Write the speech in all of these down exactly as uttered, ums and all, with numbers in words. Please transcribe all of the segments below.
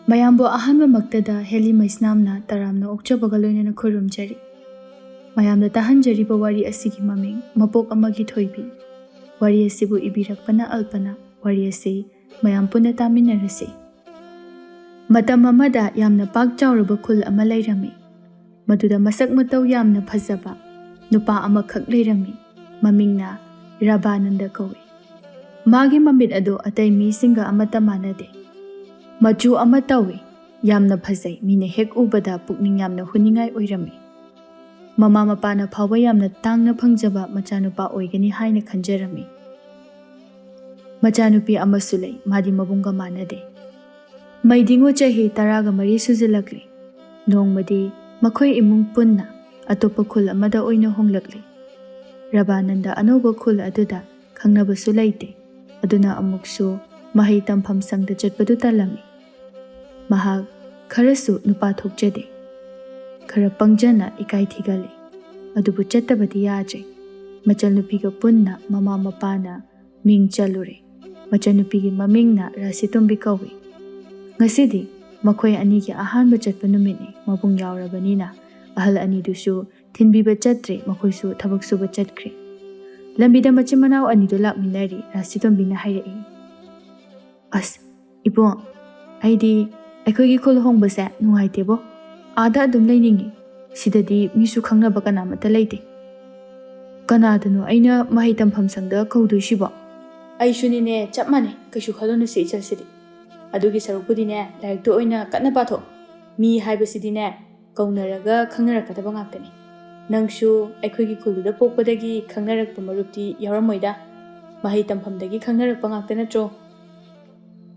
ꯃꯌꯥꯝꯕꯨ ꯑꯍꯥꯟꯕꯃꯛꯇꯗ ꯍꯦꯂꯤ ꯃꯩꯁꯅꯥꯝꯅ ꯇꯔꯥꯝꯅ ꯑꯣꯛꯆꯕꯒ ꯂꯣꯏꯅꯅ ꯈꯨꯔꯨꯝꯖꯔꯤ꯫ ꯃꯌꯥꯝꯅ ꯇꯥꯍꯟꯖꯔꯤꯕ ꯋꯥꯔꯤ ꯑꯁꯤꯒꯤ ꯃꯃꯤꯡ ꯃꯄꯣꯛ ꯑꯃꯒꯤ ꯊꯣꯏꯕꯤ꯫ ꯋꯥꯔꯤ ꯑꯁꯤꯕꯨ ꯏꯕꯤꯔꯛꯄꯅ ꯑꯜꯄꯅ꯫ ꯋꯥꯔꯤ ꯑꯁꯤ ꯃꯌꯥꯝ ꯄꯨꯟꯅ ꯇꯥꯃꯤꯟꯅꯔꯁꯤ꯫ ꯃꯇꯝ ꯑꯃꯗ ꯌꯥꯝꯅ ꯄꯥꯛ ꯆꯥꯎꯔꯕ ꯈꯨꯜ ꯑꯃ ꯂꯩꯔꯝꯃꯤ꯫ ꯃꯗꯨꯗ ꯃꯁꯛ ꯃꯇꯧ ꯌꯥꯝꯅ ꯐꯖꯕ ꯅꯨꯄꯥ ꯑꯃꯈꯛ ꯂꯩꯔꯝꯃꯤ꯫ ꯃꯃꯤꯡꯅ ꯔꯕꯥꯅꯟꯗ ꯀꯧꯏ꯫ ꯃꯥꯒꯤ ꯃꯃꯤꯠ ꯑꯗꯨ ꯑꯇꯩ ꯃꯤꯁꯤꯡꯒ ꯑꯃꯠꯇ ꯃꯥꯟꯅꯗꯦ꯫ ꯃꯆꯨ ꯑꯃ ꯇꯧꯏ꯫ ꯌꯥꯝꯅ ꯐꯖꯩ꯫ ꯃꯤꯅ ꯍꯦꯛ ꯎꯕꯗ ꯄꯨꯛꯅꯤꯡ ꯌꯥꯝꯅ ꯍꯨꯅꯤꯡꯉꯥꯏ ꯑꯣꯏꯔꯝꯃꯤ꯫ ꯃꯃꯥ ꯃꯄꯥꯅ ꯐꯥꯎꯕ ꯌꯥꯝꯅ ꯇꯥꯡꯅ ꯐꯪꯖꯕ ꯃꯆꯥꯅꯨꯄꯥ ꯑꯣꯏꯒꯅꯤ ꯍꯥꯏꯅ ꯈꯟꯖꯔꯝꯃꯤ꯫ ꯃꯆꯥꯅꯨꯄꯤ ꯑꯃꯁꯨ ꯂꯩ꯫ ꯃꯥꯗꯤ ꯃꯕꯨꯡꯒ ꯃꯥꯟꯅꯗꯦ꯫ ꯃꯩꯗꯤꯡꯉꯨ ꯆꯍꯤ ꯇꯔꯥꯒ ꯃꯔꯤ ꯁꯨꯖꯤꯜꯂꯛꯂꯤ꯫ ꯅꯣꯡꯃꯗꯤ ꯃꯈꯣꯏ ꯏꯃꯨꯡ ꯄꯨꯟꯅ ꯑꯇꯣꯞꯄ ꯈꯨꯜ ꯑꯃꯗ ꯑꯣꯏꯅ ꯍꯣꯡꯂꯛꯂꯤ꯫ ꯔꯕꯥꯅꯟꯗ ꯑꯅꯧꯕ ꯈꯨꯜ ꯑꯗꯨꯗ ꯈꯪꯅꯕꯁꯨ ꯂꯩꯇꯦ꯫ ꯑꯗꯨꯅ ꯑꯃꯨꯛꯁꯨ ꯃꯍꯩ ꯇꯝꯐꯝ ꯁꯪꯗ ꯆꯠꯄꯗꯨ ꯇꯜꯂꯝꯃꯤ꯫ ꯃꯍꯥꯛ ꯈꯔꯁꯨ ꯅꯨꯄꯥ ꯊꯣꯛꯆꯗꯦ꯫ ꯈꯔ ꯄꯪꯖꯅ ꯏꯀꯥꯏ ꯊꯤꯒꯜꯂꯤ꯫ ꯑꯗꯨꯕꯨ ꯆꯠꯇꯕꯗꯤ ꯌꯥꯗ꯭ꯔꯦ꯫ ꯃꯆꯜꯅꯨꯄꯤꯒ ꯄꯨꯟꯅ ꯃꯃꯥ ꯃꯄꯥꯅ ꯃꯤꯡ ꯆꯜꯂꯨꯔꯦ꯫ ꯃꯆꯜꯅꯨꯄꯤꯒꯤ ꯃꯃꯤꯡꯅ ꯔꯥꯁꯤꯇꯣꯝꯕꯤ ꯀꯧꯏ꯫ ꯉꯁꯤꯗꯤ ꯃꯈꯣꯏ ꯑꯅꯤꯒꯤ ꯑꯍꯥꯟꯕ ꯆꯠꯄ ꯅꯨꯃꯤꯠꯅꯤ꯫ ꯃꯕꯨꯡ ꯌꯥꯎꯔꯕꯅꯤꯅ ꯑꯍꯜ ꯑꯅꯤꯗꯨꯁꯨ ꯊꯤꯟꯕꯤꯕ ꯆꯠꯇ꯭ꯔꯦ꯫ ꯃꯈꯣꯏꯁꯨ ꯊꯕꯛ ꯁꯨꯕ ꯆꯠꯈ꯭ꯔꯦ꯫ ꯂꯝꯕꯤꯗ ꯃꯆꯤꯟ ꯃꯅꯥꯎ ꯑꯅꯤꯗꯨ ꯂꯥꯛꯃꯤꯟꯅꯔꯤ꯫ ꯔꯥꯁꯤꯇꯣꯝꯕꯤꯅ ꯍꯥꯏꯔꯛꯏ, "ꯑꯁ, ꯏꯕꯨꯡ, ꯑꯩꯗꯤ ꯑꯩꯈꯣꯏꯒꯤ ꯈꯨꯜ ꯍꯣꯡꯕꯁꯦ ꯅꯨꯡꯉꯥꯏꯇꯦꯕꯣ꯫ ꯑꯥꯗ ꯑꯗꯨꯝ ꯂꯩꯅꯤꯡꯉꯤ꯫ ꯁꯤꯗꯗꯤ ꯃꯤꯁꯨ ꯈꯪꯅꯕ ꯀꯅꯥꯃꯠꯇ ꯂꯩꯇꯦ꯫ ꯀꯅꯥꯗꯅꯣ ꯑꯩꯅ ꯃꯍꯩ ꯇꯝꯐꯝ ꯁꯪꯗ ꯀꯧꯗꯣꯏꯁꯤꯕꯣ?" "ꯑꯩꯁꯨꯅꯤꯅꯦ, ꯆꯞ ꯃꯥꯟꯅꯩ꯫ ꯀꯩꯁꯨ ꯈꯜꯂꯨꯅꯨꯁꯦ ꯏꯆꯜꯁꯤꯗꯤ꯫ ꯑꯗꯨꯒꯤ ꯁꯔꯨꯛꯄꯨꯗꯤꯅꯦ, ꯂꯥꯏꯔꯤꯛꯇ ꯑꯣꯏꯅ ꯀꯟꯅ ꯄꯥꯊꯣꯛ꯫ ꯃꯤ ꯍꯥꯏꯕꯁꯤꯗꯤꯅꯦ, ꯀꯧꯅꯔꯒ ꯈꯪꯅꯔꯛꯀꯗꯕ ꯉꯥꯛꯇꯅꯤ꯫ ꯅꯪꯁꯨ ꯑꯩꯈꯣꯏꯒꯤ ꯈꯨꯜꯗꯨꯗ ꯄꯣꯛꯄꯗꯒꯤ ꯈꯪꯅꯔꯛꯄ ꯃꯔꯨꯞꯇꯤ ꯌꯥꯎꯔꯝꯃꯣꯏꯗ꯫ ꯃꯍꯩ ꯇꯝꯐꯝꯗꯒꯤ ꯈꯪꯅꯔꯛꯄ ꯉꯥꯛꯇ ꯅꯠꯇ꯭ꯔꯣ?"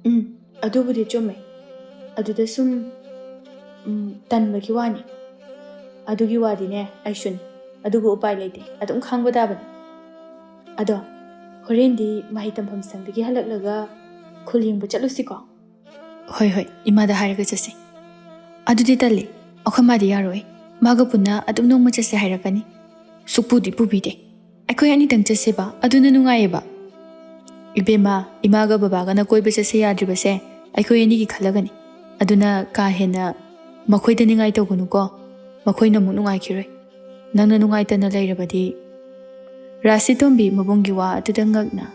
"ꯎꯝ, ꯑꯗꯨꯕꯨꯗꯤ ꯆꯨꯝꯃꯦ꯫ ꯑꯗꯨꯗ ꯁꯨꯝ, ꯎꯝ, ꯇꯟꯕꯒꯤ ꯋꯥꯅꯤ꯫" "ꯑꯗꯨꯒꯤ ꯋꯥꯗꯤꯅꯦ, ꯑꯩꯁꯨꯅꯤ꯫ ꯑꯗꯨꯕꯨ ꯎꯄꯥꯏ ꯂꯩꯇꯦ, ꯑꯗꯨꯝ ꯈꯥꯡꯕ ꯇꯥꯕꯅꯤ꯫ ꯑꯗꯣ, ꯍꯣꯔꯦꯟꯗꯤ ꯃꯍꯩ ꯇꯝꯐꯝ ꯁꯪꯗꯒꯤ ꯍꯜꯂꯛꯂꯒ ꯈꯨꯜ ꯌꯦꯡꯕ ꯆꯠꯂꯨꯁꯤꯀꯣ?" "ꯍꯣꯏ, ꯍꯣꯏ, ꯏꯃꯥꯗ ꯍꯥꯏꯔꯒ ꯆꯠꯁꯤ꯫" "ꯑꯗꯨꯗꯤ ꯇꯜꯂꯤ, ꯑꯩꯈꯣꯏ ꯃꯥꯗꯤ ꯌꯥꯔꯣꯏ꯫ ꯃꯥꯒ ꯄꯨꯟꯅ ꯑꯗꯨꯝ ꯅꯣꯡꯃ ꯆꯠꯁꯦ ꯍꯥꯏꯔꯛꯀꯅꯤ꯫ ꯁꯨꯛꯄꯨꯗꯤ ꯄꯨꯕꯤꯗꯦ꯫ ꯑꯩꯈꯣꯏ ꯑꯅꯤꯇꯪ ꯆꯠꯁꯦꯕ, ꯑꯗꯨꯅ ꯅꯨꯡꯉꯥꯏꯌꯦꯕ꯫" "ꯏꯕꯦꯝꯃ, ꯏꯃꯥꯒ ꯕꯕꯥꯒꯅ ꯀꯣꯏꯕ ꯆꯠꯁꯦ ꯌꯥꯗ꯭ꯔꯤꯕꯁꯦ ꯑꯩꯈꯣꯏ ꯑꯅꯤꯒꯤ ꯈꯜꯂꯒꯅꯤ꯫ ꯑꯗꯨꯅ ꯀꯥ ꯍꯦꯟꯅ ꯃꯈꯣꯏꯗ ꯅꯤꯡꯉꯥꯏ ꯇꯧꯒꯅꯨꯀꯣ꯫ ꯃꯈꯣꯏꯅ ꯑꯃꯨꯛ ꯅꯨꯡꯉꯥꯏꯈꯤꯔꯣꯏ꯫ ꯅꯪꯅ ꯅꯨꯡꯉꯥꯏꯇꯅ ꯂꯩꯔꯕꯗꯤ꯫ ꯔꯥꯁꯤꯇꯣꯝꯕꯤ ꯃꯕꯨꯡꯒꯤ ꯋꯥ ꯑꯗꯨꯗ ꯉꯛꯅ,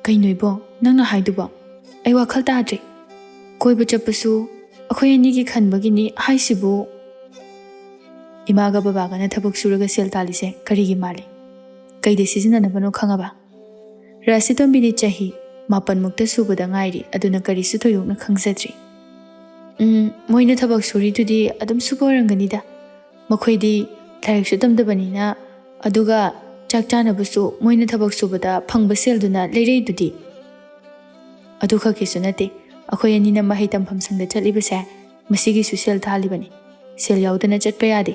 "ꯀꯩꯅꯣ ꯏꯕꯣ, ꯅꯪꯅ ꯍꯥꯏꯗꯨꯕꯣ? ꯑꯩ ꯋꯥꯈꯜ ꯇꯥꯗ꯭ꯔꯦ꯫ ꯀꯣꯏꯕ ꯆꯠꯄꯁꯨ ꯑꯩꯈꯣꯏ ꯑꯅꯤꯒꯤ ꯈꯟꯕꯒꯤꯅꯤ ꯍꯥꯏꯁꯤꯕꯨ? ꯏꯃꯥꯒ ꯕꯕꯥꯒꯅ ꯊꯕꯛ ꯁꯨꯔꯒ ꯁꯦꯜ ꯇꯥꯜꯂꯤꯁꯦ ꯀꯔꯤꯒꯤ ꯃꯥꯜꯂꯤ? ꯀꯩꯗ ꯁꯤꯖꯤꯟꯅꯅꯕꯅꯣ ꯈꯪꯉꯕ?" ꯔꯥꯁꯤꯇꯣꯝꯕꯤꯗꯤ ꯆꯍꯤ ꯃꯥꯄꯟꯃꯨꯛꯇ ꯁꯨꯕꯗ ꯉꯥꯏꯔꯤ, ꯑꯗꯨꯅ ꯀꯔꯤꯁꯨ ꯊꯣꯏꯗꯣꯛꯅ ꯈꯪꯖꯗ꯭ꯔꯤ꯫ "ꯎꯝ, ꯃꯣꯏꯅ ꯊꯕꯛ ꯁꯨꯔꯤꯗꯨꯗꯤ ꯑꯗꯨꯝ ꯁꯨꯕ ꯑꯣꯏꯔꯝꯒꯅꯤꯗ꯫ ꯃꯈꯣꯏꯗꯤ ꯂꯥꯏꯔꯤꯛꯁꯨ ꯇꯝꯗꯕꯅꯤꯅ, ꯑꯗꯨꯒ ꯆꯥꯛ ꯆꯥꯅꯕꯁꯨ ꯃꯣꯏꯅ ꯊꯕꯛ ꯁꯨꯕꯗ ꯐꯪꯕ ꯁꯦꯜꯗꯨꯅ ꯂꯩꯔꯛꯏꯗꯨꯗꯤ꯫ ꯑꯗꯨ ꯈꯛꯀꯤꯁꯨ ꯅꯠꯇꯦ, ꯑꯩꯈꯣꯏ ꯑꯅꯤꯅ ꯃꯍꯩ ꯇꯝꯐꯝ ꯁꯪꯗ ꯆꯠꯂꯤꯕꯁꯦ ꯃꯁꯤꯒꯤꯁꯨ ꯁꯦꯜ ꯊꯥꯜꯂꯤꯕꯅꯤ꯫ ꯁꯦꯜ ꯌꯥꯎꯗꯅ ꯆꯠꯄ ꯌꯥꯗꯦ꯫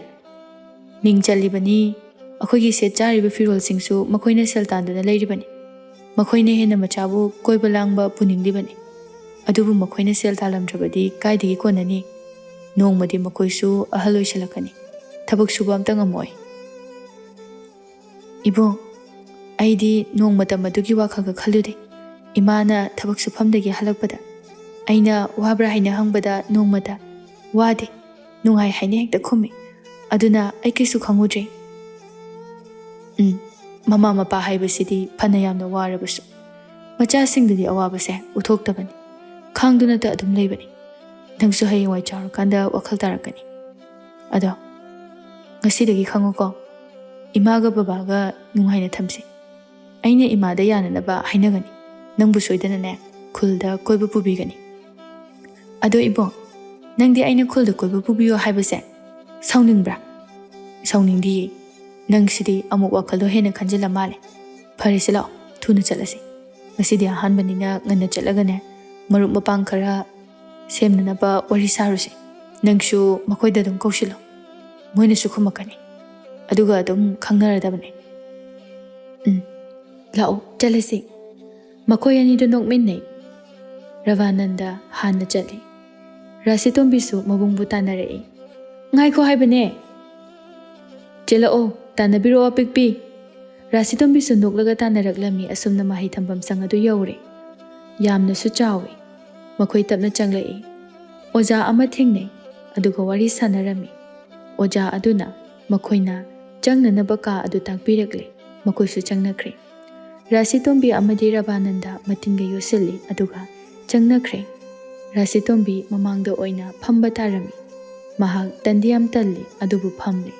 ꯃꯤꯡ ꯆꯜꯂꯤꯕꯅꯤ꯫ ꯑꯩꯈꯣꯏꯒꯤ ꯁꯦꯠ ꯆꯥꯔꯤꯕ ꯐꯤꯔꯣꯜꯁꯤꯡꯁꯨ ꯃꯈꯣꯏꯅ ꯁꯦꯜ ꯇꯥꯟꯗꯨꯅ ꯂꯩꯔꯤꯕꯅꯤ꯫ ꯃꯈꯣꯏꯅ ꯍꯦꯟꯅ ꯃꯆꯥꯕꯨ ꯀꯣꯏꯕ ꯂꯥꯡꯕ ꯄꯨꯅꯤꯡꯂꯤꯕꯅꯤ꯫ ꯑꯗꯨꯕꯨ ꯃꯈꯣꯏꯅ ꯁꯦꯜ ꯇꯥꯜꯂꯝꯗ꯭ꯔꯕꯗꯤ ꯀꯥꯏꯗꯒꯤ ꯀꯣꯟꯅꯅꯤ? ꯅꯣꯡꯃꯗꯤ ꯃꯈꯣꯏꯁꯨ ꯑꯍꯜ ꯑꯣꯏꯁꯤꯜꯂꯛꯀꯅꯤ꯫ ꯊꯕꯛ ꯁꯨꯕ ꯑꯝꯇ ꯉꯝꯃꯣꯏ꯫" "ꯏꯕꯣ, ꯑꯩꯗꯤ ꯅꯣꯡꯃꯇ ꯃꯗꯨꯒꯤ ꯋꯥꯈꯜꯒ ꯈꯜꯂꯨꯗꯦ꯫ ꯏꯃꯥꯅ ꯊꯕꯛ ꯁꯨꯐꯝꯗꯒꯤ ꯍꯜꯂꯛꯄꯗ ꯑꯩꯅ ꯋꯥꯕ꯭ꯔꯥ ꯍꯥꯏꯅ ꯍꯪꯕꯗ ꯅꯣꯡꯃꯇ ꯋꯥꯗꯦ, ꯅꯨꯡꯉꯥꯏ ꯍꯥꯏꯅ ꯍꯦꯛꯇ ꯈꯨꯝꯃꯤ꯫ ꯑꯗꯨꯅ ꯑꯩ ꯀꯩꯁꯨ ꯈꯪꯉꯨꯗ꯭ꯔꯦ꯫" ꯎꯝ, ꯃꯃꯥ ꯃꯄꯥ ꯍꯥꯏꯕꯁꯤꯗꯤ ꯐꯅ ꯌꯥꯝꯅ ꯋꯥꯔꯕꯁꯨ ꯃꯆꯥꯁꯤꯡꯗꯗꯤ ꯑꯋꯥꯕꯁꯦ ꯎꯠꯊꯣꯛꯇꯕꯅꯤ꯫ ꯈꯥꯡꯗꯨꯅꯇ ꯑꯗꯨꯝ ꯂꯩꯕꯅꯤ꯫ ꯅꯪꯁꯨ ꯍꯌꯦꯡꯋꯥꯏ ꯆꯥꯎꯔꯀꯥꯟꯗ ꯋꯥꯈꯜ ꯇꯥꯔꯛꯀꯅꯤ꯫ ꯑꯗꯣ ꯉꯁꯤꯗꯒꯤ ꯈꯪꯉꯨꯀꯣ, ꯏꯃꯥꯒ ꯕꯕꯥꯒ ꯅꯨꯡꯉꯥꯏꯅ ꯊꯝꯁꯤ꯫ ꯑꯩꯅ ꯏꯃꯥꯗ ꯌꯥꯅꯅꯕ ꯍꯥꯏꯅꯒꯅꯤ꯫ ꯅꯪꯕꯨ ꯁꯣꯏꯗꯅꯅꯦ ꯈꯨꯜꯗ ꯀꯣꯏꯕ ꯄꯨꯕꯤꯒꯅꯤ꯫ ꯑꯗꯣ ꯏꯕꯣ, ꯅꯪꯗꯤ ꯑꯩꯅ ꯈꯨꯜꯗ ꯀꯣꯏꯕ ꯄꯨꯕꯤꯌꯣ ꯍꯥꯏꯕꯁꯦ ꯁꯥꯎꯅꯤꯡꯕ꯭ꯔꯥ? ꯁꯥꯎꯅꯤꯡꯗꯤꯌꯦ꯫ ꯅꯪꯁꯤꯗꯤ ꯑꯃꯨꯛ ꯋꯥꯈꯜꯗꯣ ꯍꯦꯟꯅ ꯈꯟꯖꯤꯜꯂ ꯃꯥꯜꯂꯦ꯫ ꯐꯔꯦꯁꯦ, ꯂꯥꯛꯑꯣ, ꯊꯨꯅ ꯆꯠꯂꯁꯤ꯫ ꯉꯁꯤꯗꯤ ꯑꯍꯥꯟꯕꯅꯤꯅ ꯉꯟꯅ ꯆꯠꯂꯒꯅꯦ, ꯃꯔꯨꯞ ꯃꯄꯥꯡ ꯈꯔ ꯁꯦꯝꯅꯅꯕ ꯋꯥꯔꯤ ꯁꯥꯔꯨꯁꯦ꯫ ꯅꯪꯁꯨ ꯃꯈꯣꯏꯗ ꯑꯗꯨꯝ ꯀꯧꯁꯤꯜꯂꯣ꯫ ꯃꯣꯏꯅꯁꯨ ꯈꯨꯝꯃꯛꯀꯅꯤ꯫ ꯑꯗꯨꯒ ꯑꯗꯨꯝ ꯈꯪꯅꯔꯗꯕꯅꯦ꯫ ꯎꯝ, ꯂꯥꯛꯑꯣ, ꯆꯠꯂꯁꯤ꯫ ꯃꯈꯣꯏ ꯑꯅꯤꯗꯨ ꯅꯣꯛꯃꯤꯟꯅꯩ꯫ ꯔꯕꯥꯅꯟꯗ ꯍꯥꯟꯅ ꯆꯠꯂꯤ꯫ ꯔꯥꯁꯤꯇꯣꯝꯕꯤꯁꯨ ꯃꯕꯨꯡꯕꯨ ꯇꯥꯟꯅꯔꯛꯏ꯫ "ꯉꯥꯏꯈꯣ ꯍꯥꯏꯕꯅꯦ!" "ꯆꯦꯜꯂꯛꯑꯣ, ꯇꯥꯟꯅꯕꯤꯔꯛꯑꯣ ꯑꯄꯤꯛꯄꯤ!" ꯔꯥꯁꯤꯇꯣꯝꯕꯤꯁꯨ ꯅꯣꯛꯂꯒ ꯇꯥꯟꯅꯔꯛꯂꯝꯃꯤ꯫ ꯑꯁꯨꯝꯅ ꯃꯍꯩ ꯊꯝꯐꯝ ꯁꯪ ꯑꯗꯨ ꯌꯧꯔꯦ꯫ ꯌꯥꯝꯅꯁꯨ ꯆꯥꯎꯏ꯫ ꯃꯈꯣꯏ ꯇꯞꯅ ꯆꯪꯂꯛꯏ꯫ ꯑꯣꯖꯥ ꯑꯃ ꯊꯦꯡꯅꯩ, ꯑꯗꯨꯒ ꯋꯥꯔꯤ ꯁꯥꯟꯅꯔꯝꯃꯤ꯫ ꯑꯣꯖꯥ ꯑꯗꯨꯅ ꯃꯈꯣꯏꯅ ꯆꯪꯅꯅꯕ ꯀꯥ ꯑꯗꯨ ꯇꯥꯛꯄꯤꯔꯛꯂꯦ꯫ ꯃꯈꯣꯏꯁꯨ ꯆꯪꯅꯈ꯭ꯔꯦ꯫ ꯔꯥꯁꯤꯇꯣꯝꯕꯤ ꯑꯃꯗꯤ ꯔꯕꯥꯅꯟꯗ ꯃꯇꯤꯟꯒ ꯌꯣꯠꯁꯤꯜꯂꯤ, ꯑꯗꯨꯒ ꯆꯪꯅꯈ꯭ꯔꯦ꯫ ꯔꯥꯁꯤꯇꯣꯝꯕꯤ ꯃꯃꯥꯡꯗ ꯑꯣꯏꯅ ꯐꯝꯕ ꯇꯥꯔꯝꯃꯤ꯫ ꯃꯍꯥꯛ ꯇꯟꯗꯤ ꯌꯥꯝ ꯇꯜꯂꯤ, ꯑꯗꯨꯕꯨ ꯐꯝꯂꯤ꯫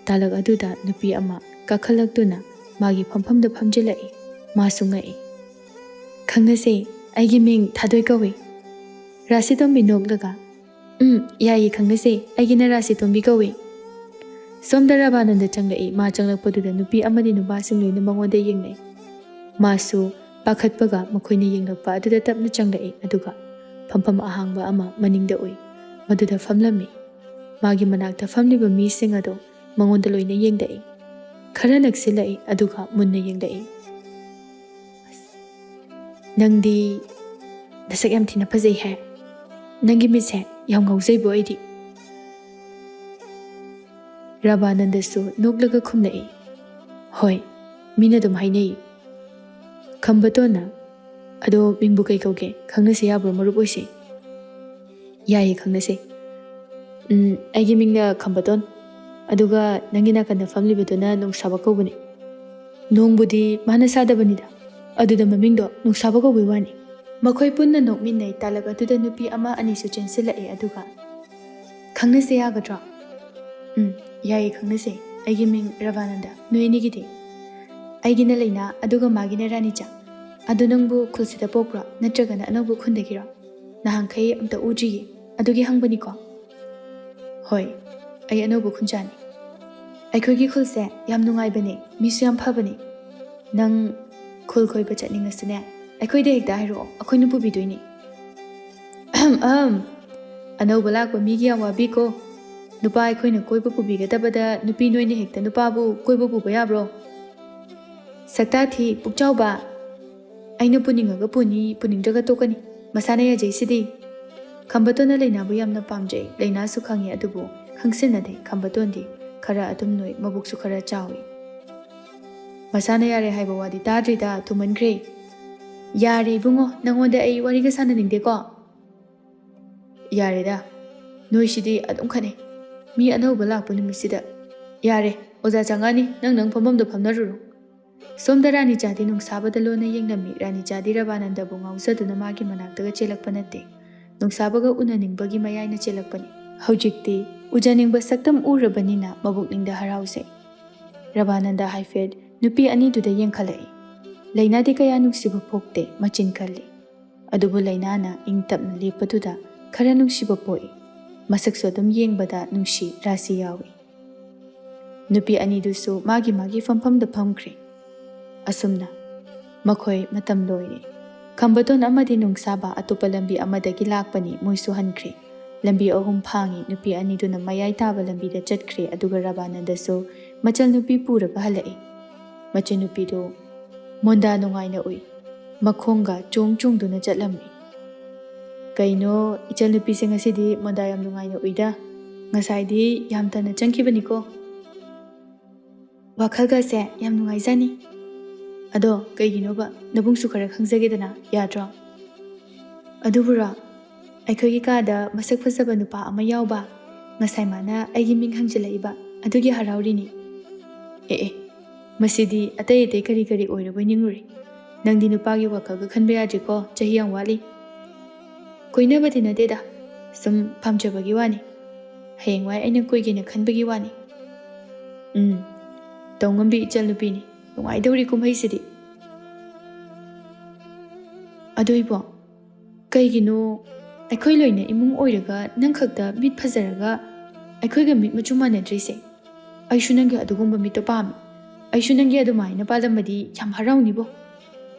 ꯇꯥꯂꯛ ꯑꯗꯨꯗ ꯅꯨꯄꯤ ꯑꯃ ꯀꯥꯈꯠꯂꯛꯇꯨꯅ ꯃꯥꯒꯤ ꯐꯝꯐꯝꯗ ꯐꯝꯖꯤꯜꯂꯛꯏ꯫ ꯃꯥꯁꯨ ꯉꯛꯏ꯫ "ꯈꯪꯅꯁꯦ, ꯑꯩꯒꯤ ꯃꯤꯡ ꯊꯥꯗꯣꯏ ꯀꯧꯏ꯫" ꯔꯥꯁꯤꯇꯣꯝꯕꯤ ꯅꯣꯛꯂꯒ, "ꯎꯝ, ꯌꯥꯏꯌꯦ, ꯈꯪꯅꯁꯦ, ꯑꯩꯒꯤꯅ ꯔꯥꯁꯤꯇꯣꯝꯕꯤ ꯀꯧꯏ꯫" ꯁꯣꯝꯗ ꯔꯕꯥꯅꯟꯗ ꯆꯪꯂꯛꯏ꯫ ꯃꯥ ꯆꯪꯂꯛꯄꯗꯨꯗ ꯅꯨꯄꯤ ꯑꯃꯗꯤ ꯅꯨꯄꯥꯁꯤꯡ ꯂꯣꯏꯅ ꯃꯉꯣꯟꯗ ꯌꯦꯡꯅꯩ꯫ ꯃꯥꯁꯨ ꯄꯥꯈꯠꯄꯒ ꯃꯈꯣꯏꯅ ꯌꯦꯡꯂꯛꯄ ꯑꯗꯨꯗ ꯇꯞꯅ ꯆꯪꯂꯛꯏ, ꯑꯗꯨꯒ ꯐꯝꯐꯝ ꯑꯍꯥꯡꯕ ꯑꯃ ꯃꯅꯤꯡꯗ ꯎꯏ꯫ ꯃꯗꯨꯗ ꯐꯝꯂꯝꯃꯤ꯫ ꯃꯥꯒꯤ ꯃꯅꯥꯛꯇ ꯐꯝꯂꯤꯕ ꯃꯤꯁꯤꯡ ꯑꯗꯨ ꯃꯉꯣꯟꯗ ꯂꯣꯏꯅ ꯌꯦꯡꯂꯛꯏ꯫ ꯈꯔ ꯅꯛꯁꯤꯜꯂꯛꯏ, ꯑꯗꯨꯒ ꯃꯨꯟꯅ ꯌꯦꯡꯂꯛꯏ꯫ "ꯅꯪꯗꯤ ꯅꯁꯛ ꯌꯥꯝ ꯊꯤꯅ ꯐꯖꯩ ꯍꯦ꯫ ꯅꯪꯒꯤ ꯃꯤꯠꯁꯦ ꯌꯥꯝ ꯉꯥꯎꯖꯩꯕꯣ ꯑꯩꯗꯤ꯫" ꯔꯕꯥꯅꯟꯗꯁꯨ ꯅꯣꯛꯂꯒ ꯈꯨꯝꯂꯛꯏ꯫ "ꯍꯣꯏ, ꯃꯤꯅ ꯑꯗꯨꯝ ꯍꯥꯏꯅꯩ꯫" ꯈꯝꯕꯇꯣꯟꯅ, "ꯑꯗꯣ ꯃꯤꯡꯕꯨ ꯀꯩ ꯀꯧꯒꯦ? ꯈꯪꯅꯁꯤ ꯌꯥꯕ꯭ꯔꯣ, ꯃꯔꯨꯞ ꯑꯣꯏꯁꯦ?" "ꯌꯥꯏꯌꯦ, ꯈꯪꯅꯁꯦ꯫ ꯎꯝ, ꯑꯩꯒꯤ ꯃꯤꯡꯅ ꯈꯝꯕꯇꯣꯟ꯫ ꯑꯗꯨꯒ ꯅꯪꯒꯤ ꯅꯥꯀꯟꯗ ꯐꯝꯂꯤꯕꯗꯨꯅ ꯅꯣꯡꯁꯥꯕ ꯀꯧꯕꯅꯦ꯫" "ꯅꯣꯡꯕꯨꯗꯤ ꯃꯥꯅ ꯁꯥꯗꯕꯅꯤꯗ, ꯑꯗꯨꯗ ꯃꯃꯤꯡꯗꯣ ꯅꯣꯡꯁꯥꯕ ꯀꯧꯕꯩ ꯋꯥꯅꯤ꯫" ꯃꯈꯣꯏ ꯄꯨꯟꯅ ꯅꯣꯛꯃꯤꯟꯅꯩ꯫ ꯇꯥꯂꯛ ꯑꯗꯨꯗ ꯅꯨꯄꯤ ꯑꯃ ꯑꯅꯤꯁꯨ ꯆꯦꯟꯁꯤꯜꯂꯛꯑꯦ, ꯑꯗꯨꯒ, "ꯈꯪꯅꯁꯦ ꯌꯥꯒꯗ꯭ꯔꯣ?" "ꯎꯝ, ꯌꯥꯏꯌꯦ, ꯈꯪꯅꯁꯦ꯫ ꯑꯩꯒꯤ ꯃꯤꯡ ꯔꯕꯥꯅꯟꯗ꯫ ꯅꯣꯏ ꯑꯅꯤꯒꯤꯗꯤ?" "ꯑꯩꯒꯤꯅ ꯂꯩꯅꯥ, ꯑꯗꯨꯒ ꯃꯥꯒꯤꯅ ꯔꯥꯅꯤꯆꯥ꯫ ꯑꯗꯨ ꯅꯪꯕꯨ ꯈꯨꯜꯁꯤꯗ ꯄꯣꯛꯄ꯭ꯔꯣ, ꯅꯠꯇ꯭ꯔꯒꯅ ꯑꯅꯧꯕ ꯈꯨꯟꯗꯒꯤꯔꯣ? ꯅꯍꯥꯟꯈꯩ ꯑꯝꯇ ꯎꯗ꯭ꯔꯤꯌꯦ, ꯑꯗꯨꯒꯤ ꯍꯪꯕꯅꯤꯀꯣ꯫" "ꯍꯣꯏ, ꯑꯩ ꯑꯅꯧꯕ ꯈꯨꯟꯖꯥꯅꯤ꯫" "ꯑꯩꯈꯣꯏꯒꯤ ꯈꯨꯜꯁꯦ ꯌꯥꯝ ꯅꯨꯡꯉꯥꯏꯕꯅꯦ, ꯃꯤꯁꯨ ꯌꯥꯝ ꯐꯕꯅꯦ꯫ ꯅꯪ ꯈꯨꯜ ꯀꯣꯏꯕ ꯆꯠꯅꯤꯡꯉꯁꯨꯅꯦ, ꯑꯩꯈꯣꯏꯗ ꯍꯦꯛꯇ ꯍꯥꯏꯔꯛꯑꯣ, ꯑꯩꯈꯣꯏꯅ ꯄꯨꯕꯤꯗꯣꯏꯅꯦ꯫" "ꯑꯍꯝ, ꯑꯍꯝ, ꯑꯅꯧꯕ ꯂꯥꯛꯄ ꯃꯤꯒꯤ ꯌꯥꯝ ꯋꯥꯕꯤꯀꯣ꯫ ꯅꯨꯄꯥ ꯑꯩꯈꯣꯏꯅ ꯀꯣꯏꯕ ꯄꯨꯕꯤꯒꯗꯕꯗ ꯅꯨꯄꯤ ꯅꯣꯏꯅ ꯍꯦꯛꯇ ꯅꯨꯄꯥꯕꯨ ꯀꯣꯏꯕ ꯄꯨꯕ ꯌꯥꯕ꯭ꯔꯣ? ꯁꯛꯇꯥ ꯊꯤ, ꯄꯨꯛꯆꯥꯎꯕ꯫ ꯑꯩꯅ ꯄꯨꯅꯤꯡꯉꯒ ꯄꯨꯅꯤ, ꯄꯨꯅꯤꯡꯗ꯭ꯔꯒ ꯇꯣꯛꯀꯅꯤ꯫ ꯃꯁꯥꯅ ꯌꯥꯖꯩꯁꯤꯗꯤ꯫" ꯈꯝꯕꯇꯣꯟꯅ ꯂꯩꯅꯥꯕꯨ ꯌꯥꯝꯅ ꯄꯥꯝꯖꯩ꯫ ꯂꯩꯅꯥꯁꯨ ꯈꯪꯉꯤ, ꯑꯗꯨꯕꯨ ꯈꯪꯁꯤꯟꯅꯗꯦ꯫ ꯈꯝꯕꯇꯣꯟꯗꯤ ꯈꯔ ꯑꯗꯨꯝ ꯅꯣꯏ, ꯃꯕꯨꯛꯁꯨ ꯈꯔ ꯆꯥꯎꯏ꯫ "ꯃꯁꯥꯅ ꯌꯥꯔꯦ ꯍꯥꯏꯕ ꯋꯥꯗꯤ ꯇꯥꯗ꯭ꯔꯤꯗ, ꯊꯨꯃꯟꯈ꯭ꯔꯦ꯫" ꯌꯥꯔꯦ ꯏꯕꯨꯡꯉꯣ, ꯅꯪꯉꯣꯟꯗ ꯑꯩ ꯋꯥꯔꯤꯒ ꯁꯥꯟꯅꯅꯤꯡꯗꯦꯀꯣ꯫ ꯌꯥꯔꯦꯗ, ꯅꯣꯏꯁꯤꯗꯤ ꯑꯗꯨꯝ ꯈꯠꯅꯩ꯫ ꯃꯤ ꯑꯅꯧꯕ ꯂꯥꯛꯄ ꯅꯨꯃꯤꯠꯁꯤꯗ꯫ ꯌꯥꯔꯦ, ꯑꯣꯖꯥ ꯆꯪꯉꯛꯑꯅꯤ, ꯅꯪ ꯅꯪ ꯐꯝꯐꯝꯗꯣ ꯐꯝꯅꯔꯨꯔꯣ꯫ ꯁꯣꯝꯗ ꯔꯥꯅꯤꯆꯥꯗꯤ ꯅꯨꯡꯁꯥꯕꯗ ꯂꯣꯟꯅ ꯌꯦꯡꯂꯝꯃꯤ꯫ ꯔꯥꯅꯤꯆꯥꯗꯤ ꯔꯕꯥꯅꯟꯗꯕꯨ ꯉꯥꯎꯖꯗꯨꯅ ꯃꯥꯒꯤ ꯃꯅꯥꯛꯇꯒ ꯆꯦꯜꯂꯛꯄ ꯅꯠꯇꯦ꯫ ꯅꯨꯡꯁꯥꯕꯒ ꯎꯅꯅꯤꯡꯕꯒꯤ ꯃꯌꯥꯏꯅ ꯆꯦꯜꯂꯛꯄꯅꯤ꯫ ꯍꯧꯖꯤꯛꯇꯤ ꯎꯖꯅꯤꯡꯕ ꯁꯛꯇꯝ ꯎꯔꯕꯅꯤꯅ ꯃꯕꯨꯛꯅꯤꯡꯗ ꯍꯔꯥꯎꯖꯩ꯫ ꯔꯕꯥꯅꯟꯗ ꯍꯥꯏꯐꯦꯠ ꯅꯨꯄꯤ ꯑꯅꯤꯗꯨꯗ ꯌꯦꯡꯈꯠꯂꯛꯏ꯫ ꯂꯩꯅꯥꯗꯤ ꯀꯌꯥ ꯅꯨꯡꯁꯤꯕ ꯄꯣꯛꯇꯦ, ꯃꯆꯤꯟ ꯀꯜꯂꯤ꯫ ꯑꯗꯨꯕꯨ ꯂꯩꯅꯥꯅ ꯏꯪ ꯇꯞꯅ ꯂꯦꯞꯄꯗꯨꯗ ꯈꯔ ꯅꯨꯡꯁꯤꯕ ꯄꯣꯛꯏ꯫ ꯃꯁꯛꯁꯨ ꯑꯗꯨꯝ ꯌꯦꯡꯕꯗ ꯅꯨꯡꯁꯤ, ꯔꯥꯁꯤ ꯌꯥꯎꯏ꯫ ꯅꯨꯄꯤ ꯑꯅꯤꯗꯨꯁꯨ ꯃꯥꯒꯤ ꯃꯥꯒꯤ ꯐꯝꯐꯝꯗ ꯐꯝꯈ꯭ꯔꯦ꯫ ꯑꯁꯨꯝꯅ ꯃꯈꯣꯏ ꯃꯇꯝ ꯂꯣꯏꯔꯦ꯫ ꯈꯝꯕꯇꯣꯟ ꯑꯃꯗꯤ ꯅꯨꯡꯁꯥꯕ ꯑꯇꯣꯞꯄ ꯂꯝꯕꯤ ꯑꯃꯗꯒꯤ ꯂꯥꯛꯄꯅꯤ, ꯃꯣꯏꯁꯨ ꯍꯟꯈ꯭ꯔꯦ꯫ ꯂꯝꯕꯤ ꯑꯍꯨꯝ ꯐꯥꯡꯉꯤ꯫ ꯅꯨꯄꯤ ꯑꯅꯤꯗꯨꯅ ꯃꯌꯥꯏ ꯇꯥꯕ ꯂꯝꯕꯤꯗ ꯆꯠꯈ꯭ꯔꯦ, ꯑꯗꯨꯒ ꯔꯕꯥꯅꯟꯗꯁꯨ ꯃꯆꯜꯅꯨꯄꯤ ꯄꯨꯔꯒ ꯍꯜꯂꯛꯏ꯫ ꯃꯆꯟꯅꯨꯄꯤꯗꯨ ꯃꯣꯟꯗꯥ ꯅꯨꯡꯉꯥꯏꯅ ꯎꯏ꯫ ꯃꯈꯣꯡꯒ ꯆꯣꯡ ꯆꯣꯡꯗꯨꯅ ꯆꯠꯂꯝꯃꯤ꯫ "ꯀꯩꯅꯣ, ꯏꯆꯟꯅꯨꯄꯤꯁꯦ ꯉꯁꯤꯗꯤ ꯃꯣꯟꯗꯥ ꯌꯥꯝ ꯅꯨꯡꯉꯥꯏꯅ ꯎꯏꯗ꯫ ꯉꯁꯥꯏꯗꯤ ꯌꯥꯝ ꯇꯟꯅ ꯆꯪꯈꯤꯕꯅꯤꯀꯣ꯫ ꯋꯥꯈꯜꯒꯁꯦ ꯌꯥꯝ ꯅꯨꯡꯉꯥꯏꯖꯥꯅꯤ꯫ ꯑꯗꯣ ꯀꯩꯒꯤꯅꯣꯕ? ꯅꯕꯨꯡꯁꯨ ꯈꯔ ꯈꯪꯖꯒꯦꯗꯅ, ꯌꯥꯗ꯭ꯔꯣ?" "ꯑꯗꯨꯕꯨꯔꯣ, ꯑꯩꯈꯣꯏꯒꯤ ꯀꯥꯗ ꯃꯁꯛ ꯐꯖꯕ ꯅꯨꯄꯥ ꯑꯃ ꯌꯥꯎꯕ, ꯉꯁꯥꯏ ꯃꯥꯅ ꯑꯩꯒꯤ ꯃꯤꯡ ꯍꯪꯖꯤꯜꯂꯛꯏꯕ, ꯑꯗꯨꯒꯤ ꯍꯔꯥꯎꯔꯤꯅꯤ꯫" "ꯑꯦ ꯑꯦ, ꯃꯁꯤꯗꯤ ꯑꯇꯩ ꯑꯇꯩ ꯀꯔꯤ ꯀꯔꯤ ꯑꯣꯏꯔꯕꯣꯏ ꯅꯤꯡꯉꯨꯔꯦ꯫ ꯅꯪꯗꯤ ꯅꯨꯄꯥꯒꯤ ꯋꯥꯈꯜꯒ ꯈꯟꯕ ꯌꯥꯗ꯭ꯔꯤꯀꯣ, ꯆꯍꯤ ꯌꯥꯝ ꯋꯥꯠꯂꯤ꯫" "ꯀꯣꯏꯅꯕꯗꯤ ꯅꯠꯇꯦꯗ, ꯁꯨꯝ ꯄꯥꯝꯖꯕꯒꯤ ꯋꯥꯅꯤ꯫ ꯍꯌꯦꯡꯋꯥꯏ ꯑꯩꯅ ꯀꯣꯏꯒꯦꯅ ꯈꯟꯕꯒꯤ ꯋꯥꯅꯤ꯫" "ꯎꯝ, ꯇꯧꯉꯝꯕꯤ ꯏꯆꯜꯅꯨꯄꯤꯅꯤ, ꯅꯨꯡꯉꯥꯏꯗꯧꯔꯤ ꯀꯨꯝꯍꯩꯁꯤꯗꯤ꯫" "ꯑꯗꯣ ꯏꯕꯣ, ꯀꯩꯒꯤꯅꯣ ꯑꯩꯈꯣꯏ ꯂꯣꯏꯅ ꯏꯃꯨꯡ ꯑꯣꯏꯔꯒ ꯅꯪ ꯈꯛꯇ ꯃꯤꯠ ꯐꯖꯔꯒ ꯑꯩꯈꯣꯏꯒ ꯃꯤꯠ ꯃꯆꯨ ꯃꯥꯟꯅꯗ꯭ꯔꯤꯁꯦ? ꯑꯩꯁꯨ ꯅꯪꯒꯤ ꯑꯗꯨꯒꯨꯝꯕ ꯃꯤꯠꯇꯣ ꯄꯥꯝꯃꯤ꯫ ꯑꯩꯁꯨ ꯅꯪꯒꯤ ꯑꯗꯨꯃꯥꯏꯅ ꯄꯥꯜꯂꯝꯃꯗꯤ ꯌꯥꯝ ꯍꯔꯥꯎꯅꯤꯕꯣ꯫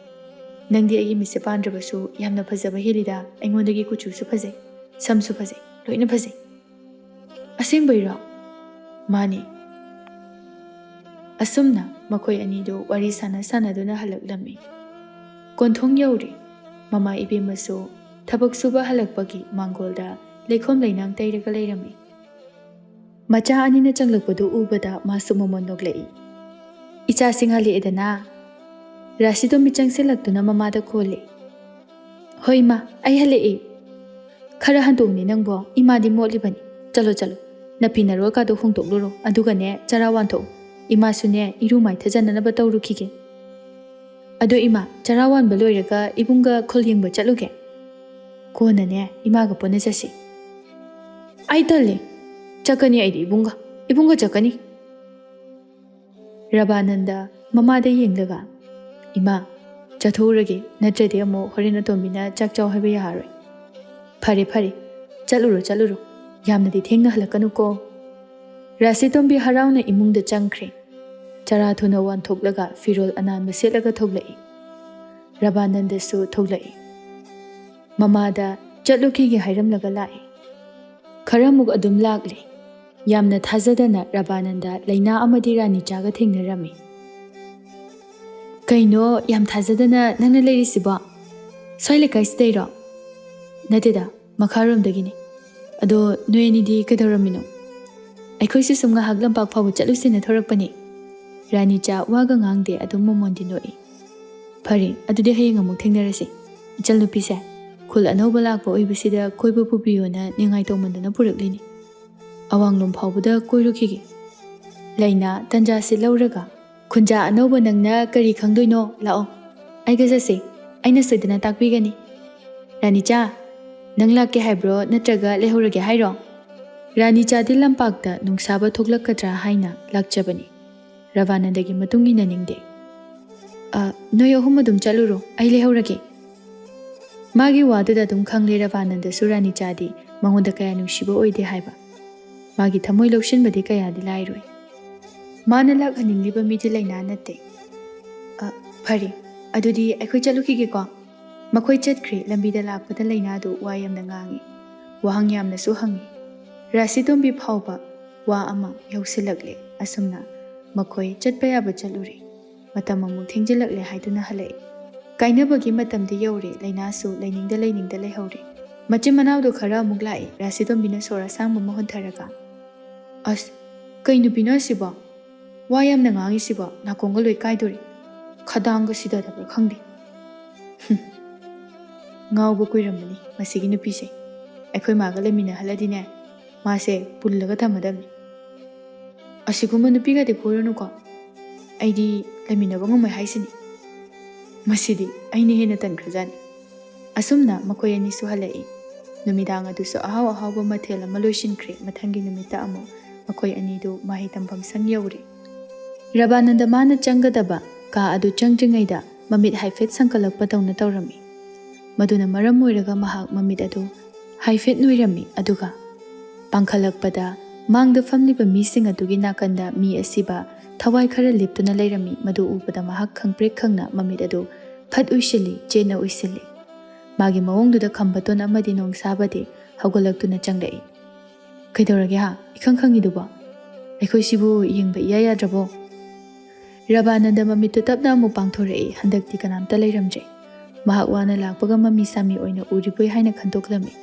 ꯅꯪꯗꯤ ꯑꯩꯒꯤ ꯃꯤꯠꯁꯦ ꯄꯥꯟꯗ꯭ꯔꯕꯁꯨ ꯌꯥꯝꯅ ꯐꯖꯕ ꯍꯦꯜꯂꯤꯗ꯫ ꯑꯩꯉꯣꯟꯗꯒꯤ ꯀꯨꯆꯨꯁꯨ ꯐꯖꯩ, ꯁꯝꯁꯨ ꯐꯖꯩ, ꯂꯣꯏꯅ ꯐꯖꯩ꯫" "ꯑꯁꯦꯡꯕꯩꯔꯣ?" "ꯃꯥꯅꯦ꯫" ꯑꯁꯨꯝꯅ ꯃꯈꯣꯏ ꯑꯅꯤꯗꯨ ꯋꯥꯔꯤ ꯁꯥꯟꯅ ꯁꯥꯟꯅꯗꯨꯅ ꯍꯜꯂꯛꯂꯝꯃꯤ꯫ ꯀꯣꯟꯊꯣꯡ ꯌꯧꯔꯦ꯫ ꯃꯃꯥ ꯏꯕꯦꯝꯃꯁꯨ ꯊꯕꯛ ꯁꯨꯕ ꯍꯜꯂꯛꯄꯒꯤ ꯃꯥꯡꯒꯣꯜꯗ ꯂꯩꯈꯣꯝ ꯂꯩꯅꯥꯡ ꯇꯩꯔꯒ ꯂꯩꯔꯝꯃꯤ꯫ ꯃꯆꯥ ꯑꯅꯤꯅ ꯆꯪꯂꯛꯄꯗꯨ ꯎꯕꯗ ꯃꯥꯁꯨ ꯃꯃꯣꯟ ꯅꯣꯛꯂꯛꯏ꯫ "ꯏꯆꯥꯁꯤꯡ ꯍꯜꯂꯛꯑꯦꯗꯅ?" ꯔꯥꯁꯤꯇꯣꯝꯕꯤ ꯆꯪꯁꯤꯜꯂꯛꯇꯨꯅ ꯃꯃꯥꯗ ꯀꯣꯜꯂꯦ꯫ "ꯍꯣꯏ ꯏꯃꯥ, ꯑꯩ ꯍꯜꯂꯛꯑꯦ꯫ ꯈꯔ ꯍꯟꯗꯣꯛꯎꯅꯦ ꯅꯪꯕꯣ, ꯏꯃꯥꯗꯤ ꯃꯣꯠꯂꯤꯕꯅꯤ꯫ ꯆꯠꯂꯣ ꯆꯠꯂꯣ, ꯅꯐꯤ ꯅꯔꯣꯜꯀꯥꯗꯣ ꯍꯣꯡꯗꯣꯛꯂꯨꯔꯣ, ꯑꯗꯨꯒꯅꯦ ꯆꯔꯥ ꯋꯥꯟꯊꯣꯛꯎ꯫ ꯏꯃꯥꯁꯨꯅꯦ ꯏꯔꯨ ꯃꯥꯏꯊꯖꯅꯅꯕ ꯇꯧꯔꯨꯈꯤꯒꯦ꯫ ꯑꯗꯣ ꯏꯃꯥ, ꯆꯔꯥ ꯋꯥꯟꯕ ꯂꯣꯏꯔꯒ ꯏꯕꯨꯡꯒ ꯈꯨꯜ ꯌꯦꯡꯕ ꯆꯠꯂꯨꯒꯦ꯫ ꯀꯣꯟꯅꯅꯦ ꯏꯃꯥꯒ ꯄꯨꯟꯅ ꯆꯠꯁꯤ꯫" "ꯑꯩ ꯇꯜꯂꯦ꯫ ꯆꯠꯀꯅꯤ ꯑꯩꯗꯤ ꯏꯕꯨꯡꯒ꯫ ꯏꯕꯨꯡꯒ ꯆꯠꯀꯅꯤ꯫" ꯔꯕꯥꯅꯟꯗ ꯃꯃꯥꯗ ꯌꯦꯡꯂꯒ, "ꯏꯃꯥ, ꯆꯠꯊꯣꯛꯎꯔꯒꯦ, ꯅꯠꯇ꯭ꯔꯗꯤ ꯑꯃꯨꯛ ꯍꯣꯔꯦꯟ ꯑꯇꯣꯝꯕꯤꯅ ꯆꯥꯛ ꯆꯥꯎ ꯍꯥꯏꯕ ꯌꯥꯔꯣꯏ꯫" "ꯐꯔꯦ ꯐꯔꯦ, ꯆꯠꯂꯨꯔꯣ ꯆꯠꯂꯨꯔꯣ, ꯌꯥꯝꯅꯗꯤ ꯊꯦꯡꯅ ꯍꯜꯂꯛꯀꯅꯨꯀꯣ꯫" ꯔꯥꯁꯤꯇꯣꯝꯕꯤ ꯍꯔꯥꯎꯅ ꯏꯃꯨꯡꯗ ꯆꯪꯈ꯭ꯔꯦ꯫ ꯆꯔꯥ ꯊꯨꯅ ꯋꯥꯟꯊꯣꯛꯂꯒ ꯐꯤꯔꯣꯜ ꯑꯅꯥꯟꯕ ꯁꯦꯠꯂꯒ ꯊꯣꯛꯂꯛꯏ꯫ ꯔꯕꯥꯅꯟꯗꯁꯨ ꯊꯣꯛꯂꯛꯏ꯫ ꯃꯃꯥꯗ ꯆꯠꯂꯨꯈꯤꯒꯦ ꯍꯥꯏꯔꯝꯂꯒ ꯂꯥꯛꯏ꯫ ꯈꯔꯃꯨꯛ ꯑꯗꯨꯝ ꯂꯥꯛꯂꯦ꯫ ꯌꯥꯝꯅ ꯊꯥꯖꯗꯅ ꯔꯕꯥꯅꯟꯗ ꯂꯩꯅꯥ ꯑꯃꯗꯤ ꯔꯥꯅꯤꯆꯥꯒ ꯊꯦꯡꯅꯔꯝꯃꯤ꯫ "ꯀꯩꯅꯣ, ꯌꯥꯝ ꯊꯥꯖꯗꯅ ꯅꯪꯅ ꯂꯩꯔꯤꯁꯤꯕꯣ? ꯁ꯭ꯋꯥꯏ ꯂꯩꯀꯥꯏꯁꯤꯗꯩꯔꯣ?" "ꯅꯠꯇꯦꯗ, ꯃꯈꯥꯔꯣꯝꯗꯒꯤꯅꯤ꯫ ꯑꯗꯣ ꯅꯣꯏ ꯑꯅꯤꯗꯤ ꯀꯩꯗꯧꯔꯝꯃꯤꯅꯣ?" "ꯑꯩꯈꯣꯏꯁꯨ ꯁꯨꯝ ꯉꯥꯏꯍꯥꯛ ꯂꯝꯄꯥꯛ ꯐꯥꯎꯕ ꯆꯠꯂꯨꯁꯦꯅ ꯊꯣꯔꯛꯄꯅꯤ꯫" ꯔꯥꯅꯤꯆꯥ ꯋꯥꯒ ꯉꯥꯡꯗꯦ, ꯑꯗꯨꯝ ꯃꯃꯣꯟꯗꯤ ꯅꯣꯛꯏ꯫ "ꯐꯔꯦ, ꯑꯗꯨꯗꯤ ꯍꯌꯦꯡ ꯑꯃꯨꯛ ꯊꯦꯡꯅꯔꯁꯤ꯫ ꯏꯆꯜꯅꯨꯄꯤꯁꯦ, ꯈꯨꯜ ꯑꯅꯧꯕ ꯂꯥꯛꯄ ꯑꯣꯏꯕꯁꯤꯗ ꯀꯣꯏꯕ ꯄꯨꯕꯤꯌꯣꯅ ꯅꯤꯡꯉꯥꯏ ꯇꯧꯃꯟꯗꯅ ꯄꯨꯔꯛꯂꯤꯅꯤ꯫ ꯑꯋꯥꯡꯂꯣꯝ ꯐꯥꯎꯕꯗ ꯀꯣꯏꯔꯨꯈꯤꯒꯦ꯫" ꯂꯩꯅꯥ ꯇꯟꯖꯥꯁꯤ ꯂꯧꯔꯒ, "ꯈꯨꯟꯖꯥ ꯑꯅꯧꯕ ꯅꯪꯅ ꯀꯔꯤ ꯈꯪꯗꯣꯏꯅꯣ? ꯂꯥꯛꯑꯣ, ꯑꯩꯒ ꯆꯠꯁꯤ꯫ ꯑꯩꯅ ꯁꯣꯏꯗꯅ ꯇꯥꯛꯄꯤꯒꯅꯤ꯫" "ꯔꯥꯅꯤꯆꯥ, ꯅꯪ ꯂꯥꯛꯀꯦ ꯍꯥꯏꯕ꯭ꯔꯣ, ꯅꯠꯇ꯭ꯔꯒ ꯂꯩꯍꯧꯔꯒꯦ ꯍꯥꯏꯔꯣ?" ꯔꯥꯅꯤꯆꯥꯗꯤ ꯂꯝꯄꯥꯛꯇ ꯅꯨꯡꯁꯥꯕ ꯊꯣꯛꯂꯛꯀꯗ꯭ꯔꯥ ꯍꯥꯏꯅ ꯂꯥꯛꯆꯕꯅꯤ꯫ ꯔꯕꯥꯅꯟꯗꯒꯤ ꯃꯇꯨꯡ ꯏꯟꯅꯅꯤꯡꯗꯦ꯫ "ꯑ, ꯅꯣꯏ ꯑꯍꯨꯝ ꯑꯗꯨꯝ ꯆꯠꯂꯨꯔꯣ, ꯑꯩ ꯂꯩꯍꯧꯔꯒꯦ꯫" ꯃꯥꯒꯤ ꯋꯥꯗꯨꯗ ꯑꯗꯨꯝ ꯈꯪꯂꯦ ꯔꯕꯥꯅꯟꯗꯁꯨ ꯔꯥꯅꯤꯆꯥꯗꯤ ꯃꯉꯣꯟꯗ ꯀꯌꯥ ꯅꯨꯡꯁꯤꯕ ꯑꯣꯏꯗꯦ ꯍꯥꯏꯕ꯫ ꯃꯥꯒꯤ ꯊꯃꯣꯏ ꯂꯧꯁꯤꯟꯕꯗꯤ ꯀꯌꯥꯗꯤ ꯂꯥꯏꯔꯣꯏ꯫ ꯃꯥꯅ ꯂꯥꯛꯍꯟꯅꯤꯡꯂꯤꯕ ꯃꯤꯗꯤ ꯂꯩꯅꯥ ꯅꯠꯇꯦ꯫ "ꯑ, ꯐꯔꯦ, ꯑꯗꯨꯗꯤ ꯑꯩꯈꯣꯏ ꯆꯠꯂꯨꯈꯤꯒꯦꯀꯣ꯫" ꯃꯈꯣꯏ ꯆꯠꯈ꯭ꯔꯦ꯫ ꯂꯝꯕꯤꯗ ꯂꯥꯛꯄꯗ ꯂꯩꯅꯥꯗꯨ ꯋꯥ ꯌꯥꯝꯅ ꯉꯥꯡꯏ꯫ ꯋꯥꯍꯪ ꯌꯥꯝꯅꯁꯨ ꯍꯪꯏ꯫ ꯔꯥꯁꯤꯇꯣꯝꯕꯤ ꯐꯥꯎꯕ ꯋꯥ ꯑꯃ ꯌꯧꯁꯤꯜꯂꯛꯂꯦ꯫ ꯑꯁꯨꯝꯅ ꯃꯈꯣꯏ ꯆꯠꯄ ꯌꯥꯕ ꯆꯠꯂꯨꯔꯦ꯫ ꯃꯇꯝ ꯑꯃꯨꯛ ꯊꯦꯡꯖꯤꯜꯂꯛꯂꯦ ꯍꯥꯏꯗꯨꯅ ꯍꯜꯂꯛꯏ꯫ ꯀꯥꯏꯅꯕꯒꯤ ꯃꯇꯝꯗꯤ ꯌꯧꯔꯦ꯫ ꯂꯩꯅꯥꯁꯨ ꯂꯩꯅꯤꯡꯗ ꯂꯩꯅꯤꯡꯗ ꯂꯩꯍꯧꯔꯦ꯫ ꯃꯆꯤꯟ ꯃꯅꯥꯎꯗꯣ ꯈꯔ ꯑꯃꯨꯛ ꯂꯥꯛꯏ꯫ ꯔꯥꯁꯤꯇꯣꯝꯕꯤꯅ ꯁꯣꯔ ꯑꯁꯥꯡꯕ ꯑꯃ ꯍꯣꯟꯊꯔꯒ, "ꯑꯁ, ꯀꯩ ꯅꯨꯄꯤꯅꯣ ꯑꯁꯤꯕꯣ? ꯋꯥ ꯌꯥꯝꯅ ꯉꯥꯡꯉꯤꯁꯤꯕꯣ? ꯅꯥꯀꯣꯡꯒ ꯂꯣꯏ ꯀꯥꯏꯗꯣꯔꯤ꯫" ꯈꯗꯥꯡꯒ ꯁꯤꯗꯗꯕ꯭ꯔꯥ ꯈꯪꯗꯦ꯫ ꯍꯨꯝ꯫ ꯉꯥꯎꯕ ꯀꯨꯏꯔꯝꯃꯅꯤ ꯃꯁꯤꯒꯤ ꯅꯨꯄꯤꯁꯦ꯫ ꯑꯩꯈꯣꯏ ꯃꯥꯒ ꯂꯩꯃꯤꯟꯅꯍꯜꯂꯗꯤꯅꯦ, ꯃꯥꯁꯦ ꯄꯨꯜꯂꯒ ꯊꯝꯃꯗꯕꯅꯤ꯫ ꯑꯁꯤꯒꯨꯝꯕ ꯅꯨꯄꯤꯒꯗꯤ ꯀꯣꯏꯔꯨꯅꯨꯀꯣ꯫ ꯑꯩꯗꯤ ꯂꯩꯃꯤꯟꯅꯕ ꯉꯝꯃꯣꯏ ꯍꯥꯏꯁꯤꯅꯤ꯫ ꯃꯁꯤꯗꯤ ꯑꯩꯅ ꯍꯦꯟꯅ ꯇꯟꯈ꯭ꯔꯖꯥꯠꯅꯤ꯫ ꯑꯁꯨꯝꯅ ꯃꯈꯣꯏ ꯑꯅꯤꯁꯨ ꯍꯜꯂꯛꯏ꯫ ꯅꯨꯃꯤꯗꯥꯡ ꯑꯗꯨꯁꯨ ꯑꯍꯥꯎ ꯑꯍꯥꯎꯕ ꯃꯊꯦꯜ ꯑꯃ ꯂꯣꯏꯁꯤꯟꯈ꯭ꯔꯦ꯫ ꯃꯊꯪꯒꯤ ꯅꯨꯃꯤꯠꯇ ꯑꯃꯨꯛ ꯃꯈꯣꯏ ꯑꯅꯤꯗꯨ ꯃꯍꯩ ꯇꯝꯐꯝ ꯁꯪ ꯌꯧꯔꯦ꯫ ꯔꯕꯥꯅꯟꯗ ꯃꯥꯅ ꯆꯪꯒꯗꯕ ꯀꯥ ꯑꯗꯨ ꯆꯪꯗ꯭ꯔꯤꯉꯩꯗ ꯃꯃꯤꯠ ꯍꯥꯏꯐꯦꯠ ꯁꯪꯀꯠꯂꯛꯄꯗꯧꯅ ꯇꯧꯔꯝꯃꯤ꯫ ꯃꯗꯨꯅ ꯃꯔꯝ ꯑꯣꯏꯔꯒ ꯃꯍꯥꯛ ꯃꯃꯤꯠ ꯑꯗꯨ ꯍꯥꯏꯐꯦꯠ ꯅꯣꯏꯔꯝꯃꯤ, ꯑꯗꯨꯒ ꯄꯥꯡꯈꯠꯂꯛꯄꯗ ꯃꯥꯡꯗ ꯐꯝꯂꯤꯕ ꯃꯤꯁꯤꯡ ꯑꯗꯨꯒꯤ ꯅꯥꯀꯟꯗ ꯃꯤ ꯑꯁꯤꯕ ꯊꯋꯥꯏ ꯈꯔ ꯂꯦꯞꯇꯨꯅ ꯂꯩꯔꯝꯃꯤ꯫ ꯃꯗꯨ ꯎꯕꯗ ꯃꯍꯥꯛ ꯈꯪꯄ꯭ꯔꯦꯛ ꯈꯪꯅ ꯃꯃꯤꯠ ꯑꯗꯨ ꯐꯠ ꯎꯏꯁꯤꯜꯂꯤ, ꯆꯦꯠꯅ ꯎꯏꯁꯤꯜꯂꯤ꯫ ꯃꯥꯒꯤ ꯃꯑꯣꯡꯗꯨꯗ ꯈꯝꯕꯇꯣꯟ ꯑꯃꯗꯤ ꯅꯣꯡꯁꯥꯕꯗꯤ ꯍꯧꯒꯠꯂꯛꯇꯨꯅ ꯆꯪꯂꯛꯏ꯫ "ꯀꯩꯗꯧꯔꯒꯦ ꯍꯥ? ꯏꯈꯪ ꯈꯪꯉꯤꯗꯨꯕꯣ? ꯑꯩꯈꯣꯏꯁꯤꯕꯨ ꯌꯦꯡꯕ ꯏꯌꯥ ꯌꯥꯗ꯭ꯔꯕꯣ?" ꯔꯕꯥꯅꯟꯗ ꯃꯃꯤꯠꯇꯨ ꯇꯞꯅ ꯑꯃꯨꯛ ꯄꯥꯡꯊꯣꯔꯛꯏ꯫ ꯍꯟꯗꯛꯇꯤ ꯀꯅꯥꯝꯇ ꯂꯩꯔꯝꯗ꯭ꯔꯦ꯫ ꯃꯍꯥꯛ ꯋꯥꯅ ꯂꯥꯛꯄꯒ ꯃꯃꯤ ꯁꯥꯃꯤ ꯑꯣꯏꯅ ꯎꯔꯤꯕꯣꯏ ꯍꯥꯏꯅ ꯈꯟꯗꯣꯛꯂꯝꯃꯤ꯫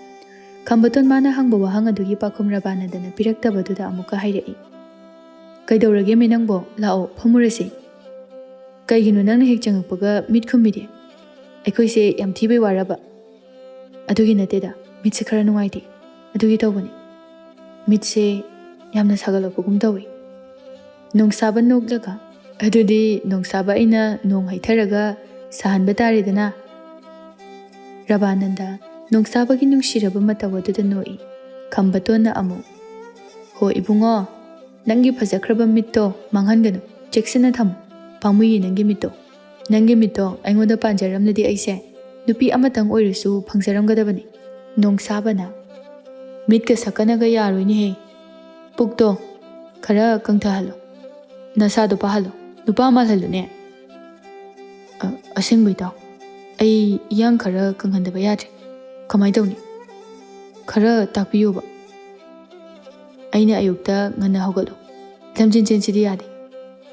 ꯈꯝꯕꯇꯣꯟ ꯃꯥꯅ ꯍꯪꯕ ꯋꯥꯍꯪ ꯑꯗꯨꯒꯤ ꯄꯥꯎꯈꯨꯝ ꯔꯕꯥꯅꯟꯗꯅ ꯄꯤꯔꯛꯇꯕꯗꯨꯗ ꯑꯃꯨꯛꯀ ꯍꯥꯏꯔꯛꯏ, "ꯀꯩꯗꯧꯔꯒꯦꯃꯤ ꯅꯪꯕꯣ? ꯂꯥꯛꯑꯣ, ꯐꯝꯃꯨꯔꯁꯤ꯫ ꯀꯩꯒꯤꯅꯣ ꯅꯪꯅ ꯍꯦꯛ ꯆꯪꯉꯛꯄꯒ ꯃꯤꯠ ꯈꯨꯝꯃꯤꯗꯤ? ꯑꯩꯈꯣꯏꯁꯦ ꯌꯥꯝ ꯊꯤꯕꯩ ꯋꯥꯔꯕ?" "ꯑꯗꯨꯒꯤ ꯅꯠꯇꯦꯗ, ꯃꯤꯠꯁꯦ ꯈꯔ ꯅꯨꯡꯉꯥꯏꯇꯦ, ꯑꯗꯨꯒꯤ ꯇꯧꯕꯅꯤ꯫ ꯃꯤꯠꯁꯦ ꯌꯥꯝꯅ ꯁꯥꯒꯠꯂꯛꯄꯒꯨꯝ ꯇꯧꯏ꯫" ꯅꯣꯡꯁꯥꯕ ꯅꯣꯛꯂꯒ, "ꯑꯗꯨꯗꯤ ꯅꯣꯡꯁꯥꯕ ꯑꯩꯅ ꯅꯣꯡ ꯍꯩꯊꯔꯒ ꯁꯥꯍꯟꯕ ꯇꯥꯔꯦꯗꯅ?" ꯔꯕꯥꯅꯟꯗ ꯅꯣꯡꯁꯥꯕꯒꯤ ꯅꯨꯡꯁꯤꯔꯕ ꯃꯇꯧ ꯑꯗꯨꯗ ꯅꯣꯛꯏ꯫ ꯈꯝꯕꯇꯣꯟꯅ ꯑꯃꯨꯛ, "ꯍꯣ ꯏꯕꯨꯡꯉꯣ, ꯅꯪꯒꯤ ꯐꯖꯈ꯭ꯔꯕ ꯃꯤꯠꯇꯣ ꯃꯥꯡꯍꯟꯒꯅꯨ, ꯆꯦꯛꯁꯤꯟꯅ ꯊꯝꯃꯨ꯫ ꯄꯥꯝꯃꯨꯏꯌꯦ ꯅꯪꯒꯤ ꯃꯤꯠꯇꯣ꯫ ꯅꯪꯒꯤ ꯃꯤꯠꯇꯣ ꯑꯩꯉꯣꯟꯗ ꯄꯥꯟꯖꯔꯝꯂꯗꯤ ꯑꯩꯁꯦ ꯅꯨꯄꯤ ꯑꯃꯇꯪ ꯑꯣꯏꯔꯁꯨ ꯐꯪꯖꯔꯝꯒꯗꯕꯅꯤ꯫" ꯅꯣꯡꯁꯥꯕꯅ, "ꯃꯤꯠꯀ ꯁꯛꯀꯅꯒ ꯌꯥꯔꯣꯏꯅꯦꯍꯦ꯫ ꯄꯨꯛꯇꯣ ꯈꯔ ꯀꯪꯊꯍꯜꯂꯣ꯫ ꯅꯁꯥꯗꯣ ꯄꯥꯍꯜꯂꯣ꯫ ꯅꯨꯄꯥ ꯃꯥꯜꯍꯜꯂꯨꯅꯦ꯫" "ꯑ, ꯑꯁꯦꯡꯕ ꯏꯇꯥꯎ, ꯑꯩ ꯏꯌꯥꯡ ꯈꯔ ꯀꯪꯍꯟꯗꯕ ꯌꯥꯗ꯭ꯔꯦ꯫ ꯀꯃꯥꯏ ꯇꯧꯅꯤ? ꯈꯔ ꯇꯥꯛꯄꯤꯌꯨꯕ꯫ ꯑꯩꯅ ꯑꯌꯨꯛꯇ ꯉꯟꯅ ꯍꯧꯒꯠꯂꯨ꯫ ꯂꯝꯖꯦꯟ ꯆꯦꯟꯁꯤꯗꯤ ꯌꯥꯗꯦ꯫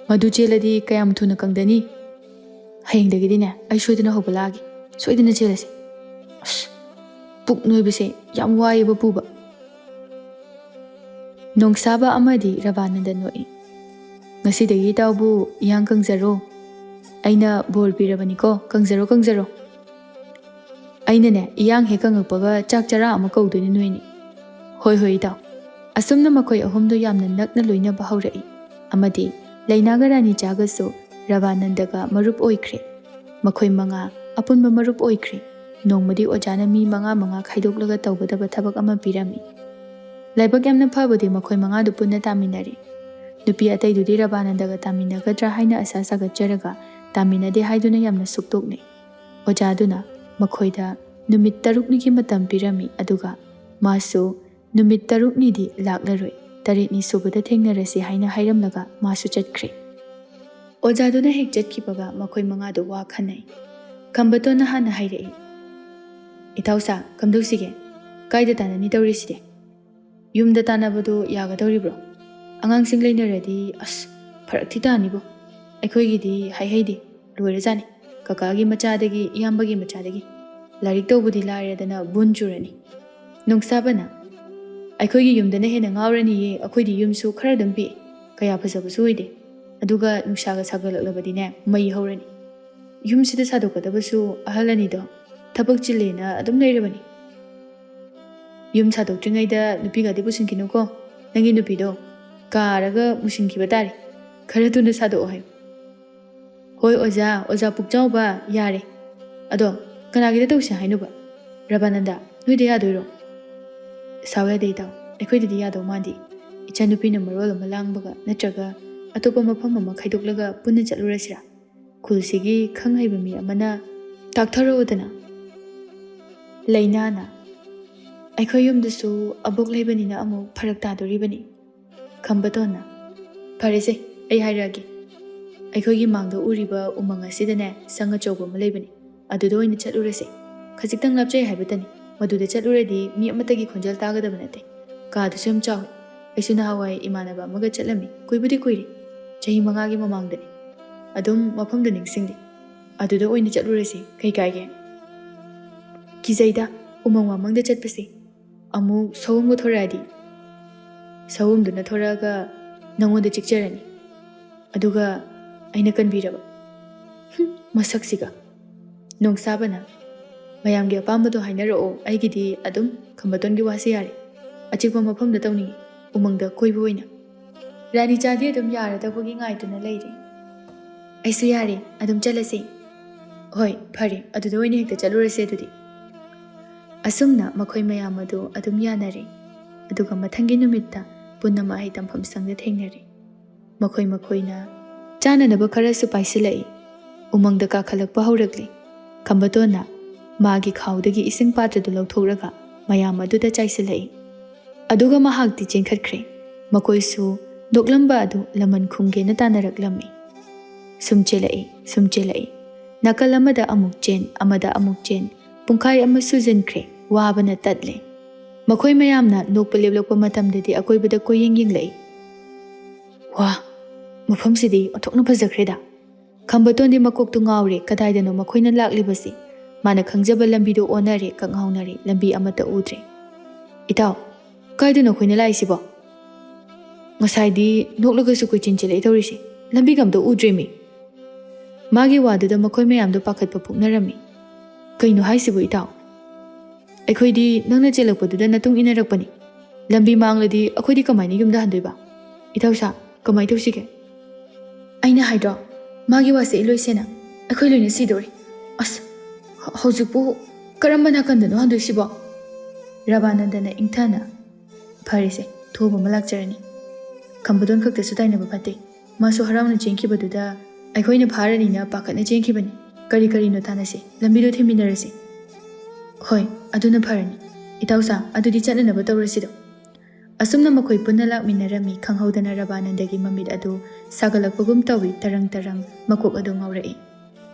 ꯃꯗꯨ ꯆꯦꯜꯂꯗꯤ ꯀꯌꯥꯝ ꯊꯨꯅ ꯀꯪꯗꯅꯤ? ꯍꯌꯦꯡꯗꯒꯤꯗꯤꯅꯦ, ꯑꯩ ꯁꯣꯏꯗꯅ ꯍꯧꯕ ꯂꯥꯛꯑꯒꯦ꯫ ꯁꯣꯏꯗꯅ ꯆꯦꯜꯂꯁꯤ꯫" ꯑꯁ, ꯄꯨꯛ ꯅꯣꯏꯕꯁꯦ ꯌꯥꯝ ꯋꯥꯏꯌꯦꯕ ꯄꯨꯕ꯫ ꯅꯣꯡꯁꯥꯕ ꯑꯃꯗꯤ ꯔꯕꯥꯅꯟꯗ ꯅꯣꯛꯏ꯫ "ꯉꯁꯤꯗꯒꯤ ꯏꯇꯥꯎꯕꯨ ꯏꯌꯥꯡ ꯀꯪꯖꯔꯣ꯫" ꯑꯩꯅ ꯕꯣꯔ ꯄꯤꯔꯕꯅꯤꯀꯣ, ꯀꯪꯖꯔꯣ, ꯀꯪꯖꯔꯣ꯫ ꯑꯩꯅꯅꯦ, ꯏꯌꯥꯡ ꯍꯦꯛ ꯀꯪꯉꯛꯄꯒ ꯆꯥꯛ ꯆꯔꯥ ꯑꯃ ꯀꯧꯗꯣꯏꯅꯤ ꯅꯣꯏꯅꯤ꯫ ꯍꯣꯏ, ꯍꯣꯏ, ꯏꯇꯥꯎ꯫ ꯑꯁꯨꯝꯅ ꯃꯈꯣꯏ ꯑꯍꯨꯝꯗꯨ ꯌꯥꯝꯅ ꯅꯛꯅ ꯂꯣꯏꯅꯕ ꯍꯧꯔꯛꯏ꯫ ꯑꯃꯗꯤ ꯂꯩꯅꯥꯒ ꯔꯥꯅꯤꯆꯥꯒꯁꯨ ꯔꯕꯥꯅꯟꯗꯒ ꯃꯔꯨꯞ ꯑꯣꯏꯈ꯭ꯔꯦ꯫ ꯃꯈꯣꯏ ꯃꯉꯥ ꯑꯄꯨꯟꯕ ꯃꯔꯨꯞ ꯑꯣꯏꯈ꯭ꯔꯦ꯫ ꯅꯣꯡꯃꯗꯤ ꯑꯣꯖꯥꯅ ꯃꯤ ꯃꯉꯥ ꯃꯉꯥ ꯈꯥꯏꯗꯣꯛꯂꯒ ꯇꯧꯒꯗꯕ ꯊꯕꯛ ꯑꯃ ꯄꯤꯔꯝꯃꯤ꯫ ꯂꯥꯏꯕꯛ ꯌꯥꯝꯅ ꯐꯕꯗꯤ ꯃꯈꯣꯏ ꯃꯉꯥꯗꯨ ꯄꯨꯟꯅ ꯇꯥꯃꯤꯟꯅꯔꯦ꯫ ꯅꯨꯄꯤ ꯑꯇꯩꯗꯨꯗꯤ ꯔꯕꯥꯅꯟꯗꯒ ꯇꯥꯃꯤꯟꯅꯒꯗ꯭ꯔꯥ ꯍꯥꯏꯅ ꯑꯁꯥ ꯁꯥꯒꯠꯆꯔꯒ ꯇꯥꯃꯤꯟꯅꯗꯦ ꯍꯥꯏꯗꯨꯅ ꯌꯥꯝꯅ ꯁꯨꯛꯇꯣꯛꯅꯩ꯫ ꯑꯣꯖꯥꯗꯨꯅ ꯃꯈꯣꯏꯗ ꯅꯨꯃꯤꯠ ꯇꯔꯨꯛꯅꯤꯒꯤ ꯃꯇꯝ ꯄꯤꯔꯝꯃꯤ, ꯑꯗꯨꯒ ꯃꯥꯁꯨ ꯅꯨꯃꯤꯠ ꯇꯔꯨꯛꯅꯤꯗꯤ ꯂꯥꯛꯂꯔꯣꯏ, ꯇꯔꯦꯠꯅꯤ ꯁꯨꯕꯗ ꯊꯦꯡꯅꯔꯁꯤ ꯍꯥꯏꯅ ꯍꯥꯏꯔꯝꯂꯒ ꯃꯥꯁꯨ ꯆꯠꯈ꯭ꯔꯦ꯫ ꯑꯣꯖꯥꯗꯨꯅ ꯍꯦꯛ ꯆꯠꯈꯤꯕꯒ ꯃꯈꯣꯏ ꯃꯉꯥꯗꯨ ꯋꯥ ꯈꯟꯅꯩ꯫ ꯈꯝꯕꯇꯣꯟꯅ ꯍꯥꯟꯅ ꯍꯥꯏꯔꯛꯏ, "ꯏꯇꯥꯎꯁꯥ, ꯀꯝꯗꯧꯁꯤꯒꯦ? ꯀꯥꯏꯗ ꯇꯥꯟꯅꯅꯤ ꯇꯧꯔꯤꯁꯤꯗꯤ? ꯌꯨꯝꯗ ꯇꯥꯟꯅꯕꯗꯣ ꯌꯥꯒꯗꯧꯔꯤꯕ꯭ꯔꯣ? ꯑꯉꯥꯡꯁꯤꯡ ꯂꯩꯅꯔꯗꯤ ꯑꯁ ꯐꯔꯛ ꯊꯤ ꯇꯥꯅꯤꯕꯣ꯫ ꯑꯩꯈꯣꯏꯒꯤꯗꯤ ꯍꯥꯏꯍꯩꯗꯦ, ꯂꯣꯏꯔꯖꯥꯠꯅꯤ꯫ ꯀꯀꯥꯒꯤ ꯃꯆꯥꯗꯒꯤ, ꯏꯌꯥꯝꯕꯒꯤ ꯃꯆꯥꯗꯒꯤ꯫ ꯂꯥꯏꯔꯤꯛ ꯇꯧꯕꯗꯤ ꯂꯥꯏꯔꯗꯅ ꯕꯨꯟ ꯆꯨꯔꯅꯤ꯫ ꯅꯨꯡꯁꯥꯕꯅ, "ꯑꯩꯈꯣꯏꯒꯤ ꯌꯨꯝꯗꯅ ꯍꯦꯟꯅ ꯉꯥꯎꯔꯅꯤꯌꯦ, ꯑꯩꯈꯣꯏꯗꯤ ꯌꯨꯝꯁꯨ ꯈꯔ ꯑꯗꯨꯝ ꯄꯤꯛꯏ, ꯀꯌꯥ ꯐꯖꯕꯁꯨ ꯑꯣꯏꯗꯦ꯫ ꯑꯗꯨꯒ ꯅꯨꯡꯁꯥꯒ ꯁꯥꯒꯠꯂꯛꯂꯕꯗꯤꯅꯦ, ꯃꯩ ꯍꯧꯔꯅꯤ꯫ ꯌꯨꯝꯁꯤꯗ ꯁꯥꯗꯣꯛꯀꯗꯕꯁꯨ ꯑꯍꯜ ꯑꯅꯤꯗꯣ ꯊꯕꯛ ꯆꯤꯜꯂꯦꯅ ꯑꯗꯨꯝ ꯂꯩꯔꯕꯅꯤ꯫ ꯌꯨꯝ ꯁꯥꯗꯣꯛꯇ꯭ꯔꯤꯉꯩꯗ ꯅꯨꯄꯤꯒꯗꯤ ꯄꯨꯁꯤꯟꯈꯤꯅꯨꯀꯣ, ꯅꯪꯒꯤ ꯅꯨꯄꯤꯗꯣ ꯀꯥꯔꯒ ꯃꯨꯁꯤꯟꯈꯤꯕ ꯇꯥꯔꯦ꯫ ꯈꯔ ꯊꯨꯅ ꯁꯥꯗꯣꯛꯑꯣ ꯍꯥꯏꯌꯨ꯫" "ꯍꯣꯏ ꯑꯣꯖꯥ, ꯑꯣꯖꯥ ꯄꯨꯛꯆꯥꯎꯕ, ꯌꯥꯔꯦ꯫ ꯑꯗꯣ ꯀꯅꯥꯒꯤꯗ ꯇꯧꯁꯦ ꯍꯥꯏꯅꯣꯕ? ꯔꯕꯥꯅꯟꯗ, ꯅꯣꯏꯗ ꯌꯥꯗꯣꯏꯔꯣ?" "ꯁꯥꯎ ꯌꯥꯗꯦ ꯏꯇꯥꯎ, ꯑꯩꯈꯣꯏꯗꯗꯤ ꯌꯥꯗꯧ ꯃꯥꯟꯗꯦ꯫ ꯏꯆꯟꯅꯨꯄꯤꯅ ꯃꯔꯣꯜ ꯑꯃ ꯂꯥꯡꯕꯒ, ꯅꯠꯇ꯭ꯔꯒ ꯑꯇꯣꯞꯄ ꯃꯐꯝ ꯑꯃ ꯈꯥꯏꯗꯣꯛꯂꯒ ꯄꯨꯟꯅ ꯆꯠꯂꯨꯔꯁꯤꯔꯥ? ꯈꯨꯜꯁꯤꯒꯤ ꯈꯪ ꯍꯩꯕ ꯃꯤ ꯑꯃꯅ ꯇꯥꯛꯊꯔꯛꯎꯗꯅ꯫" ꯂꯩꯅꯥꯅ, "ꯑꯩꯈꯣꯏ ꯌꯨꯝꯗꯁꯨ ꯑꯕꯣꯛ ꯂꯩꯕꯅꯤꯅ ꯑꯃꯨꯛ ꯐꯔꯛ ꯇꯥꯗꯣꯔꯤꯕꯅꯤ꯫" ꯈꯝꯕꯇꯣꯟꯅ, "ꯐꯔꯦꯁꯦ, ꯑꯩ ꯍꯥꯏꯔꯛꯑꯒꯦ꯫ ꯑꯩꯈꯣꯏꯒꯤ ꯃꯥꯡꯗ ꯎꯔꯤꯕ ꯎꯃꯪ ꯑꯁꯤꯗꯅꯦ, ꯁꯪ ꯑꯆꯧꯕ ꯑꯃ ꯂꯩꯕꯅꯤ꯫ ꯑꯗꯨꯗ ꯑꯣꯏꯅ ꯆꯠꯂꯨꯔꯁꯦ꯫ ꯈꯖꯤꯛꯇꯪ ꯂꯥꯞꯆꯩ ꯍꯥꯏꯕꯇꯅꯤ꯫ ꯃꯗꯨꯗ ꯆꯠꯂꯨꯔꯗꯤ ꯃꯤ ꯑꯃꯠꯇꯒꯤ ꯈꯣꯟꯖꯦꯜ ꯇꯥꯒꯗꯕ ꯅꯠꯇꯦ꯫ ꯀꯥꯗꯨꯁꯨ ꯌꯥꯝ ꯆꯥꯎꯏ꯫ ꯑꯩꯁꯨ ꯅꯍꯥꯟꯋꯥꯏ ꯏꯃꯥꯟꯅꯕ ꯑꯃꯒ ꯆꯠꯂꯝꯃꯤ꯫ ꯀꯨꯏꯕꯨꯗꯤ ꯀꯨꯏꯔꯦ꯫ ꯆꯍꯤ ꯃꯉꯥꯒꯤ ꯃꯃꯥꯡꯗꯅꯤ꯫ ꯑꯗꯨꯝ ꯃꯐꯝꯗꯨ ꯅꯤꯡꯁꯤꯡꯂꯤ꯫ ꯑꯗꯨꯗ ꯑꯣꯏꯅ ꯆꯠꯂꯨꯔꯁꯤ꯫ ꯀꯩ ꯀꯥꯏꯒꯦ?" "ꯀꯤꯖꯩꯗ, ꯎꯃꯪ ꯋꯥꯃꯪꯗ ꯆꯠꯄꯁꯦ꯫ ꯑꯃꯨꯛ ꯁꯑꯣꯝꯒ ꯊꯣꯔꯛꯑꯗꯤ?" "ꯁꯑꯣꯝꯗꯨꯅ ꯊꯣꯔꯛꯑꯒ ꯅꯪꯉꯣꯟꯗ ꯆꯤꯛꯆꯔꯅꯤ꯫ ꯑꯗꯨꯒ ꯑꯩꯅ ꯀꯟꯕꯤꯔꯕ?" ꯃꯁꯛꯁꯤꯒ꯫ ꯅꯣꯡꯁꯥꯕꯅ, "ꯃꯌꯥꯝꯒꯤ ꯑꯄꯥꯝꯕꯗꯣ ꯍꯥꯏꯅꯔꯛꯑꯣ, ꯑꯩꯒꯤꯗꯤ ꯑꯗꯨꯝ ꯈꯝꯕꯇꯣꯟꯒꯤ ꯋꯥꯁꯦ ꯌꯥꯔꯦ꯫ ꯑꯆꯤꯛꯄ ꯃꯐꯝꯗ ꯇꯧꯅꯤꯡꯉꯤ, ꯎꯃꯪꯗ ꯀꯣꯏꯕ ꯑꯣꯏꯅ꯫" ꯔꯥꯅꯤꯆꯥꯗꯤ ꯑꯗꯨꯝ ꯌꯥꯔꯗꯧꯕꯒꯤ ꯉꯥꯏꯗꯨꯅ ꯂꯩꯔꯦ꯫ "ꯑꯩꯁꯨ ꯌꯥꯔꯦ, ꯑꯗꯨꯝ ꯆꯠꯂꯁꯦ꯫" "ꯍꯣꯏ, ꯐꯔꯦ, ꯑꯗꯨꯗ ꯑꯣꯏꯅ ꯍꯦꯛꯇ ꯆꯠꯂꯨꯔꯁꯦ ꯑꯗꯨꯗꯤ꯫" ꯑꯁꯨꯝꯅ ꯃꯈꯣꯏ ꯃꯌꯥꯝ ꯑꯗꯨ ꯑꯗꯨꯝ ꯌꯥꯅꯔꯦ꯫ ꯑꯗꯨꯒ ꯃꯊꯪꯒꯤ ꯅꯨꯃꯤꯠꯇ ꯄꯨꯟꯅ ꯃꯍꯩ ꯇꯝꯐꯝ ꯁꯪꯗ ꯊꯦꯡꯅꯔꯦ꯫ ꯃꯈꯣꯏ ꯃꯈꯣꯏꯅ ꯆꯥꯅꯅꯕ ꯈꯔꯁꯨ ꯄꯥꯏꯁꯤꯜꯂꯛꯏ꯫ ꯎꯃꯪꯗ ꯀꯥꯈꯠꯂꯛꯄ ꯍꯧꯔꯛꯂꯤ꯫ ꯈꯝꯕꯇꯣꯟꯅ ꯃꯥꯒꯤ ꯈꯥꯎꯗꯒꯤ ꯏꯁꯤꯡ ꯄꯥꯇ꯭ꯔꯗꯨ ꯂꯧꯊꯣꯛꯂꯒ ꯃꯌꯥꯝ ꯑꯗꯨꯗ ꯆꯥꯏꯁꯤꯜꯂꯛꯏ꯫ ꯑꯗꯨꯒ ꯃꯍꯥꯛꯇꯤ ꯆꯦꯟꯈꯠꯈ꯭ꯔꯦ꯫ ꯃꯈꯣꯏꯁꯨ ꯅꯣꯛꯂꯝꯕ ꯑꯗꯨ ꯂꯃꯟ ꯈꯨꯝꯒꯦꯅ ꯇꯥꯟꯅꯔꯛꯂꯝꯃꯤ꯫ ꯁꯨꯝ ꯆꯦꯜꯂꯛꯏ, ꯁꯨꯝ ꯆꯦꯜꯂꯛꯏ꯫ ꯅꯥꯀꯜ ꯑꯃꯗ ꯑꯃꯨꯛ ꯆꯦꯟ, ꯑꯃꯗ ꯑꯃꯨꯛ ꯆꯦꯟ꯫ ꯄꯨꯡꯈꯥꯏ ꯑꯃ ꯁꯨꯖꯤꯟꯈ꯭ꯔꯦ꯫ ꯋꯥꯕꯅ ꯇꯠꯂꯦ꯫ ꯃꯈꯣꯏ ꯃꯌꯥꯝꯅ ꯅꯣꯛꯄ ꯂꯦꯞꯂꯛꯄ ꯃꯇꯝꯗꯗꯤ ꯑꯀꯣꯏꯕꯗ ꯀꯣꯏꯌꯦꯡ ꯌꯦꯡꯂꯛꯏ꯫ "ꯋꯥ, ꯃꯐꯝꯁꯤꯗꯤ ꯑꯣꯟꯊꯣꯛꯅ ꯐꯖꯈ꯭ꯔꯦꯗ!" ꯈꯝꯕꯇꯣꯟꯗꯤ ꯃꯀꯣꯛꯇꯨ ꯉꯥꯎꯔꯦ, ꯀꯗꯥꯏꯗꯅꯣ ꯃꯈꯣꯏꯅ ꯂꯥꯛꯂꯤꯕꯁꯤ? ꯃꯥꯅ ꯈꯪꯖꯕ ꯂꯝꯕꯤꯗꯨ ꯑꯣꯟꯅꯔꯦ, ꯀꯛꯉꯥꯎꯅꯔꯦ, ꯂꯝꯕꯤ ꯑꯃꯠꯇ ꯎꯗ꯭ꯔꯦ꯫ "ꯏꯇꯥꯎ, ꯀꯥꯏꯗꯅꯣ ꯑꯩꯈꯣꯏꯅ ꯂꯥꯛꯏꯁꯤꯕꯣ? ꯉꯁꯥꯏꯗꯤ ꯅꯣꯛꯂꯒꯁꯨ ꯀꯣꯏꯆꯦꯟ ꯆꯦꯜꯂꯛꯏ ꯇꯧꯔꯤꯁꯤ, ꯂꯝꯕꯤꯒ ꯑꯝꯇ ꯎꯗ꯭ꯔꯦꯃꯤ!" ꯃꯥꯒꯤ ꯋꯥꯗꯨꯗ ꯃꯈꯣꯏ ꯃꯌꯥꯝꯗꯣ ꯄꯥꯈꯠꯄ ꯄꯣꯛꯅꯔꯝꯃꯤ꯫ "ꯀꯩꯅꯣ ꯍꯥꯏꯁꯤꯕꯨ ꯏꯇꯥꯎ? ꯑꯩꯈꯣꯏꯗꯤ ꯅꯪꯅ ꯆꯦꯜꯂꯛꯄꯗꯨꯗ ꯅꯇꯨꯡ ꯏꯟꯅꯔꯛꯄꯅꯤ꯫ ꯂꯝꯕꯤ ꯃꯥꯡꯂꯗꯤ ꯑꯩꯈꯣꯏꯗꯤ ꯀꯃꯥꯏꯅ ꯌꯨꯝꯗ ꯍꯟꯗꯣꯏꯕ? ꯏꯇꯥꯎꯁꯥ, ꯀꯃꯥꯏꯅ ꯇꯧꯁꯤꯒꯦ?" "ꯑꯩꯅ ꯍꯥꯏꯗ꯭ꯔꯣ, ꯃꯥꯒꯤ ꯋꯥꯁꯦ ꯏꯂꯣꯏ ꯁꯦꯅ꯫ ꯑꯩꯈꯣꯏ ꯂꯣꯏꯅ ꯁꯤꯗꯧꯔꯦ꯫ ꯑꯁ, ꯍ-, ꯍꯧꯖꯤꯛꯄꯨ ꯀꯔꯝꯕ ꯅꯥꯀꯟꯗꯅꯣ ꯍꯟꯗꯣꯏꯁꯤꯕꯣ?" ꯔꯕꯥꯅꯟꯗꯅ ꯏꯪꯊꯅ, "ꯐꯔꯦꯁꯦ, ꯊꯣꯕ ꯑꯃ ꯂꯥꯛꯆꯔꯅꯤ꯫ ꯈꯝꯕꯗꯣꯟ ꯈꯛꯇꯁꯨ ꯇꯥꯏꯅꯕ ꯐꯠꯇꯦ꯫ ꯃꯥꯁꯨ ꯍꯔꯥꯎꯅ ꯆꯦꯟꯈꯤꯕꯗꯨꯗ ꯑꯩꯈꯣꯏꯅ ꯐꯥꯔꯅꯤꯅ ꯄꯥꯈꯠꯅ ꯆꯦꯟꯈꯤꯕꯅꯤ꯫ ꯀꯔꯤ ꯀꯔꯤꯅꯣ ꯇꯥꯟꯅꯁꯤ, ꯂꯝꯕꯤꯗꯣ ꯊꯤꯃꯤꯟꯅꯔꯁꯤ꯫" "ꯍꯣꯏ, ꯑꯗꯨꯅ ꯐꯔꯅꯤ꯫ ꯏꯇꯥꯎꯁꯥ, ꯑꯗꯨꯗꯤ ꯆꯠꯅꯅꯕ ꯇꯧꯔꯁꯤꯗꯣ꯫" ꯑꯁꯨꯝꯅ ꯃꯈꯣꯏ ꯄꯨꯟꯅ ꯂꯥꯛꯃꯤꯟꯅꯔꯝꯃꯤ꯫ ꯈꯪꯍꯧꯗꯅ ꯔꯕꯥꯅꯟꯗꯒꯤ ꯃꯃꯤꯠ ꯑꯗꯨ ꯁꯥꯒꯠꯂꯛꯄꯒꯨꯝ ꯇꯧꯏ, ꯇꯔꯪ ꯇꯔꯪ ꯃꯀꯣꯛ ꯑꯗꯨ ꯉꯥꯎꯔꯛꯏ꯫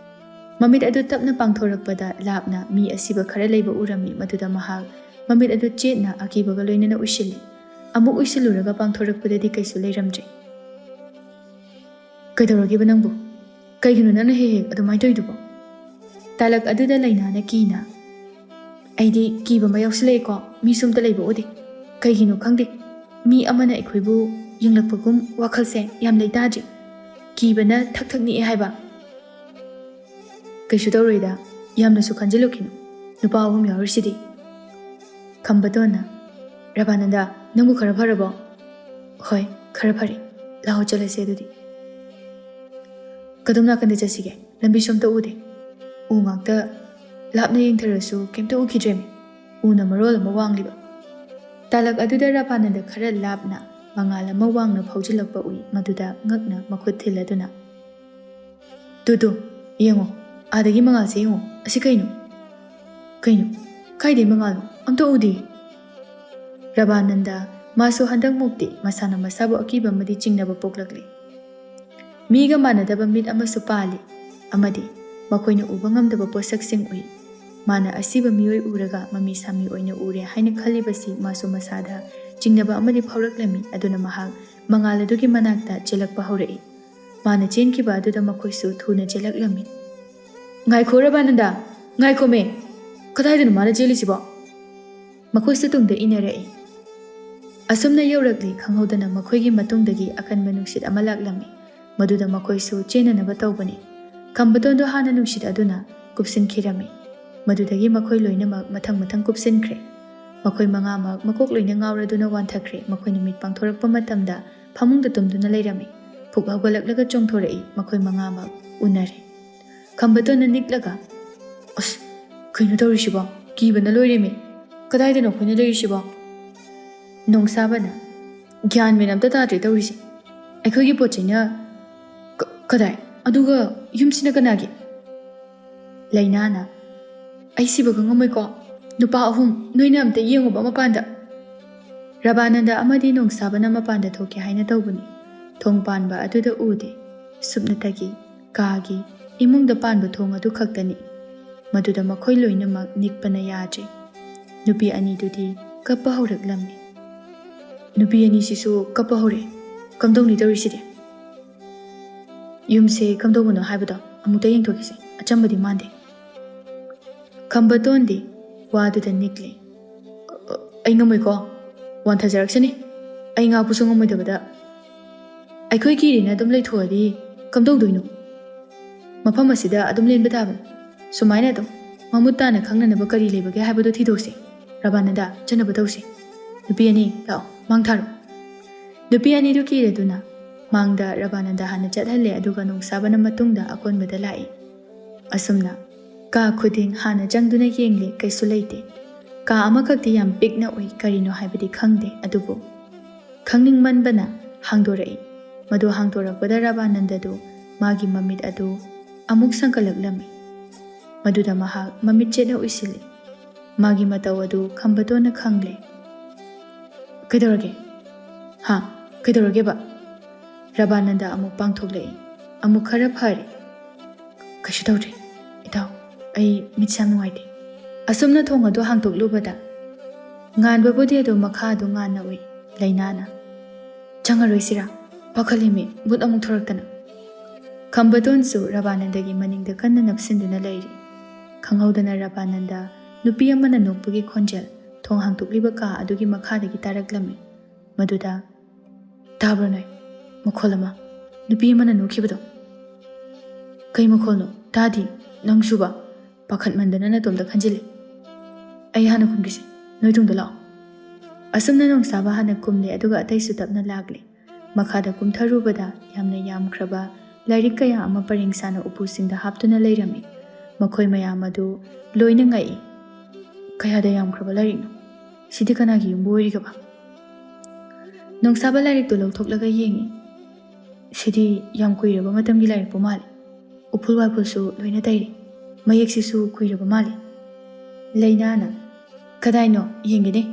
ꯃꯃꯤꯠ ꯑꯗꯨ ꯇꯞꯅ ꯄꯥꯡꯊꯣꯔꯛꯄꯗ ꯂꯥꯞꯅ ꯃꯤ ꯑꯁꯤꯕ ꯈꯔ ꯂꯩꯕ ꯎꯔꯝꯃꯤ꯫ ꯃꯗꯨꯗ ꯃꯍꯥꯛ ꯃꯃꯤꯠ ꯑꯗꯨ ꯆꯦꯠꯅ ꯑꯀꯤꯕꯒ ꯂꯣꯏꯅꯅ ꯎꯏꯁꯤꯜꯂꯤ꯫ ꯑꯃꯨꯛ ꯎꯏꯁꯤꯜꯂꯨꯔꯒ ꯄꯥꯡꯊꯣꯔꯛꯄꯗꯗꯤ ꯀꯩꯁꯨ ꯂꯩꯔꯝꯗ꯭ꯔꯦ꯫ "ꯀꯩꯗꯧꯔꯒꯦꯕ ꯅꯪꯕꯨ? ꯀꯩꯒꯤꯅꯣ ꯅꯪꯅ ꯍꯦꯛ ꯍꯦꯛ ꯑꯗꯨꯃꯥꯏꯅ ꯇꯧꯔꯤꯗꯨꯕꯣ?" ꯇꯥꯂꯛ ꯑꯗꯨꯗ ꯂꯩꯅꯥꯅ ꯀꯤꯅ, "ꯑꯩꯗꯤ ꯀꯤꯕ ꯑꯃ ꯌꯥꯎꯁꯤꯜꯂꯛꯑꯦꯀꯣ, ꯃꯤꯁꯨ ꯑꯝꯇ ꯂꯩꯕ ꯎꯗꯦ꯫ ꯀꯩꯒꯤꯅꯣ ꯈꯪꯗꯦ, ꯃꯤ ꯑꯃꯅ ꯑꯩꯈꯣꯏꯕꯨ ꯌꯦꯡꯂꯛꯄꯒꯨꯝ ꯋꯥꯈꯜꯁꯦ ꯌꯥꯝ ꯂꯩꯇꯥꯗ꯭ꯔꯤ꯫ ꯀꯤꯕꯅ ꯊꯛ ꯊꯛ ꯅꯤꯛꯑꯦ ꯍꯥꯏꯕ꯫" "ꯀꯩꯁꯨ ꯇꯧꯔꯣꯏꯗ, ꯌꯥꯝꯅꯁꯨ ꯈꯟꯖꯤꯜꯂꯨꯈꯤꯅꯨ, ꯅꯨꯄꯥ ꯑꯍꯨꯝ ꯌꯥꯎꯔꯤꯁꯤꯗꯤ꯫" ꯈꯝꯕꯇꯣꯟꯅ, "ꯔꯕꯥꯅꯟꯗ, ꯅꯪꯕꯨ ꯈꯔ ꯐꯔꯕꯣ?" "ꯍꯣꯏ, ꯈꯔ ꯐꯔꯦ꯫ ꯂꯥꯛꯑꯣ, ꯆꯠꯂꯁꯦ ꯑꯗꯨꯗꯤ꯫" "ꯀꯗꯣꯝ ꯅꯥꯀꯟꯗ ꯆꯠꯁꯤꯒꯦ? ꯂꯝꯕꯤꯁꯨ ꯑꯝꯇ ꯎꯗꯦ꯫ ꯎ ꯉꯥꯛꯇ, ꯂꯥꯞꯅ ꯌꯦꯡꯊꯔꯁꯨ ꯀꯩꯝꯇ ꯎꯈꯤꯗ꯭ꯔꯦꯃꯤ꯫ ꯎꯅ ꯃꯔꯣꯜ ꯑꯃ ꯋꯥꯡꯂꯤꯕ꯫" ꯇꯥꯂꯛ ꯑꯗꯨꯗ ꯔꯕꯥꯅꯟꯗ ꯈꯔ ꯂꯥꯞꯅ ꯃꯉꯥꯜ ꯑꯃ ꯋꯥꯡꯅ ꯐꯥꯎꯖꯤꯜꯂꯛꯄ ꯎꯏ꯫ ꯃꯗꯨꯗ ꯉꯛꯅ ꯃꯈꯨꯠ ꯊꯤꯜꯂꯗꯨꯅ, "ꯇꯨ ꯇꯨ, ꯌꯦꯡꯉꯣ, ꯑꯥꯗꯒꯤ ꯃꯉꯥꯜꯁꯦ ꯌꯦꯡꯉꯣ꯫ ꯑꯁꯤ ꯀꯩꯅꯣ? ꯀꯩꯅꯣ? ꯀꯥꯏꯗꯩ ꯃꯉꯥꯜꯅꯣ? ꯑꯝꯇ ꯎꯗꯦ꯫" ꯔꯕꯥꯅꯟꯗ, ꯃꯥꯁꯨ ꯍꯟꯗꯛꯃꯨꯛꯇꯤ ꯃꯁꯥꯅ ꯃꯁꯥꯕꯨ ꯑꯀꯤꯕ ꯑꯃꯗꯤ ꯆꯤꯡꯅꯕ ꯄꯣꯛꯂꯛꯂꯤ꯫ ꯃꯤꯒ ꯃꯥꯟꯅꯗꯕ ꯃꯤꯠ ꯑꯃꯁꯨ ꯄꯥꯜꯂꯤ, ꯑꯃꯗꯤ ꯃꯈꯣꯏꯅ ꯎꯕ ꯉꯝꯗꯕ ꯄꯣꯠꯁꯛꯁꯤꯡ ꯎꯏ꯫ ꯃꯥꯅ ꯑꯁꯤꯕ ꯃꯤꯑꯣꯏ ꯎꯔꯒ ꯃꯃꯤ ꯁꯥꯃꯤ ꯑꯣꯏꯅ ꯎꯔꯦ ꯍꯥꯏꯅ ꯈꯜꯂꯤꯕꯁꯤ ꯃꯥꯁꯨ ꯃꯁꯥꯗ ꯆꯤꯡꯅꯕ ꯑꯃꯗꯤ ꯐꯥꯎꯔꯛꯂꯝꯃꯤ꯫ ꯑꯗꯨꯅ ꯃꯍꯥꯛ ꯃꯉꯥꯜ ꯑꯗꯨꯒꯤ ꯃꯅꯥꯛꯇ ꯆꯦꯜꯂꯛꯄ ꯍꯧꯔꯛꯏ꯫ ꯃꯥꯅ ꯆꯦꯟꯈꯤꯕ ꯑꯗꯨꯗ ꯃꯈꯣꯏꯁꯨ ꯊꯨꯅ ꯆꯦꯜꯂꯛꯂꯝꯃꯤ꯫ "ꯉꯥꯏꯈꯣ ꯔꯕꯥꯅꯟꯗ, ꯉꯥꯏꯈꯣꯃꯦ, ꯀꯗꯥꯏꯗꯅꯣ ꯃꯥꯅ ꯆꯦꯜꯂꯤꯁꯤꯕꯣ?" ꯃꯈꯣꯏꯁꯨ ꯇꯨꯡꯗ ꯏꯟꯅꯔꯛꯏ꯫ ꯑꯁꯨꯝꯅ ꯌꯧꯔꯛꯂꯤ ꯈꯪꯍꯧꯗꯅ ꯃꯈꯣꯏꯒꯤ ꯃꯇꯨꯡꯗꯒꯤ ꯑꯀꯟꯕ ꯅꯨꯡꯁꯤꯠ ꯑꯃ ꯂꯥꯛꯂꯝꯃꯤ꯫ ꯃꯗꯨꯗ ꯃꯈꯣꯏꯁꯨ ꯆꯦꯟꯅꯅꯕ ꯇꯧꯕꯅꯤ꯫ ꯈꯝꯕꯇꯣꯟꯗꯣ ꯍꯥꯟꯅ ꯅꯨꯡꯁꯤꯠ ꯑꯗꯨꯅ ꯀꯨꯞꯁꯤꯟꯈꯤꯔꯝꯃꯤ꯫ ꯃꯗꯨꯗꯒꯤ ꯃꯈꯣꯏ ꯂꯣꯏꯅꯃꯛ ꯃꯊꯪ ꯃꯊꯪ ꯀꯨꯞꯁꯤꯟꯈ꯭ꯔꯦ꯫ ꯃꯈꯣꯏ ꯃꯉꯥꯃꯛ ꯃꯀꯣꯛ ꯂꯣꯏꯅ ꯉꯥꯎꯔꯗꯨꯅ ꯋꯥꯟꯊꯈ꯭ꯔꯦ꯫ ꯃꯈꯣꯏꯅ ꯃꯤꯠ ꯄꯥꯡꯊꯣꯔꯛꯄ ꯃꯇꯝꯗ ꯐꯃꯨꯡꯗ ꯇꯨꯝꯗꯨꯅ ꯂꯩꯔꯝꯃꯤ꯫ ꯐꯨꯛ ꯍꯧꯒꯠꯂꯛꯂꯒ ꯆꯣꯡꯊꯣꯔꯛꯏ꯫ ꯃꯈꯣꯏ ꯃꯉꯥꯃꯛ ꯎꯅꯔꯦ꯫ ꯈꯝꯕꯇꯣꯟꯅ ꯅꯤꯛꯂꯒ, "ꯑꯁ, ꯀꯩꯅꯣ ꯇꯧꯔꯤꯁꯤꯕꯣ? ꯀꯤꯕꯅ ꯂꯣꯏꯔꯦꯃꯤ꯫ ꯀꯗꯥꯏꯗꯅꯣ ꯑꯩꯈꯣꯏꯅ ꯂꯩꯔꯤꯁꯤꯕꯣ?" ꯅꯣꯡꯁꯥꯕꯅ, "ꯒ꯭ꯌꯥꯟ ꯃꯦꯟ ꯑꯝꯇ ꯇꯥꯗ꯭ꯔꯦ ꯇꯧꯔꯤꯁꯦ꯫ ꯑꯩꯈꯣꯏꯒꯤ ꯄꯣꯠ ꯆꯩꯅ ꯀ-, ꯀꯗꯥꯏ? ꯑꯗꯨꯒ ꯌꯨꯝꯁꯤꯅ ꯀꯅꯥꯒꯤ?" ꯂꯩꯅꯥꯅ, "ꯑꯩ ꯁꯤꯕꯒ ꯉꯝꯃꯣꯏꯀꯣ꯫ ꯅꯨꯄꯥ ꯑꯍꯨꯝ, ꯅꯣꯏꯅ ꯑꯝꯇ ꯌꯦꯡꯉꯨꯕ ꯃꯄꯥꯟꯗ꯫" ꯔꯕꯥꯅꯟꯗ ꯑꯃꯗꯤ ꯅꯣꯡꯁꯥꯕꯅ ꯃꯄꯥꯟꯗ ꯊꯣꯛꯀꯦ ꯍꯥꯏꯅ ꯇꯧꯕꯅꯤ꯫ ꯊꯣꯡ ꯄꯥꯟꯕ ꯑꯗꯨꯗ ꯎꯗꯦ꯫ ꯁꯨꯞꯅꯇꯒꯤ ꯀꯥꯒꯤ ꯏꯃꯨꯡꯗ ꯄꯥꯟꯕ ꯊꯣꯡ ꯑꯗꯨ ꯈꯛꯇꯅꯤ꯫ ꯃꯗꯨꯗ ꯃꯈꯣꯏ ꯂꯣꯏꯅꯃꯛ ꯅꯤꯛꯄꯅ ꯌꯥꯗ꯭ꯔꯦ꯫ ꯅꯨꯄꯤ ꯑꯅꯤꯗꯨꯗꯤ ꯀꯞꯄ ꯍꯧꯔꯛꯂꯝꯃꯤ꯫ "ꯅꯨꯄꯤ ꯑꯅꯤꯁꯤꯁꯨ ꯀꯞꯄ ꯍꯧꯔꯛꯑꯦ꯫ ꯀꯝꯗꯧꯅꯤ ꯇꯧꯔꯤꯁꯤꯗꯤ? ꯌꯨꯝꯁꯦ ꯀꯝꯗꯧꯕꯅꯣ ꯍꯥꯏꯕꯗꯣ ꯑꯃꯨꯛꯇ ꯌꯦꯡꯊꯣꯛꯈꯤꯁꯦ꯫ ꯑꯆꯝꯕꯗꯤ ꯃꯥꯟꯗꯦ꯫" ꯈꯝꯕꯇꯣꯟꯗꯤ ꯋꯥꯗꯨꯗ ꯅꯤꯛꯂꯤ꯫ "ꯑ-, ꯑ-, ꯑꯩ ꯉꯝꯃꯣꯏꯀꯣ꯫ ꯋꯥꯟꯊꯖꯔꯛꯁꯅꯤ꯫ ꯑꯩ ꯉꯥꯛꯄꯁꯨ ꯉꯝꯃꯣꯏꯗꯕꯗ꯫ ꯑꯩꯈꯣꯏ ꯀꯤꯔꯦꯅ ꯑꯗꯨꯝ ꯂꯩꯊꯣꯛꯑꯗꯤ ꯀꯝꯗꯧꯗꯣꯏꯅꯣ?" ꯃꯐꯝ ꯑꯁꯤꯗ ꯑꯗꯨꯝ ꯂꯦꯟꯕ ꯇꯥꯕꯅꯤ꯫ ꯁꯨꯃꯥꯏꯅ ꯑꯗꯨꯝ ꯃꯃꯨꯠ ꯇꯥꯅ ꯈꯪꯅꯅꯕ ꯀꯔꯤ ꯂꯩꯕꯒꯦ ꯍꯥꯏꯕꯗꯨ ꯊꯤꯗꯣꯛꯁꯤ꯫ ꯔꯕꯥꯅꯟꯗ, ꯆꯠꯅꯕ ꯇꯧꯁꯤ꯫ ꯅꯨꯄꯤ ꯑꯅꯤ, ꯂꯥꯛꯑꯣ, ꯃꯥꯡ ꯊꯥꯔꯣ꯫ ꯅꯨꯄꯤ ꯑꯅꯤꯗꯨ ꯀꯤꯔꯗꯨꯅ ꯃꯥꯡꯗ ꯔꯕꯥꯅꯟꯗ ꯍꯥꯟꯅ ꯆꯠꯍꯜꯂꯦ, ꯑꯗꯨꯒ ꯅꯣꯡꯁꯥꯕꯅ ꯃꯇꯨꯡꯗ ꯑꯀꯣꯟꯕꯗ ꯂꯥꯛꯏ꯫ ꯑꯁꯨꯝꯅ ꯀꯥ ꯈꯨꯗꯤꯡ ꯍꯥꯟꯅ ꯆꯪꯗꯨꯅ ꯌꯦꯡꯂꯦ, ꯀꯩꯁꯨ ꯂꯩꯇꯦ꯫ ꯀꯥ ꯑꯃꯈꯛꯇꯤ ꯌꯥꯝ ꯄꯤꯛꯅ ꯎꯏ, ꯀꯔꯤꯅꯣ ꯍꯥꯏꯕꯗꯤ ꯈꯪꯗꯦ, ꯑꯗꯨꯕꯨ ꯈꯪꯅꯤꯡꯃꯟꯕꯅ ꯍꯥꯡꯗꯣꯔꯛꯏ꯫ ꯃꯗꯨ ꯍꯥꯡꯗꯣꯔꯛꯄꯗ ꯔꯕꯥꯅꯟꯗꯗꯨ ꯃꯥꯒꯤ ꯃꯃꯤꯠ ꯑꯗꯨ ꯑꯃꯨꯛ ꯁꯪꯀꯠꯂꯛꯂꯝꯃꯤ꯫ ꯃꯗꯨꯗ ꯃꯍꯥꯛ ꯃꯃꯤꯠ ꯆꯦꯠꯅ ꯎꯏꯁꯤꯜꯂꯤ꯫ ꯃꯥꯒꯤ ꯃꯇꯧ ꯑꯗꯨ ꯈꯝꯕꯇꯣꯟꯅ ꯈꯪꯂꯦ꯫ "ꯀꯩꯗꯧꯔꯒꯦ? ꯍꯥ? ꯀꯩꯗꯧꯔꯒꯦꯕ?" ꯔꯕꯥꯅꯟꯗ ꯑꯃꯨꯛ ꯄꯥꯡꯊꯣꯛꯂꯛꯏ꯫ ꯑꯃꯨꯛ ꯈꯔ ꯐꯔꯦ꯫ "ꯀꯩꯁꯨ ꯇꯧꯗ꯭ꯔꯤ, ꯏꯇꯥꯎ꯫ ꯑꯩ ꯃꯤꯠꯁꯦ ꯌꯥꯝ ꯅꯨꯡꯉꯥꯏꯇꯦ꯫" ꯑꯁꯨꯝꯅ ꯊꯣꯡ ꯑꯗꯨ ꯍꯥꯡꯗꯣꯛꯂꯨꯕꯗ ꯉꯥꯟꯕꯕꯨꯗꯤ ꯑꯗꯨꯝ ꯃꯈꯥ ꯑꯗꯨ ꯉꯥꯟꯅ ꯎꯏ꯫ ꯂꯩꯅꯥꯅ, "ꯆꯪꯉꯔꯣꯏꯁꯤꯔꯥ? ꯄꯥꯈꯠꯂꯤꯃꯤ, ꯚꯨꯠ ꯑꯃꯨꯛ ꯊꯣꯔꯛꯇꯅ꯫" ꯈꯝꯕꯇꯣꯟꯁꯨ ꯔꯕꯥꯅꯟꯗꯒꯤ ꯃꯅꯤꯡꯗ ꯀꯟꯅ ꯅꯞꯁꯤꯟꯗꯨꯅ ꯂꯩꯔꯤ꯫ ꯈꯪꯍꯧꯗꯅ ꯔꯕꯥꯅꯟꯗ ꯅꯨꯄꯤ ꯑꯃꯅ ꯅꯣꯛꯄꯒꯤ ꯈꯣꯟꯖꯦꯜ ꯊꯣꯡ ꯍꯥꯡꯗꯣꯛꯂꯤꯕ ꯀꯥ ꯑꯗꯨꯒꯤ ꯃꯈꯥꯗꯒꯤ ꯇꯥꯔꯛꯂꯝꯃꯤ꯫ ꯃꯗꯨꯗ, "ꯇꯥꯕ꯭ꯔꯣ ꯅꯣꯏ? ꯃꯈꯣꯜ ꯑꯃ, ꯅꯨꯄꯤ ꯑꯃꯅ ꯅꯣꯛꯈꯤꯕꯗꯣ꯫" "ꯀꯩ ꯃꯈꯣꯜꯅꯣ? ꯇꯥꯗꯤ, ꯅꯪꯁꯨꯕ?" "ꯄꯥꯈꯠꯃꯟꯗꯅ ꯅꯇꯣꯝꯇ ꯈꯟꯖꯤꯜꯂꯤ꯫ ꯑꯩ ꯍꯥꯟꯅ ꯈꯨꯝꯈꯤꯁꯤ, ꯅꯣꯏ ꯇꯨꯡꯗ ꯂꯥꯛꯑꯣ꯫" ꯑꯁꯨꯝꯅ ꯅꯣꯡꯁꯥꯕ ꯍꯥꯟꯅ ꯀꯨꯝꯂꯦ, ꯑꯗꯨꯒ ꯑꯇꯩꯁꯨ ꯇꯞꯅ ꯂꯥꯛꯂꯦ꯫ ꯃꯈꯥꯗ ꯀꯨꯝꯊꯔꯨꯕꯗ ꯌꯥꯝꯅ ꯌꯥꯝꯈ꯭ꯔꯕ ꯂꯥꯏꯔꯤꯛ ꯀꯌꯥ ꯑꯃ ꯄꯔꯦꯡ ꯁꯥꯅ ꯎꯄꯨꯁꯤꯡꯗ ꯍꯥꯞꯇꯨꯅ ꯂꯩꯔꯝꯃꯤ꯫ ꯃꯈꯣꯏ ꯃꯌꯥꯝ ꯑꯗꯨ ꯂꯣꯏꯅ ꯉꯛꯏ꯫ "ꯀꯌꯥꯗ ꯌꯥꯝꯈ꯭ꯔꯕ ꯂꯥꯏꯔꯤꯛꯅꯣ? ꯁꯤꯗꯤ ꯀꯅꯥꯒꯤ ꯌꯨꯝꯕꯨ ꯑꯣꯏꯔꯤꯒꯕ?" ꯅꯣꯡꯁꯥꯕ ꯂꯥꯏꯔꯤꯛꯇꯨ ꯂꯧꯊꯣꯛꯂꯒ ꯌꯦꯡꯉꯤ꯫ "ꯁꯤꯗꯤ ꯌꯥꯝ ꯀꯨꯏꯔꯕ ꯃꯇꯝꯒꯤ ꯂꯥꯏꯔꯤꯛꯄꯨ ꯃꯥꯜꯂꯤ꯫ ꯎꯐꯨꯜ ꯋꯥꯏꯐꯨꯜꯁꯨ ꯂꯣꯏꯅ ꯇꯩꯔꯦ꯫ ꯃꯌꯦꯛꯁꯤꯁꯨ ꯀꯨꯏꯔꯕ ꯃꯥꯜꯂꯤ꯫" ꯂꯩꯅꯥꯅ, "ꯀꯗꯥꯏꯅꯣ? ꯌꯦꯡꯒꯦꯅꯦ꯫"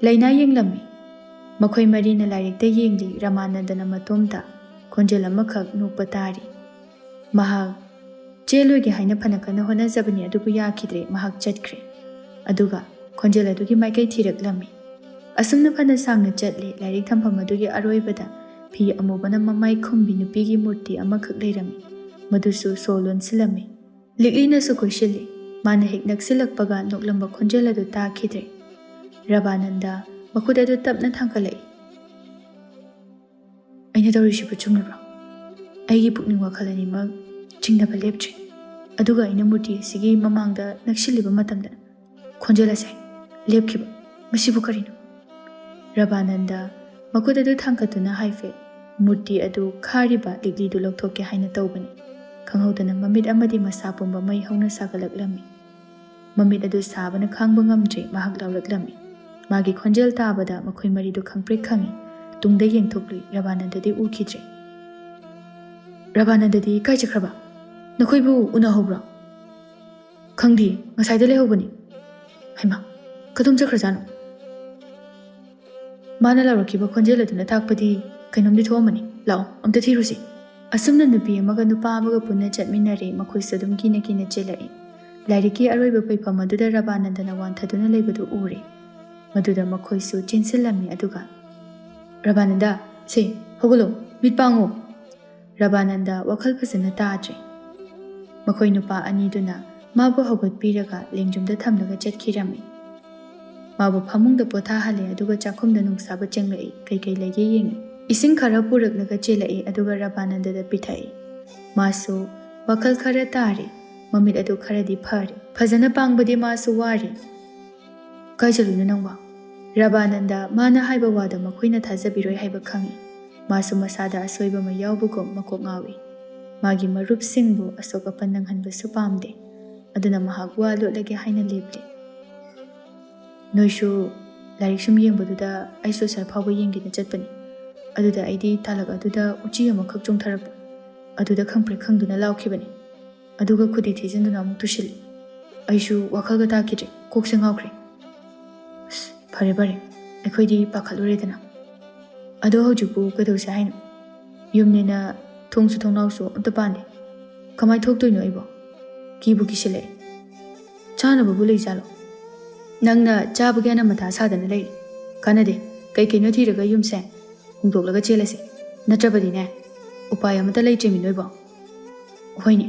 ꯂꯩꯅꯥ ꯌꯦꯡꯂꯝꯃꯤ꯫ ꯃꯈꯣꯏ ꯃꯔꯤꯅ ꯂꯥꯏꯔꯤꯛꯇ ꯌꯦꯡꯂꯤ꯫ ꯔꯃꯥꯅꯟꯗꯅ ꯃꯇꯣꯝꯇ ꯈꯣꯟꯖꯦꯜ ꯑꯃꯈꯛ ꯅꯣꯛꯄ ꯇꯥꯔꯤ꯫ ꯃꯍꯥꯛ ꯆꯦꯜꯂꯣꯏꯒꯦ ꯍꯥꯏꯅ ꯐꯅ ꯀꯟꯅ ꯍꯣꯠꯅꯖꯕꯅꯤ, ꯑꯗꯨꯕꯨ ꯌꯥꯈꯤꯗ꯭ꯔꯦ꯫ ꯃꯍꯥꯛ ꯆꯠꯈ꯭ꯔꯦ꯫ ꯑꯗꯨꯒ ꯈꯣꯟꯖꯦꯜ ꯑꯗꯨꯒꯤ ꯃꯥꯏꯀꯩ ꯊꯤꯔꯛꯂꯝꯃꯤ꯫ ꯑꯁꯨꯝꯅ ꯐꯅ ꯁꯥꯡꯅ ꯆꯠꯂꯦ꯫ ꯂꯥꯏꯔꯤꯛ ꯊꯝꯐꯝ ꯑꯗꯨꯒꯤ ꯑꯔꯣꯏꯕꯗ ꯐꯤ ꯑꯃꯨꯕꯅ ꯃꯃꯥꯏ ꯈꯨꯝꯕꯤ ꯅꯨꯄꯤꯒꯤ ꯃꯨꯔꯇꯤ ꯑꯃꯈꯛ ꯂꯩꯔꯝꯃꯤ꯫ ꯃꯗꯨꯁꯨ ꯁꯣ ꯂꯣꯟꯁꯤꯜꯂꯝꯃꯤ꯫ ꯂꯤꯛꯂꯤꯅꯁꯨ ꯀꯣꯏꯁꯤꯜꯂꯤ꯫ ꯃꯥꯅ ꯍꯦꯛ ꯅꯛꯁꯤꯜꯂꯛꯄꯒ ꯅꯣꯛꯂꯝꯕ ꯈꯣꯟꯖꯦꯜ ꯑꯗꯨ ꯇꯥꯈꯤꯗ꯭ꯔꯦ꯫ ꯔꯕꯥꯅꯟꯗ ꯃꯈꯨꯠ ꯑꯗꯨ ꯇꯞꯅ ꯊꯥꯡꯒꯠꯂꯛꯏ꯫ "ꯑꯩꯅ ꯇꯧꯔꯤꯁꯤꯕꯨ ꯆꯨꯝꯂꯤꯕ꯭ꯔꯣ? ꯑꯩꯒꯤ ꯄꯨꯛꯅꯤꯡ ꯋꯥꯈꯜ ꯑꯅꯤꯃꯛ ꯆꯤꯡꯅꯕ ꯂꯦꯞꯇ꯭ꯔꯤ꯫ ꯑꯗꯨꯒ ꯑꯩꯅ ꯃꯨꯔꯇꯤ ꯑꯁꯤꯒꯤ ꯃꯃꯥꯡꯗ ꯅꯛꯁꯤꯜꯂꯤꯕ ꯃꯇꯝꯗ ꯈꯣꯟꯖꯦꯜ ꯑꯁꯦ ꯂꯦꯞꯈꯤꯕ꯫ ꯃꯁꯤꯕꯨ ꯀꯔꯤꯅꯣ? ꯔꯕꯥꯅꯟꯗ ꯃꯈꯨꯠ ꯑꯗꯨ ꯊꯥꯡꯒꯠꯇꯨꯅ ꯍꯥꯏꯐꯦꯠ ꯃꯨꯔꯇꯤ ꯑꯗꯨ ꯈꯥꯔꯤꯕ ꯂꯤꯛꯂꯤꯗꯨ ꯂꯧꯊꯣꯛꯀꯦ ꯍꯥꯏꯅ ꯇꯧꯕꯅꯤ꯫ ꯈꯪꯍꯧꯗꯅ ꯃꯃꯤꯠ ꯑꯃꯗꯤ ꯃꯁꯥ ꯄꯨꯝꯕ ꯃꯩ ꯍꯧꯅ ꯁꯥꯒꯠꯂꯛꯂꯝꯃꯤ꯫ ꯃꯃꯤꯠ ꯑꯗꯨ ꯁꯥꯕꯅ ꯈꯥꯡꯕ ꯉꯝꯗ꯭ꯔꯦ, ꯃꯍꯥꯛ ꯂꯥꯎꯔꯛꯂꯝꯃꯤ꯫ ꯃꯥꯒꯤ ꯈꯣꯟꯖꯦꯜ ꯇꯥꯕꯗ ꯃꯈꯣꯏ ꯃꯔꯤꯗꯨ ꯈꯪꯄ꯭ꯔꯦꯛ ꯈꯪꯉꯤ꯫ ꯇꯨꯡꯗ ꯌꯦꯡꯊꯣꯛꯂꯤ, ꯔꯕꯥꯅꯟꯗꯗꯤ ꯎꯈꯤꯗ꯭ꯔꯦ꯫ "ꯔꯕꯥꯅꯟꯗꯗꯤ ꯀꯥꯏ ꯆꯠꯈ꯭ꯔꯕ? ꯅꯈꯣꯏꯕꯨ ꯎꯅꯍꯧꯕ꯭ꯔꯣ?" "ꯈꯪꯗꯦ, ꯉꯁꯥꯏꯗ ꯂꯩꯍꯧꯕꯅꯤ꯫" "ꯍꯩꯃꯥ, ꯀꯗꯣꯝ ꯆꯠꯈ꯭ꯔꯖꯥꯠꯅꯣ?" ꯃꯥꯅ ꯂꯥꯎꯔꯛꯈꯤꯕ ꯈꯣꯟꯖꯦꯜ ꯑꯗꯨꯅ ꯇꯥꯛꯄꯗꯤ ꯀꯩꯅꯣꯝꯗꯤ ꯊꯣꯛꯑꯝꯃꯅꯤ꯫ ꯂꯥꯛꯑꯣ, ꯑꯝꯇ ꯊꯤꯔꯨꯁꯤ꯫ ꯑꯁꯨꯝꯅ ꯅꯨꯄꯤ ꯑꯃꯒ ꯅꯨꯄꯥ ꯑꯃꯒ ꯄꯨꯟꯅ ꯆꯠꯃꯤꯟꯅꯔꯦ꯫ ꯃꯈꯣꯏꯁꯨ ꯑꯗꯨꯝ ꯀꯤꯅ ꯀꯤꯅ ꯆꯦꯜꯂꯛꯏ꯫ ꯂꯥꯏꯔꯤꯛꯀꯤ ꯑꯔꯣꯏꯕ ꯐꯩꯐꯝ ꯑꯗꯨꯗ ꯔꯕꯥꯅꯟꯗꯅ ꯋꯥꯟꯊꯗꯨꯅ ꯂꯩꯕꯗꯨ ꯎꯔꯦ꯫ ꯃꯗꯨꯗ ꯃꯈꯣꯏꯁꯨ ꯆꯦꯟꯁꯤꯜꯂꯝꯃꯤ꯫ ꯑꯗꯨꯒ, "ꯔꯕꯥꯅꯟꯗ, ꯁꯦ, ꯍꯧꯒꯠꯂꯣ, ꯃꯤꯠ ꯄꯥꯡꯉꯣ!" ꯔꯕꯥꯅꯟꯗ ꯋꯥꯈꯜ ꯐꯖꯅ ꯇꯥꯗ꯭ꯔꯦ꯫ ꯃꯈꯣꯏ ꯅꯨꯄꯥ ꯑꯅꯤꯗꯨꯅ ꯃꯥꯕꯨ ꯍꯧꯒꯠꯄꯤꯔꯒ ꯂꯦꯡꯖꯨꯝꯗ ꯊꯝꯂꯒ ꯆꯠꯈꯤꯔꯝꯃꯤ꯫ ꯃꯥꯕꯨ ꯐꯃꯨꯡꯗ ꯄꯣꯊꯥꯍꯜꯂꯦ, ꯑꯗꯨꯒ ꯆꯥꯛꯈꯨꯝꯗ ꯅꯨꯡꯁꯥꯕ ꯆꯪꯂꯛꯏ꯫ "ꯀꯩ ꯀꯩ ꯂꯩꯒꯦ ꯌꯦꯡꯉꯤ꯫" ꯏꯁꯤꯡ ꯈꯔ ꯄꯨꯔꯛꯂꯒ ꯆꯦꯜꯂꯛꯏ, ꯑꯗꯨꯒ ꯔꯕꯥꯅꯟꯗꯗ ꯄꯤꯊꯛꯏ꯫ ꯃꯥꯁꯨ ꯋꯥꯈꯜ ꯈꯔ ꯇꯥꯔꯦ, ꯃꯃꯤꯠ ꯑꯗꯨ ꯈꯔꯗꯤ ꯐꯔꯦ꯫ ꯐꯖꯅ ꯄꯥꯡꯕꯗꯤ ꯃꯥꯁꯨ ꯋꯥꯔꯦ꯫ "ꯀꯥꯏ ꯆꯠꯂꯨꯏꯅꯣ ꯅꯪꯕꯣ?" ꯔꯕꯥꯅꯟꯗ ꯃꯥꯅ ꯍꯥꯏꯕ ꯋꯥꯗꯣ ꯃꯈꯣꯏꯅ ꯊꯥꯖꯕꯤꯔꯣꯏ ꯍꯥꯏꯕ ꯈꯪꯏ꯫ ꯃꯥꯁꯨ ꯃꯁꯥꯗ ꯑꯁꯣꯏꯕ ꯑꯃ ꯌꯥꯎꯕꯒꯨꯝ ꯃꯀꯣꯛ ꯉꯥꯎꯏ꯫ ꯃꯥꯒꯤ ꯃꯔꯨꯞꯁꯤꯡꯕꯨ ꯑꯁꯣꯛ ꯑꯄꯟ ꯅꯪꯍꯟꯕꯁꯨ ꯄꯥꯝꯗꯦ꯫ ꯑꯗꯨꯅ ꯃꯍꯥꯛ ꯋꯥ ꯂꯣꯠꯂꯒꯦ ꯍꯥꯏꯅ ꯂꯦꯞꯂꯦ꯫ "ꯅꯣꯏꯁꯨ ꯂꯥꯏꯔꯤꯛ ꯁꯨꯝ ꯌꯦꯡꯕꯗꯨꯗ ꯑꯩꯁꯨ ꯑꯁ꯭ꯋꯥꯏ ꯐꯥꯎꯕ ꯌꯦꯡꯒꯦꯅ ꯆꯠꯄꯅꯤ꯫ ꯑꯗꯨꯗ ꯑꯩꯗꯤ ꯇꯥꯂꯛ ꯑꯗꯨꯗ ꯎꯆꯤ ꯑꯃꯈꯛ ꯆꯣꯡꯊꯔꯛꯄ ꯑꯗꯨꯗ ꯈꯪꯄ꯭ꯔꯦꯛ ꯈꯪꯗꯨꯅ ꯂꯥꯎꯈꯤꯕꯅꯤ꯫ ꯑꯗꯨꯒ ꯈꯨꯗꯤ ꯊꯤꯖꯤꯟꯗꯨꯅ ꯑꯃꯨꯛ ꯇꯨꯁꯤꯜꯂꯤ꯫ ꯑꯩꯁꯨ ꯋꯥꯈꯜꯒ ꯇꯥꯈꯤꯗ꯭ꯔꯦ, ꯀꯣꯛꯁꯦ ꯉꯥꯎꯈ꯭ꯔꯦ꯫ ꯑꯁ, ꯐꯔꯦ ꯐꯔꯦ, ꯑꯩꯈꯣꯏꯗꯤ ꯄꯥꯈꯠꯂꯨꯔꯦꯗꯅ꯫ ꯑꯗꯣ ꯍꯧꯖꯤꯛꯄꯨ ꯀꯩꯗꯧꯁꯦ ꯍꯥꯏꯅꯣ? ꯌꯨꯝꯅꯤꯅ ꯊꯣꯡꯁꯨ ꯊꯣꯡꯅꯥꯎꯁꯨ ꯑꯝꯇ ꯄꯥꯟꯗꯦ꯫ ꯀꯃꯥꯏ ꯊꯣꯛꯇꯣꯏꯅꯣ ꯑꯩꯕꯣ? ꯀꯤꯕꯨ ꯀꯤꯁꯤꯜꯂꯛꯑꯦ꯫ ꯆꯥꯅꯕꯕꯨ ꯂꯩꯖꯥꯠꯂꯣ? ꯅꯪꯅ ꯆꯥꯕꯒꯤ ꯑꯅ ꯃꯊꯥ ꯁꯥꯗꯅ ꯂꯩꯔꯤ꯫ ꯀꯥꯟꯅꯗꯦ, ꯀꯩ ꯀꯩꯅꯣ ꯊꯤꯔꯒ ꯌꯨꯝꯁꯦ ꯍꯣꯡꯗꯣꯛꯂꯒ ꯆꯦꯜꯂꯁꯤ꯫ ꯅꯠꯇ꯭ꯔꯕꯗꯤꯅꯦ, ꯎꯄꯥꯏ ꯑꯃꯠꯇ ꯂꯩꯇ꯭ꯔꯤꯃꯤ ꯅꯣꯏꯕꯣ꯫ ꯍꯣꯏꯅꯦ,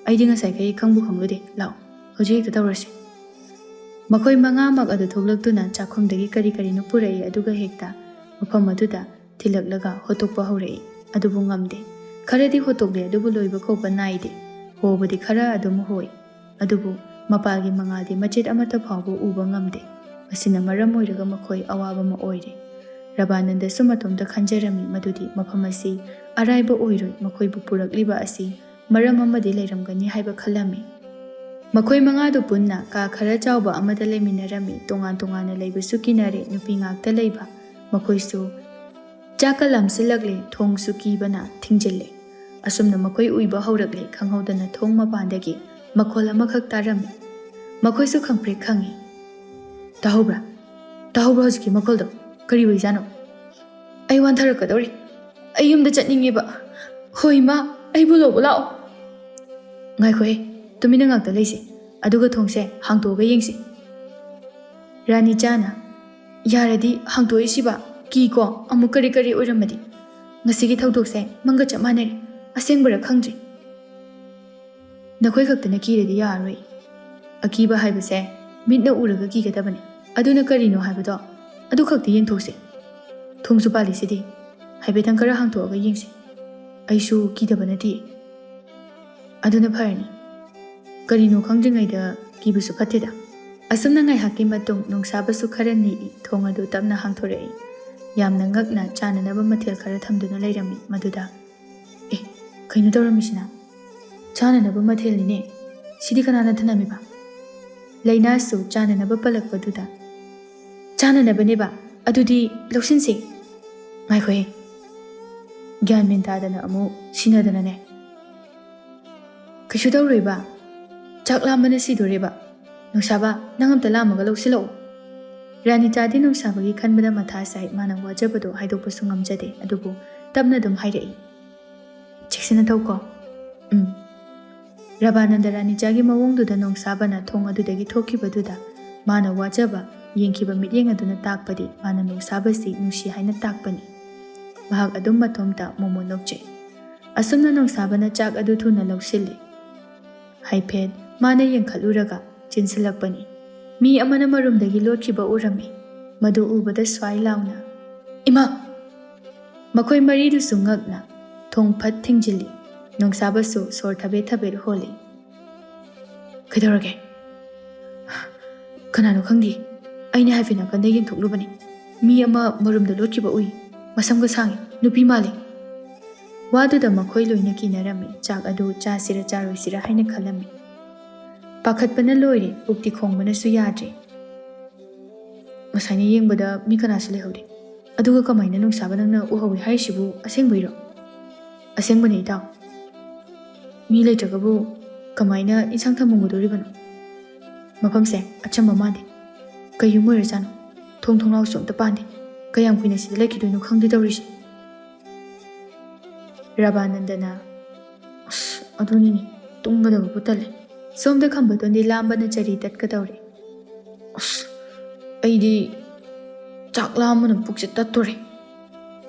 ꯑꯩꯗꯤ ꯉꯁꯥꯏꯈꯩ ꯈꯪꯕꯨ ꯈꯪꯂꯨꯗꯦ꯫ ꯂꯥꯛꯑꯣ, ꯍꯧꯖꯤꯛ ꯍꯦꯛꯇ ꯇꯧꯔꯁꯤ꯫ ꯃꯈꯣꯏ ꯃꯉꯥꯃꯛ ꯑꯗꯨ ꯊꯣꯛꯂꯛꯇꯨꯅ ꯆꯥꯛꯈꯨꯝꯗꯒꯤ ꯀꯔꯤ ꯀꯔꯤꯅꯣ ꯄꯨꯔꯛꯏ, ꯑꯗꯨꯒ ꯍꯦꯛꯇ ꯃꯐꯝ ꯑꯗꯨꯗ ꯊꯤꯜꯂꯛꯂꯒ ꯍꯣꯠꯇꯣꯛꯄ ꯍꯧꯔꯛꯏ꯫ ꯑꯗꯨꯕꯨ ꯉꯝꯗꯦ꯫ ꯈꯔꯗꯤ ꯍꯣꯠꯇꯣꯛꯂꯦ, ꯑꯗꯨꯕꯨ ꯂꯣꯏꯕ ꯀꯧꯕ ꯅꯥꯏꯗꯦ꯫ ꯍꯣꯕꯗꯤ ꯈꯔ ꯑꯗꯨꯝ ꯍꯣꯏ, ꯑꯗꯨꯕꯨ ꯃꯄꯥꯜꯒꯤ ꯃꯉꯥꯜꯗꯤ ꯃꯆꯦꯠ ꯑꯃꯠꯇ ꯐꯥꯎꯕ ꯎꯕ ꯉꯝꯗꯦ꯫ ꯃꯁꯤꯅ ꯃꯔꯝ ꯑꯣꯏꯔꯒ ꯃꯈꯣꯏ ꯑꯋꯥꯕ ꯑꯃ ꯑꯣꯏꯔꯦ꯫ ꯔꯕꯥꯅꯟꯗꯁꯨ ꯃꯇꯣꯝꯇ ꯈꯟꯖꯔꯝꯃꯤ ꯃꯗꯨꯗꯤ ꯃꯐꯝ ꯑꯁꯤ ꯑꯔꯥꯏꯕ ꯑꯣꯏꯔꯣꯏ, ꯃꯈꯣꯏꯕꯨ ꯄꯨꯔꯛꯂꯤꯕ ꯑꯁꯤ ꯃꯔꯝ ꯑꯃꯗꯤ ꯂꯩꯔꯝꯒꯅꯤ ꯍꯥꯏꯕ ꯈꯜꯂꯝꯃꯤ꯫ ꯃꯈꯣꯏ ꯃꯉꯥꯗꯨ ꯄꯨꯟꯅ ꯀꯥ ꯈꯔ ꯆꯥꯎꯕ ꯑꯃꯗ ꯂꯩꯃꯤꯟꯅꯔꯝꯃꯤ꯫ ꯇꯣꯉꯥꯟ ꯇꯣꯉꯥꯟꯅ ꯂꯩꯕꯁꯨ ꯀꯤꯅꯔꯦ꯫ ꯅꯨꯄꯤ ꯉꯥꯛꯇ ꯂꯩꯕ ꯃꯈꯣꯏꯁꯨ ꯆꯥꯛꯀ ꯂꯥꯝꯁꯤꯜꯂꯛꯂꯦ꯫ ꯊꯣꯡꯁꯨ ꯀꯤꯕꯅ ꯊꯤꯡꯖꯤꯜꯂꯦ꯫ ꯑꯁꯨꯝꯅ ꯃꯈꯣꯏ ꯎꯏꯕ ꯍꯧꯔꯛꯂꯦ꯫ ꯈꯪꯍꯧꯗꯅ ꯊꯣꯡ ꯃꯄꯥꯟꯗꯒꯤ ꯃꯈꯣꯜ ꯑꯃꯈꯛ ꯇꯥꯔꯝꯃꯤ꯫ ꯃꯈꯣꯏꯁꯨ ꯈꯪꯄ꯭ꯔꯦꯛ ꯈꯪꯉꯤ꯫ "ꯇꯥꯍꯧꯕ꯭ꯔꯥ? ꯇꯥꯍꯧꯕ꯭ꯔꯥ ꯍꯧꯖꯤꯛꯀꯤ ꯃꯈꯣꯜꯗꯣ? ꯀꯔꯤ ꯑꯣꯏꯖꯥꯠꯅꯣ? ꯑꯩ ꯋꯥꯟꯊꯔꯛꯀꯗꯧꯔꯦ꯫ ꯑꯩ ꯌꯨꯝꯗ ꯆꯠꯅꯤꯡꯉꯦꯕ꯫ ꯍꯣꯏ, ꯏꯃꯥ, ꯑꯩꯕꯨ ꯂꯧꯕ ꯂꯥꯛꯑꯣ꯫" "ꯉꯥꯏꯈꯣꯍꯦ, ꯇꯨꯃꯤꯟꯅ ꯉꯥꯛꯇ ꯂꯩꯁꯦ, ꯑꯗꯨꯒ ꯊꯣꯡꯁꯦ ꯍꯥꯡꯇꯣꯛꯑꯒ ꯌꯦꯡꯁꯤ꯫" ꯔꯥꯅꯤ ꯆꯥꯅ, "ꯌꯥꯔꯗꯤ ꯍꯥꯡꯇꯣꯛꯏꯁꯤꯕ, ꯀꯤꯀꯣ, ꯑꯃꯨꯛ ꯀꯔꯤ ꯀꯔꯤ ꯑꯣꯏꯔꯝꯃꯗꯤ? ꯉꯁꯤꯒꯤ ꯊꯧꯗꯣꯛꯁꯦ ꯃꯪꯒ ꯆꯞ ꯃꯥꯟꯅꯔꯦ, ꯑꯁꯦꯡꯕꯔꯥ ꯈꯪꯗ꯭ꯔꯦ꯫" "ꯅꯈꯣꯏ ꯈꯛꯇꯅ ꯀꯤꯔꯗꯤ ꯌꯥꯔꯔꯣꯏ꯫ ꯑꯀꯤꯕ ꯍꯥꯏꯕꯁꯦ ꯃꯤꯠꯅ ꯎꯔꯒ ꯀꯤꯒꯗꯕꯅꯦ꯫ ꯑꯗꯨꯅ ꯀꯔꯤꯅꯣ ꯍꯥꯏꯕꯗꯣ ꯑꯗꯨ ꯈꯛꯇ ꯌꯦꯡꯊꯣꯛꯁꯦ꯫ ꯊꯣꯡꯁꯨ ꯄꯥꯜꯂꯤꯁꯤꯗꯤ, ꯍꯥꯏꯐꯦꯠꯇꯪ ꯈꯔ ꯍꯥꯡꯇꯣꯛꯑꯒ ꯌꯦꯡꯁꯦ꯫ ꯑꯩꯁꯨ ꯀꯤꯗꯕ ꯅꯠꯇꯦ꯫ ꯑꯗꯨꯅ ꯐꯔꯅꯤ꯫ ꯀꯔꯤꯅꯣ ꯈꯪꯗ꯭ꯔꯤꯉꯩꯗ ꯀꯤꯕꯁꯨ ꯐꯠꯇꯦꯗ꯫" ꯑꯁꯨꯝꯅ ꯉꯥꯏꯍꯥꯛꯀꯤ ꯃꯇꯨꯡ ꯅꯣꯡꯁꯥꯕꯁꯨ ꯈꯔ ꯅꯤꯛꯏ꯫ ꯊꯣꯡ ꯑꯗꯨ ꯇꯞꯅ ꯍꯥꯡꯊꯣꯔꯛꯏ꯫ ꯌꯥꯝꯅ ꯉꯛꯅ ꯆꯥꯅꯅꯕ ꯃꯊꯦꯜ ꯈꯔ ꯊꯝꯗꯨꯅ ꯂꯩꯔꯝꯃꯤ꯫ ꯃꯗꯨꯗ, "ꯑꯦ, ꯀꯩꯅꯣ ꯇꯧꯔꯝꯃꯤꯁꯤꯅ? ꯆꯥꯅꯅꯕ ꯃꯊꯦꯜꯅꯤꯅꯦ꯫ ꯁꯤꯗꯤ ꯀꯅꯥꯅ ꯊꯅꯝꯃꯤꯕ?" ꯂꯩꯅꯥꯁꯨ ꯆꯥꯅꯅꯕ ꯄꯜꯂꯛꯄꯗꯨꯗ, "ꯆꯥꯅꯅꯕꯅꯦꯕ, ꯑꯗꯨꯗꯤ ꯂꯧꯁꯤꯟꯁꯦ꯫" "ꯉꯥꯏꯈꯣꯍꯦ, ꯒ꯭ꯌꯥꯟ ꯃꯦꯟ ꯇꯥꯗꯅ ꯑꯃꯨꯛ ꯁꯤꯟꯅꯗꯅꯅꯦ꯫" "ꯀꯩꯁꯨ ꯇꯧꯔꯣꯏꯕ, ꯆꯥꯛ ꯂꯥꯝꯕꯅ ꯁꯤꯗꯣꯔꯦꯕ꯫ ꯅꯣꯡꯁꯥꯕ, ꯅꯪ ꯑꯝꯇ ꯂꯥꯝꯃꯒ ꯂꯧꯁꯤꯜꯂꯛꯑꯣ꯫" ꯔꯥꯅꯤꯆꯥꯗꯤ ꯅꯣꯡꯁꯥꯕꯒꯤ ꯈꯟꯕꯗ ꯃꯊꯥ ꯁꯥꯏ꯫ ꯃꯥꯅ ꯋꯥꯖꯕꯗꯣ ꯍꯥꯏꯗꯣꯛꯄꯁꯨ ꯉꯝꯖꯗꯦ, ꯑꯗꯨꯕꯨ ꯇꯞꯅ ꯑꯗꯨꯝ ꯍꯥꯏꯔꯛꯏ, "ꯆꯦꯛꯁꯤꯟꯅ ꯇꯧꯀꯣ꯫" "ꯎꯝ꯫" ꯔꯕꯥꯅꯟꯗ ꯔꯥꯅꯤꯆꯥꯒꯤ ꯃꯑꯣꯡꯗꯨꯗ ꯅꯣꯡꯁꯥꯕꯅ ꯊꯣꯡ ꯑꯗꯨꯗꯒꯤ ꯊꯣꯛꯈꯤꯕꯗꯨꯗ ꯃꯥꯅ ꯋꯥꯖꯕ ꯌꯦꯡꯈꯤꯕ ꯃꯤꯠꯌꯦꯡ ꯑꯗꯨꯅ ꯇꯥꯛꯄꯗꯤ ꯃꯥꯅ ꯅꯣꯡꯁꯥꯕꯁꯤ ꯅꯨꯡꯁꯤ ꯍꯥꯏꯅ ꯇꯥꯛꯄꯅꯤ꯫ ꯃꯍꯥꯛ ꯑꯗꯨꯝ ꯃꯇꯣꯝꯇ ꯃꯣꯃꯣꯟ ꯅꯣꯛꯆꯩ꯫ ꯑꯁꯨꯝꯅ ꯅꯣꯡꯁꯥꯕꯅ ꯆꯥꯛ ꯑꯗꯨ ꯊꯨꯅ ꯂꯧꯁꯤꯜꯂꯤ꯫ ꯍꯥꯏꯐꯦꯠ ꯃꯥꯅ ꯌꯦꯡꯈꯠꯂꯨꯔꯒ ꯆꯦꯟꯁꯤꯜꯂꯛꯄꯅꯤ꯫ ꯃꯤ ꯑꯃꯅ ꯃꯔꯨꯝꯗꯒꯤ ꯂꯣꯠꯈꯤꯕ ꯎꯔꯝꯃꯤ꯫ ꯃꯗꯨ ꯎꯕꯗ ꯁ꯭ꯋꯥꯏ ꯂꯥꯎꯅ, "ꯏꯃꯥ!" ꯃꯈꯣꯏ ꯃꯔꯤꯗꯨꯁꯨ ꯉꯛꯅ ꯊꯣꯡ ꯐꯠ ꯊꯤꯡꯖꯤꯜꯂꯤ꯫ ꯅꯣꯡꯁꯥꯕꯁꯨ ꯁꯣꯔ ꯊꯕꯦꯠ ꯊꯕꯦꯠ ꯍꯣꯜꯂꯤ꯫ "ꯀꯩꯗꯧꯔꯒꯦ?" "ꯀꯅꯥꯅꯣ ꯈꯪꯗꯦ꯫ ꯑꯩꯅ ꯍꯥꯏꯐꯦꯠ ꯅꯥꯀꯟꯗ ꯌꯦꯡꯊꯣꯛꯂꯨꯕꯅꯤ꯫ ꯃꯤ ꯑꯃ ꯃꯔꯨꯝꯗ ꯂꯣꯠꯈꯤꯕ ꯎꯏ꯫ ꯃꯁꯝꯒ ꯁꯥꯡꯉꯤ꯫ ꯅꯨꯄꯤ ꯃꯥꯜꯂꯤ꯫" ꯋꯥꯗꯨꯗ ꯃꯈꯣꯏ ꯂꯣꯏꯅ ꯀꯤꯅꯔꯝꯃꯤ꯫ ꯆꯥꯛ ꯑꯗꯨ ꯆꯥꯁꯤꯔ ꯆꯥꯔꯣꯏꯁꯤꯔ ꯍꯥꯏꯅ ꯈꯜꯂꯝꯃꯤ꯫ ꯄꯥꯈꯠꯄꯅ ꯂꯣꯏꯔꯦ꯫ ꯄꯨꯛꯇꯤ ꯈꯣꯡꯕꯅꯁꯨ ꯌꯥꯗ꯭ꯔꯦ꯫ "ꯉꯁꯥꯏꯅ ꯌꯦꯡꯕꯗ ꯃꯤ ꯀꯅꯥꯁꯨ ꯂꯩꯍꯧꯗꯦ꯫ ꯑꯗꯨꯒ ꯀꯃꯥꯏꯅ ꯅꯣꯡꯁꯥꯕ ꯅꯪꯅ ꯎꯍꯧꯏ ꯍꯥꯏꯔꯤꯁꯤꯕꯨ ꯑꯁꯦꯡꯕꯩꯔꯣ?" "ꯑꯁꯦꯡꯕꯅꯦ ꯏꯇꯥꯎ꯫ ꯃꯤ ꯂꯩꯇ꯭ꯔꯒꯕꯨ ꯀꯃꯥꯏꯅ ꯏꯟꯁꯥꯡ ꯊꯝꯃꯝꯒꯗꯣꯔꯤꯕꯅꯣ? ꯃꯐꯝꯁꯦ ꯑꯆꯝꯕ ꯃꯥꯟꯗꯦ꯫ ꯀꯩ ꯌꯨꯝ ꯑꯣꯏꯔꯖꯥꯠꯅꯣ? ꯊꯣꯡ ꯊꯣꯡꯅꯥꯎꯁꯨ ꯑꯝꯇ ꯄꯥꯟꯗꯦ꯫ ꯀꯌꯥꯝ ꯀꯨꯏꯅ ꯁꯤꯗ ꯂꯩꯈꯤꯗꯣꯏꯅꯣ ꯈꯪꯗꯦ ꯇꯧꯔꯤꯁꯦ꯫" ꯔꯕꯥꯅꯟꯗꯅ, "ꯑꯁ, ꯑꯗꯨꯅꯤꯅꯦ, ꯇꯨꯝꯒꯗꯕꯕꯨ ꯇꯜꯂꯦ꯫" ꯁꯣꯝꯗ ꯈꯝꯕꯇꯣꯟꯗꯤ ꯂꯥꯝꯕꯅ ꯆꯔꯤ ꯇꯠꯀꯗꯧꯔꯦ꯫ "ꯑꯁ, ꯑꯩꯗꯤ ꯆꯥꯛ ꯂꯥꯝꯕꯅ ꯄꯨꯛꯁꯦ ꯇꯠꯇꯣꯔꯦ꯫"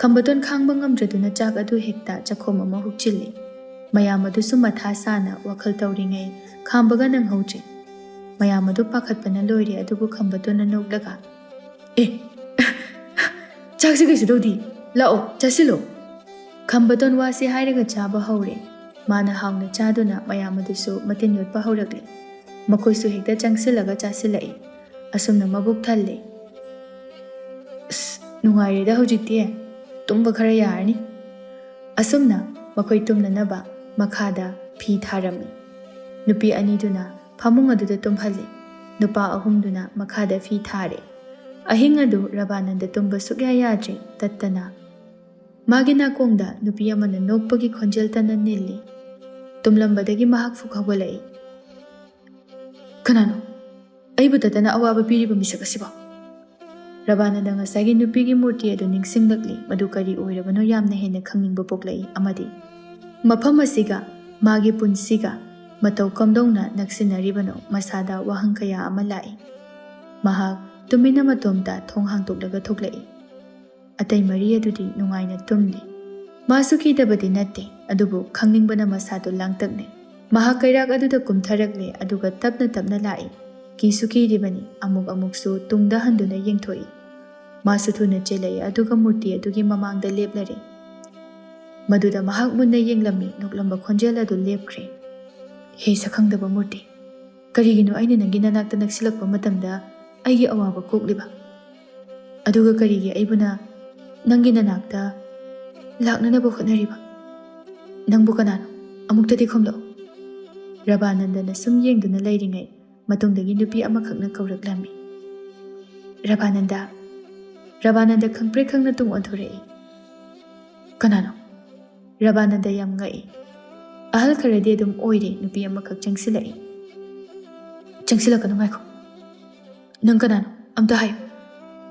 ꯈꯝꯕꯇꯣꯟ ꯈꯥꯡꯕ ꯉꯝꯗ꯭ꯔꯗꯨꯅ ꯆꯥꯛ ꯑꯗꯨ ꯍꯦꯛꯇ ꯆꯥꯛꯈꯣꯝ ꯑꯃ ꯍꯨꯛꯆꯤꯜꯂꯤ꯫ ꯃꯌꯥꯝ ꯑꯗꯨꯁꯨ ꯃꯊꯥ ꯁꯥꯅ ꯋꯥꯈꯜ ꯇꯧꯔꯤꯉꯩ ꯈꯥꯝꯕꯒ ꯅꯪꯍꯧꯗ꯭ꯔꯦ꯫ ꯃꯌꯥꯝ ꯑꯗꯨ ꯄꯥꯈꯠꯄꯅ ꯂꯣꯏꯔꯦ, ꯑꯗꯨꯕꯨ ꯈꯝꯕꯇꯣꯟꯅ ꯅꯣꯛꯂꯒ, "ꯑꯦ, ꯆꯥꯛꯁꯦ ꯀꯩꯁꯨ ꯇꯧꯗꯦ, ꯂꯥꯛꯑꯣ, ꯆꯥꯁꯤꯜꯂꯣ꯫" ꯈꯝꯕꯇꯣꯟ ꯋꯥꯁꯤ ꯍꯥꯏꯔꯒ ꯆꯥꯕ ꯍꯧꯔꯦ꯫ ꯃꯥꯅ ꯍꯥꯎꯅ ꯆꯥꯗꯨꯅ ꯃꯌꯥꯝ ꯑꯗꯨꯁꯨ ꯃꯇꯤꯟ ꯌꯣꯠꯄ ꯍꯧꯔꯛꯂꯦ꯫ ꯃꯈꯣꯏꯁꯨ ꯍꯦꯛꯇ ꯆꯪꯁꯤꯜꯂꯒ ꯆꯥꯁꯤꯜꯂꯛꯏ꯫ ꯑꯁꯨꯝꯅ ꯃꯕꯨꯛ ꯊꯜꯂꯦ꯫ "ꯑꯁ, ꯅꯨꯡꯉꯥꯏꯔꯦꯗ ꯍꯧꯖꯤꯛꯇꯤ꯫ ꯇꯨꯝꯕ ꯈꯔ ꯌꯥꯔꯅꯤ꯫" ꯑꯁꯨꯝꯅ ꯃꯈꯣꯏ ꯇꯨꯝꯅꯅꯕ ꯃꯈꯥꯗ ꯐꯤ ꯊꯥꯔꯝꯃꯤ꯫ ꯅꯨꯄꯤ ꯑꯅꯤꯗꯨꯅ ꯐꯃꯨꯡ ꯑꯗꯨꯗ ꯇꯨꯝꯍꯜꯂꯤ꯫ ꯅꯨꯄꯥ ꯑꯍꯨꯝꯗꯨꯅ ꯃꯈꯥꯗ ꯐꯤ ꯊꯥꯔꯦ꯫ ꯑꯍꯤꯡ ꯑꯗꯨ ꯔꯕꯥꯅꯟꯗ ꯇꯨꯝꯕ ꯁꯨꯛꯌꯥ ꯌꯥꯗ꯭ꯔꯦ, ꯇꯠꯇꯅ꯫ ꯃꯥꯒꯤ ꯅꯥꯀꯣꯡꯗ ꯅꯨꯄꯤ ꯑꯃꯅ ꯅꯣꯛꯄꯒꯤ ꯈꯣꯟꯖꯦꯜ ꯇꯅ ꯅꯤꯜꯂꯤ꯫ ꯇꯨꯝꯂꯝꯕꯗꯒꯤ ꯃꯍꯥꯛ ꯐꯨꯛ ꯍꯧꯒꯠꯂꯛꯏ꯫ "ꯀꯅꯥꯅꯣ ꯑꯩꯕꯨ ꯇꯠꯇꯅ ꯑꯋꯥꯕ ꯄꯤꯔꯤꯕ ꯃꯤꯁꯛ ꯑꯁꯤꯕꯣ?" ꯔꯕꯥꯅꯟꯗ ꯉꯁꯥꯏꯒꯤ ꯅꯨꯄꯤꯒꯤ ꯃꯨꯔꯇꯤ ꯑꯗꯨ ꯅꯤꯡꯁꯤꯡꯂꯛꯂꯤ꯫ ꯃꯗꯨ ꯀꯔꯤ ꯑꯣꯏꯔꯕꯅꯣ ꯌꯥꯝꯅ ꯍꯦꯟꯅ ꯈꯪꯅꯤꯡꯕ ꯄꯣꯛꯂꯛꯏ ꯑꯃꯗꯤ ꯃꯐꯝ ꯑꯁꯤꯒ ꯃꯥꯒꯤ ꯄꯨꯟꯁꯤꯒ ꯃꯇꯧ ꯀꯝꯗꯧꯅ ꯅꯛꯁꯤꯟꯅꯔꯤꯕꯅꯣ ꯃꯁꯥꯗ ꯋꯥꯍꯪ ꯀꯌꯥ ꯑꯃ ꯂꯥꯛꯏ꯫ ꯃꯍꯥꯛ ꯇꯨꯃꯤꯟꯅ ꯃꯇꯣꯝꯇ ꯊꯣꯡ ꯍꯥꯡꯗꯣꯛꯂꯒ ꯊꯣꯛꯂꯛꯏ꯫ ꯑꯇꯩ ꯃꯔꯤ ꯑꯗꯨꯗꯤ ꯅꯨꯡꯉꯥꯏꯅ ꯇꯨꯝꯂꯤ꯫ ꯃꯥꯁꯨ ꯀꯤꯗꯕꯗꯤ ꯅꯠꯇꯦ, ꯑꯗꯨꯕꯨ ꯈꯪꯅꯤꯡꯕꯅ ꯃꯁꯥꯗꯨ ꯂꯥꯡꯇꯛꯅꯩ꯫ ꯃꯍꯥꯛ ꯀꯩꯔꯥꯛ ꯑꯗꯨꯗ ꯀꯨꯝꯊꯔꯛꯂꯦ, ꯑꯗꯨꯒ ꯇꯞꯅ ꯇꯞꯅ ꯂꯥꯛꯏ꯫ ꯀꯤꯁꯨ ꯀꯤꯔꯤꯕꯅꯤ, ꯑꯃꯨꯛ ꯑꯃꯨꯛꯁꯨ ꯇꯨꯡꯗ ꯍꯟꯗꯨꯅ ꯌꯦꯡꯊꯣꯛꯏ꯫ ꯃꯥꯁꯨ ꯊꯨꯅ ꯆꯦꯜꯂꯛꯏ, ꯑꯗꯨꯒ ꯃꯨꯔꯇꯤ ꯑꯗꯨꯒꯤ ꯃꯃꯥꯡꯗ ꯂꯦꯞꯂꯔꯦ꯫ ꯃꯗꯨꯗ ꯃꯍꯥꯛ ꯃꯨꯟꯅ ꯌꯦꯡꯂꯝꯃꯤ꯫ ꯅꯣꯛꯂꯝꯕ ꯈꯣꯟꯖꯦꯜ ꯑꯗꯨ ꯂꯦꯞꯈ꯭ꯔꯦ꯫ "ꯍꯦ ꯁꯛꯈꯪꯗꯕ ꯃꯨꯔꯇꯤ, ꯀꯔꯤꯒꯤꯅꯣ ꯑꯩꯅ ꯅꯪꯒꯤ ꯅꯅꯥꯛꯇ ꯅꯛꯁꯤꯜꯂꯛꯄ ꯃꯇꯝꯗ ꯑꯩꯒꯤ ꯑꯋꯥꯕ ꯀꯣꯛꯂꯤꯕ? ꯑꯗꯨꯒ ꯀꯔꯤꯒꯤ ꯑꯩꯕꯨꯅ ꯅꯪꯒꯤ ꯅꯅꯥꯛꯇ ꯂꯥꯛꯅꯅꯕ ꯍꯣꯠꯅꯔꯤꯕ? ꯅꯪꯕꯨ ꯀꯅꯥꯅꯣ? ꯑꯃꯨꯛꯇꯗꯤ ꯈꯨꯝꯂꯛꯎ꯫" ꯔꯕꯥꯅꯟꯗꯅ ꯁꯨꯝ ꯌꯦꯡꯗꯨꯅ ꯂꯩꯔꯤꯉꯩ, ꯃꯇꯨꯡꯗꯒꯤ ꯅꯨꯄꯤ ꯑꯃꯈꯛꯅ ꯀꯧꯔꯛꯂꯝꯃꯤ, "ꯔꯕꯥꯅꯟꯗ!" ꯔꯕꯥꯅꯟꯗ ꯈꯪꯄ꯭ꯔꯦꯛ ꯈꯪꯅ ꯇꯨꯡ ꯑꯣꯟꯊꯣꯔꯛꯏ꯫ "ꯀꯅꯥꯅꯣ?" ꯔꯕꯥꯅꯟꯗ ꯌꯥꯝ ꯉꯛꯏ꯫ ꯑꯍꯜ ꯈꯔꯗꯤ ꯑꯗꯨꯝ ꯑꯣꯏꯔꯦ, ꯅꯨꯄꯤ ꯑꯃꯈꯛ ꯆꯪꯁꯤꯜꯂꯛꯏ꯫ "ꯆꯪꯁꯤꯜꯂꯛꯀꯅꯨ, ꯉꯥꯏꯈꯣ꯫ ꯅꯪ ꯀꯅꯥꯅꯣ? ꯑꯝꯇ ꯍꯥꯏꯌꯨ꯫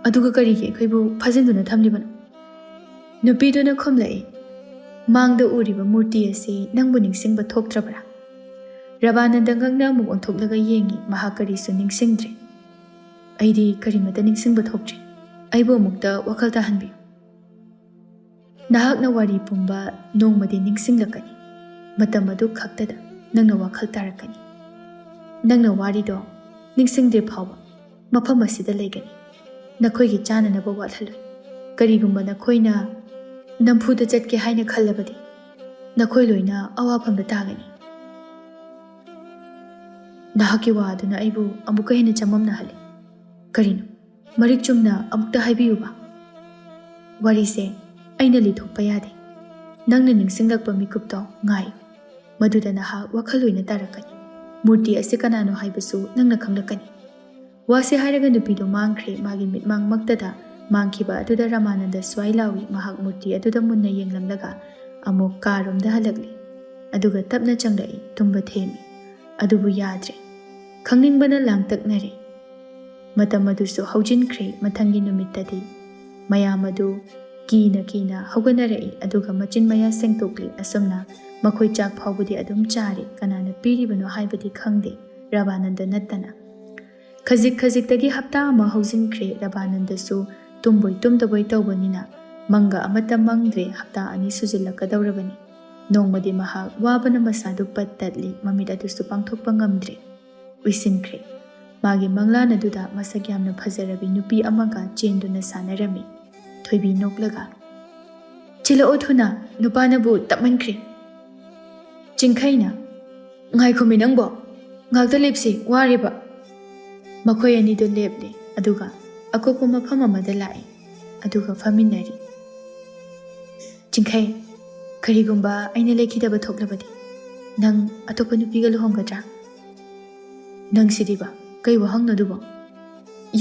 ꯑꯗꯨꯒ ꯀꯔꯤꯒꯤ ꯑꯩꯈꯣꯏꯕꯨ ꯐꯥꯖꯤꯟꯗꯨꯅ ꯊꯝꯂꯤꯕꯅꯣ?" ꯅꯨꯄꯤꯗꯨꯅ ꯈꯨꯝꯂꯛꯏ, "ꯃꯥꯡꯗ ꯎꯔꯤꯕ ꯃꯨꯔꯇꯤ ꯑꯁꯤ ꯅꯪꯕꯨ ꯅꯤꯡꯁꯤꯡꯕ ꯊꯣꯛꯇ꯭ꯔꯕ꯭ꯔꯥ?" ꯔꯕꯥꯅꯟꯗ ꯉꯛꯅ ꯑꯃꯨꯛ ꯑꯣꯟꯊꯣꯛꯂꯒ ꯌꯦꯡꯉꯤ, ꯃꯍꯥꯛ ꯀꯔꯤꯁꯨ ꯅꯤꯡꯁꯤꯡꯗ꯭ꯔꯦ꯫ "ꯑꯩꯗꯤ ꯀꯔꯤꯃꯠꯇ ꯅꯤꯡꯁꯤꯡꯕ ꯊꯣꯛꯇ꯭ꯔꯦ꯫ ꯑꯩꯕꯨ ꯑꯃꯨꯛꯇ ꯋꯥꯈꯜ ꯇꯥꯍꯟꯕꯤꯌꯨ꯫" ꯅꯍꯥꯛꯅ ꯋꯥꯔꯤ ꯄꯨꯝꯕ ꯅꯣꯡꯃꯗꯤ ꯅꯤꯡꯁꯤꯡꯂꯛꯀꯅꯤ꯫ ꯃꯇꯝ ꯑꯗꯨ ꯈꯛꯇꯗ ꯅꯪꯅ ꯋꯥꯈꯜ ꯇꯥꯔꯛꯀꯅꯤ꯫ ꯅꯪꯅ ꯋꯥꯔꯤꯗꯣ ꯅꯤꯡꯁꯤꯡꯗ꯭ꯔꯤ ꯐꯥꯎꯕ ꯃꯐꯝ ꯑꯁꯤꯗ ꯂꯩꯒꯅꯤ꯫ ꯅꯈꯣꯏꯒꯤ ꯆꯥꯅꯅꯕ ꯋꯥꯠꯍꯜꯂꯣꯏ꯫ ꯀꯔꯤꯒꯨꯝꯕ ꯅꯈꯣꯏꯅ ꯅꯝꯐꯨꯗ ꯆꯠꯀꯦ ꯍꯥꯏꯅ ꯈꯜꯂꯕꯗꯤ, ꯅꯈꯣꯏ ꯂꯣꯏꯅ ꯑꯋꯥꯐꯝꯗ ꯇꯥꯒꯅꯤ꯫ ꯅꯍꯥꯛꯀꯤ ꯋꯥ ꯑꯗꯨꯅ ꯑꯩꯕꯨ ꯑꯃꯨꯛꯀ ꯍꯦꯟꯅ ꯆꯃꯝꯅꯍꯜꯂꯤ꯫ ꯀꯔꯤꯅꯣ? ꯃꯔꯤꯛ ꯆꯨꯝꯅ ꯑꯃꯨꯛꯇ ꯍꯥꯏꯕꯤꯌꯨꯕ꯫ ꯋꯥꯔꯤꯁꯦ ꯑꯩꯅ ꯂꯤꯊꯣꯛꯄ ꯌꯥꯗꯦ꯫ ꯅꯪꯅ ꯅꯤꯡꯁꯤꯡꯂꯛꯄ ꯃꯤꯀꯨꯞꯇꯣ ꯉꯥꯏꯌꯨ꯫ ꯃꯗꯨꯗ ꯅꯍꯥꯛ ꯋꯥꯈꯜ ꯂꯣꯏꯅ ꯇꯥꯔꯛꯀꯅꯤ꯫ ꯃꯨꯔꯇꯤ ꯑꯁꯤ ꯀꯅꯥꯅꯣ ꯍꯥꯏꯕꯁꯨ ꯅꯪꯅ ꯈꯪꯂꯛꯀꯅꯤ꯫ ꯋꯥꯁꯤ ꯍꯥꯏꯔꯒ ꯅꯨꯄꯤꯗꯨ ꯃꯥꯡꯈ꯭ꯔꯦ꯫ ꯃꯥꯒꯤ ꯃꯤꯠꯃꯥꯡꯃꯛꯇꯗ ꯃꯥꯡꯈꯤꯕ ꯑꯗꯨꯗ ꯔꯃꯥꯅꯟꯗ ꯁ꯭ꯋꯥꯏ ꯂꯥꯎꯏ꯫ ꯃꯍꯥꯛ ꯃꯨꯔꯇꯤ ꯑꯗꯨꯗ ꯃꯨꯟꯅ ꯌꯦꯡꯂꯝꯂꯒ ꯑꯃꯨꯛ ꯀꯥꯔꯣꯝꯗ ꯍꯜꯂꯛꯂꯤ꯫ ꯑꯗꯨꯒ ꯇꯞꯅ ꯆꯪꯂꯛꯏ꯫ ꯇꯨꯝꯕ ꯊꯦꯝꯃꯤ꯫ ꯑꯗꯨꯕꯨ ꯌꯥꯗ꯭ꯔꯦ꯫ ꯈꯪꯅꯤꯡꯕꯅ ꯂꯥꯡꯇꯛꯅꯔꯦ꯫ ꯃꯇꯝ ꯑꯗꯨꯁꯨ ꯍꯧꯖꯤꯟꯈ꯭ꯔꯦ꯫ ꯃꯊꯪꯒꯤ ꯅꯨꯃꯤꯠꯇꯗꯤ ꯃꯌꯥꯝ ꯑꯗꯨ ꯀꯤꯅ ꯀꯤꯅ ꯍꯧꯒꯠꯅꯔꯛꯏ꯫ ꯑꯗꯨꯒ ꯃꯆꯤꯟ ꯃꯌꯥ ꯁꯦꯡꯗꯣꯛꯂꯤ꯫ ꯑꯁꯨꯝꯅ ꯃꯈꯣꯏ ꯆꯥꯛ ꯐꯥꯎꯕꯗꯤ ꯑꯗꯨꯝ ꯆꯥꯔꯤ꯫ ꯀꯅꯥꯅ ꯄꯤꯔꯤꯕꯅꯣ ꯍꯥꯏꯕꯗꯤ ꯈꯪꯗꯦ, ꯔꯕꯥꯅꯟꯗ ꯅꯠꯇꯅ꯫ ꯈꯖꯤꯛ ꯈꯖꯤꯛꯇꯒꯤ ꯍꯞꯇꯥ ꯑꯃ ꯍꯧꯖꯤꯟꯈ꯭ꯔꯦ꯫ ꯔꯕꯥꯅꯟꯗꯁꯨ ꯇꯨꯝꯕꯣꯏ ꯇꯨꯝꯗꯕꯣꯏ ꯇꯧꯕꯅꯤꯅ ꯃꯪꯒ ꯑꯃꯠꯇ ꯃꯪꯗ꯭ꯔꯦ꯫ ꯍꯞꯇꯥ ꯑꯅꯤ ꯁꯨꯖꯤꯜꯂꯛꯀꯗꯧꯔꯕꯅꯤ꯫ ꯅꯣꯡꯃꯗꯤ ꯃꯍꯥꯛ ꯋꯥꯕꯅ ꯃꯁꯥꯗꯨ ꯄꯠ ꯇꯠꯂꯤ꯫ ꯃꯃꯤꯠ ꯑꯗꯨꯁꯨ ꯄꯥꯡꯊꯣꯛꯄ ꯉꯝꯗ꯭ꯔꯦ꯫ ꯎꯏꯁꯤꯟꯈ꯭ꯔꯦ꯫ ꯃꯥꯒꯤ ꯃꯪꯂꯥꯟ ꯑꯗꯨꯗ ꯃꯁꯛ ꯌꯥꯝꯅ ꯐꯖꯔꯕꯤ ꯅꯨꯄꯤ ꯑꯃꯒ ꯆꯦꯟꯗꯨꯅ ꯁꯥꯟꯅꯔꯝꯃꯤ꯫ ꯊꯣꯏꯕꯤ ꯅꯣꯛꯂꯒ, "ꯆꯦꯜꯂꯛꯑꯣ ꯊꯨꯅ, ꯅꯨꯄꯥꯅꯕꯨ ꯇꯞꯃꯟꯈ꯭ꯔꯦ꯫" ꯆꯤꯡꯈꯩꯅ, "ꯉꯥꯏꯈꯣꯃꯤ ꯅꯪꯕꯣ, ꯉꯥꯛꯇ ꯂꯦꯞꯁꯤ, ꯋꯥꯔꯤꯕ꯫" ꯃꯈꯣꯏ ꯑꯅꯤꯗꯨ ꯂꯦꯞꯂꯦ, ꯑꯗꯨꯒ ꯑꯀꯨꯞꯄ ꯃꯐꯝ ꯑꯃꯗ ꯂꯥꯛꯏ, ꯑꯗꯨꯒ ꯐꯝꯃꯤꯟꯅꯔꯤ꯫ "ꯆꯤꯡꯈꯩ, ꯀꯔꯤꯒꯨꯝꯕ ꯑꯩꯅ ꯂꯩꯈꯤꯗꯕ ꯊꯣꯛꯂꯕꯗꯤ ꯅꯪ ꯑꯇꯣꯞꯄ ꯅꯨꯄꯤꯒ ꯂꯨꯍꯣꯡꯒꯗ꯭ꯔꯥ?" "ꯅꯪꯁꯤꯗꯤꯕ, ꯀꯩ ꯋꯥꯍꯪꯅꯣ ꯑꯗꯨꯕꯣ?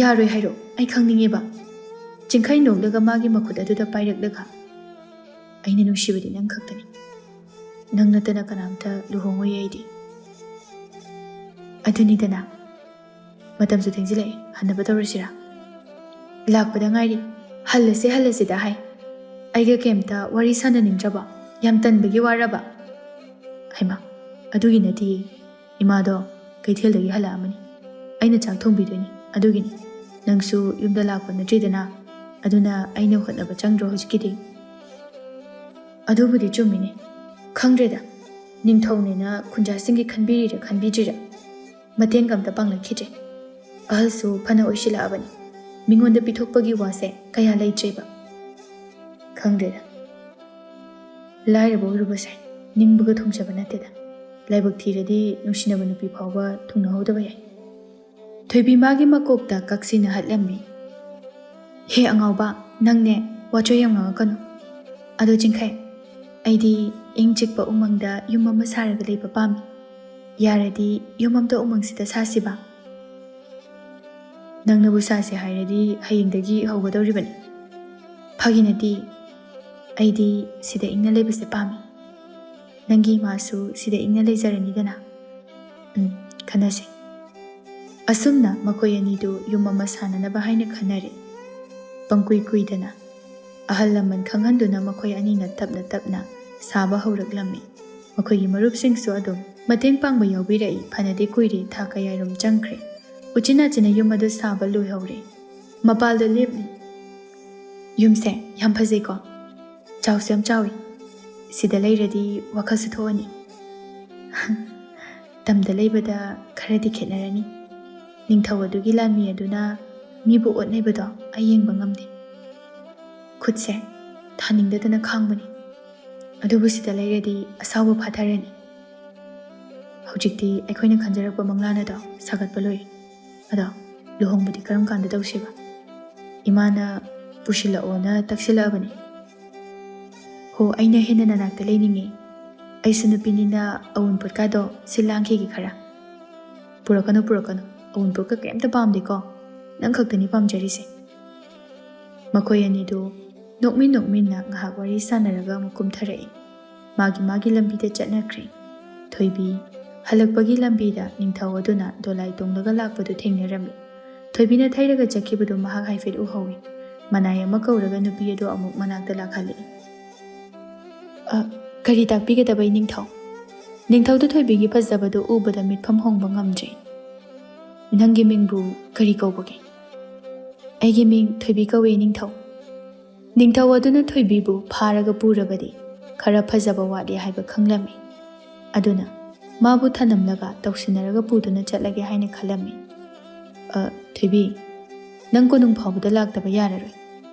ꯌꯥꯔꯣꯏ ꯍꯥꯏꯔꯣ, ꯑꯩ ꯈꯪꯅꯤꯡꯉꯦꯕ꯫" ꯆꯤꯡꯈꯩ ꯅꯣꯛꯂꯒ ꯃꯥꯒꯤ ꯃꯈꯨꯠ ꯑꯗꯨꯗ ꯄꯥꯏꯔꯛꯂꯒ, "ꯑꯩꯅ ꯅꯨꯡꯁꯤꯕꯗꯤ ꯅꯪ ꯈꯛꯇꯅꯤ꯫ ꯅꯪ ꯅꯠꯇꯅ ꯀꯅꯥꯝꯇ ꯂꯨꯍꯣꯡꯉꯣꯏ ꯑꯩꯗꯤ꯫" "ꯑꯗꯨꯅꯤꯗꯅ, ꯃꯇꯝꯁꯨ ꯊꯦꯡꯖꯤꯜꯂꯛꯑꯦ, ꯍꯟꯅꯕ ꯇꯧꯔꯁꯤꯔꯥ?" "ꯂꯥꯛꯄꯗ ꯉꯥꯏꯔꯤ, ꯍꯜꯂꯁꯦ ꯍꯜꯂꯁꯤꯗ ꯍꯥꯏ꯫ ꯑꯩꯒ ꯀꯩꯝꯇ ꯋꯥꯔꯤ ꯁꯥꯟꯅꯅꯤꯡꯗ꯭ꯔꯕꯣ? ꯌꯥꯝ ꯇꯟꯕꯒꯤ ꯋꯥꯔꯕ?" "ꯍꯩꯃꯥ, ꯑꯗꯨꯒꯤ ꯅꯠꯇꯤꯌꯦ꯫ ꯏꯃꯥꯗꯣ ꯀꯩꯊꯦꯜꯗꯒꯤ ꯍꯜꯂꯛꯑꯝꯃꯅꯤ꯫ ꯑꯩꯅ ꯆꯥꯛ ꯊꯣꯡꯕꯤꯗꯣꯏꯅꯤ, ꯑꯗꯨꯒꯤꯅꯤ꯫ ꯅꯪꯁꯨ ꯌꯨꯝꯗ ꯂꯥꯛꯄ ꯅꯠꯇ꯭ꯔꯤꯗꯅ, ꯑꯗꯨꯅ ꯑꯩꯅ ꯍꯣꯠꯅꯕ ꯆꯪꯗ꯭ꯔꯣ ꯍꯧꯖꯤꯛꯀꯤꯗꯤ?" "ꯑꯗꯨꯕꯨꯗꯤ ꯆꯨꯝꯃꯤꯅꯦ꯫ ꯈꯪꯗ꯭ꯔꯦꯗ, ꯅꯤꯡꯊꯧꯅꯦꯅ ꯈꯨꯟꯖꯥꯁꯤꯡꯒꯤ ꯈꯟꯕꯤꯔꯤꯔ ꯈꯟꯕꯤꯗ꯭ꯔꯤꯔ, ꯃꯇꯦꯡꯒ ꯑꯝꯇ ꯄꯥꯡꯂꯛꯈꯤꯗ꯭ꯔꯦ꯫ ꯑꯍꯜꯁꯨ ꯐꯅ ꯑꯣꯏꯁꯤꯜꯂꯛꯑꯕꯅꯤ꯫ ꯃꯤꯉꯣꯟꯗ ꯄꯤꯊꯣꯛꯄꯒꯤ ꯋꯥꯁꯦ ꯀꯌꯥ ꯂꯩꯇ꯭ꯔꯦꯕ꯫ ꯈꯪꯗ꯭ꯔꯦꯗ꯫ ꯂꯥꯏꯔꯕ ꯑꯣꯏꯔꯨꯕꯁꯦ ꯅꯤꯡꯕꯒ ꯊꯨꯡꯖꯕ ꯅꯠꯇꯦꯗ꯫ ꯂꯥꯏꯕꯛ ꯊꯤꯔꯗꯤ ꯅꯨꯡꯁꯤꯅꯕ ꯅꯨꯄꯤ ꯐꯥꯎꯕ ꯊꯨꯡꯅꯍꯧꯗꯕ ꯌꯥꯏ꯫" ꯊꯣꯏꯕꯤ ꯃꯥꯒꯤ ꯃꯀꯣꯛꯇ ꯀꯛꯁꯤꯅ ꯍꯠꯂꯝꯃꯤ꯫ "ꯍꯦ ꯑꯉꯥꯎꯕ, ꯅꯪꯅꯦ, ꯋꯥꯆꯣꯏ ꯌꯥꯝ ꯉꯥꯡꯉꯛꯀꯅꯨ꯫ ꯑꯗꯣ ꯆꯤꯡꯈꯩ, ꯑꯩꯗꯤ ꯏꯪ ꯆꯤꯛꯄ ꯎꯃꯪꯗ ꯌꯨꯝ ꯑꯃ ꯁꯥꯔꯒ ꯂꯩꯕ ꯄꯥꯝꯃꯤ꯫ ꯌꯥꯔꯗꯤ ꯌꯨꯝ ꯑꯝꯇ ꯎꯃꯪꯁꯤꯗ ꯁꯥꯁꯤꯕ?" "ꯅꯪꯅꯕꯨ ꯁꯥꯁꯦ ꯍꯥꯏꯔꯗꯤ ꯍꯌꯦꯡꯗꯒꯤ ꯍꯧꯒꯗꯧꯔꯤꯕꯅꯤ꯫" "ꯐꯥꯒꯤ ꯅꯠꯇꯦ, ꯑꯩꯗꯤ ꯁꯤꯗ ꯏꯪꯅ ꯂꯩꯕꯁꯦ ꯄꯥꯝꯃꯤ꯫ ꯅꯪꯒꯤ ꯏꯃꯥꯁꯨ ꯁꯤꯗ ꯏꯪꯅ ꯂꯩꯖꯔꯅꯤꯗꯅ꯫ ꯎꯝ, ꯈꯟꯅꯁꯦ꯫" ꯑꯁꯨꯝꯅ ꯃꯈꯣꯏ ꯑꯅꯤꯗꯨ ꯌꯨꯝ ꯑꯃ ꯁꯥꯅꯅꯕ ꯍꯥꯏꯅ ꯈꯟꯅꯔꯦ꯫ ꯄꯪꯀꯨꯏ ꯀꯨꯏꯗꯅ ꯑꯍꯜ ꯂꯃꯟ ꯈꯪꯍꯟꯗꯨꯅ ꯃꯈꯣꯏ ꯑꯅꯤꯅ ꯇꯞꯅ ꯇꯞꯅ ꯁꯥꯕ ꯍꯧꯔꯛꯂꯝꯃꯤ꯫ ꯃꯈꯣꯏꯒꯤ ꯃꯔꯨꯞꯁꯤꯡꯁꯨ ꯑꯗꯨꯝ ꯃꯇꯦꯡ ꯄꯥꯡꯕ ꯌꯥꯎꯕꯤꯔꯛꯏ꯫ ꯐꯅꯗꯤ ꯀꯨꯏꯔꯦ, ꯊꯥ ꯀꯌꯥꯔꯣꯝ ꯆꯪꯈ꯭ꯔꯦ꯫ ꯎꯆꯤꯟ ꯅꯥꯆꯤꯟꯅ ꯌꯨꯝ ꯑꯗꯨ ꯁꯥꯕ ꯂꯣꯏꯍꯧꯔꯦ꯫ ꯃꯄꯥꯜꯗ ꯂꯦꯞꯂꯤ꯫ "ꯌꯨꯝꯁꯦ ꯌꯥꯝ ꯐꯖꯩꯀꯣ? ꯆꯥꯎꯁꯨ ꯌꯥꯝ ꯆꯥꯎꯏ꯫ ꯁꯤꯗ ꯂꯩꯔꯗꯤ ꯋꯥꯈꯜꯁꯨ ꯊꯣꯛꯑꯅꯤ꯫" "ꯇꯝꯗ ꯂꯩꯕꯗ ꯈꯔꯗꯤ ꯈꯦꯠꯅꯔꯅꯤ꯫ ꯅꯤꯡꯊꯧ ꯑꯗꯨꯒꯤ ꯂꯥꯟꯃꯤ ꯑꯗꯨꯅ ꯃꯤꯕꯨ ꯑꯣꯠꯅꯩꯕꯗꯣ ꯑꯩ ꯌꯦꯡꯕ ꯉꯝꯗꯦ꯫" ꯈꯨꯠꯁꯦ ꯊꯥꯅꯤꯡꯗꯗꯅ ꯈꯥꯡꯕꯅꯤ꯫ ꯑꯗꯨꯕꯨ ꯁꯤꯗ ꯂꯩꯔꯗꯤ ꯑꯁꯥꯎꯕ ꯐꯥꯊꯔꯅꯤ꯫ ꯍꯧꯖꯤꯛꯇꯤ ꯑꯩꯈꯣꯏꯅ ꯈꯟꯖꯔꯛꯄ ꯃꯪꯂꯥꯟ ꯑꯗꯣ ꯁꯥꯒꯠꯄ ꯂꯣꯏꯔꯦ꯫ ꯑꯗꯣ ꯂꯨꯍꯣꯡꯕꯗꯤ ꯀꯔꯝ ꯀꯥꯟꯗ ꯇꯧꯁꯦꯕ? ꯏꯃꯥꯅ ꯄꯨꯁꯤꯜꯂꯛꯑꯣꯅ ꯇꯛꯁꯤꯜꯂꯛꯑꯕꯅꯤ꯫ ꯍꯣ, ꯑꯩꯅ ꯍꯦꯟꯅ ꯅꯅꯥꯛꯇ ꯂꯩꯅꯤꯡꯉꯤ꯫ ꯑꯩꯁꯨ ꯅꯨꯄꯤꯅꯤꯅ ꯑꯎꯟꯄꯣꯠꯀꯥꯗꯣ ꯁꯤꯜ ꯂꯥꯡꯈꯤꯒꯦ ꯈꯔ꯫ ꯄꯨꯔꯛꯀꯅꯨ, ꯄꯨꯔꯛꯀꯅꯨ꯫ ꯑꯎꯟꯄꯣꯠꯀ ꯀꯩꯝꯇ ꯄꯥꯝꯗꯦꯀꯣ꯫ ꯅꯪ ꯈꯛꯇꯅꯤ ꯄꯥꯝꯖꯔꯤꯁꯦ꯫ ꯃꯈꯣꯏ ꯑꯅꯤꯗꯨ ꯅꯣꯛꯃꯤꯟ ꯅꯣꯛꯃꯤꯟꯅ ꯉꯥꯏꯍꯥꯛ ꯋꯥꯔꯤ ꯁꯥꯟꯅꯔꯒ ꯑꯃꯨꯛ ꯀꯨꯝꯊꯔꯛꯏ꯫ ꯃꯥꯒꯤ ꯃꯥꯒꯤ ꯂꯝꯕꯤꯗ ꯆꯠꯅꯈ꯭ꯔꯦ꯫ ꯊꯣꯏꯕꯤ ꯍꯜꯂꯛꯄꯒꯤ ꯂꯝꯕꯤꯗ ꯅꯤꯡꯊꯧ ꯑꯗꯨꯅ ꯗꯣꯂꯥꯏ ꯇꯣꯡꯂꯒ ꯂꯥꯛꯄꯗꯨ ꯊꯦꯡꯅꯔꯝꯃꯤ꯫ ꯊꯣꯏꯕꯤꯅ ꯊꯩꯔꯒ ꯆꯠꯈꯤꯕꯗꯨ ꯃꯍꯥꯛ ꯍꯥꯏꯐꯦꯠ ꯎꯍꯧꯏ꯫ ꯃꯅꯥꯏ ꯑꯃ ꯀꯧꯔꯒ ꯅꯨꯄꯤ ꯑꯗꯨ ꯑꯃꯨꯛ ꯃꯅꯥꯛꯇ ꯂꯥꯛꯍꯜꯂꯛꯏ꯫ "ꯑ, ꯀꯔꯤ ꯇꯥꯛꯄꯤꯒꯗꯕ ꯏꯅꯤꯡꯊꯧ?" ꯅꯤꯡꯊꯧꯗꯨ ꯊꯣꯏꯕꯤꯒꯤ ꯐꯖꯕꯗꯨ ꯎꯕꯗ ꯃꯤꯠꯐꯝ ꯍꯣꯡꯕ ꯉꯝꯗ꯭ꯔꯦ꯫ "ꯅꯪꯒꯤ ꯃꯤꯡꯕꯨ ꯀꯔꯤ ꯀꯧꯕꯒꯦ?" "ꯑꯩꯒꯤ ꯃꯤꯡ ꯊꯣꯏꯕꯤ ꯀꯧꯏ, ꯏꯅꯤꯡꯊꯧ꯫" ꯅꯤꯡꯊꯧ ꯑꯗꯨꯅ ꯊꯣꯏꯕꯤꯕꯨ ꯐꯥꯔꯒ ꯄꯨꯔꯕꯗꯤ ꯈꯔ ꯐꯖꯕ ꯋꯥꯠꯂꯤ ꯍꯥꯏꯕ ꯈꯪꯂꯝꯃꯤ꯫ ꯑꯗꯨꯅ ꯃꯥꯕꯨ ꯊꯅꯝꯂꯒ ꯇꯧꯁꯤꯟꯅꯔꯒ ꯄꯨꯗꯨꯅ ꯆꯠꯂꯒꯦ ꯍꯥꯏꯅ ꯈꯜꯂꯝꯃꯤ꯫ "ꯑ, ꯊꯣꯏꯕꯤ, ꯅꯪ ꯀꯣꯅꯨꯡ ꯐꯥꯎꯕꯗ ꯂꯥꯛꯇꯕ ꯌꯥꯔꯔꯣꯏ꯫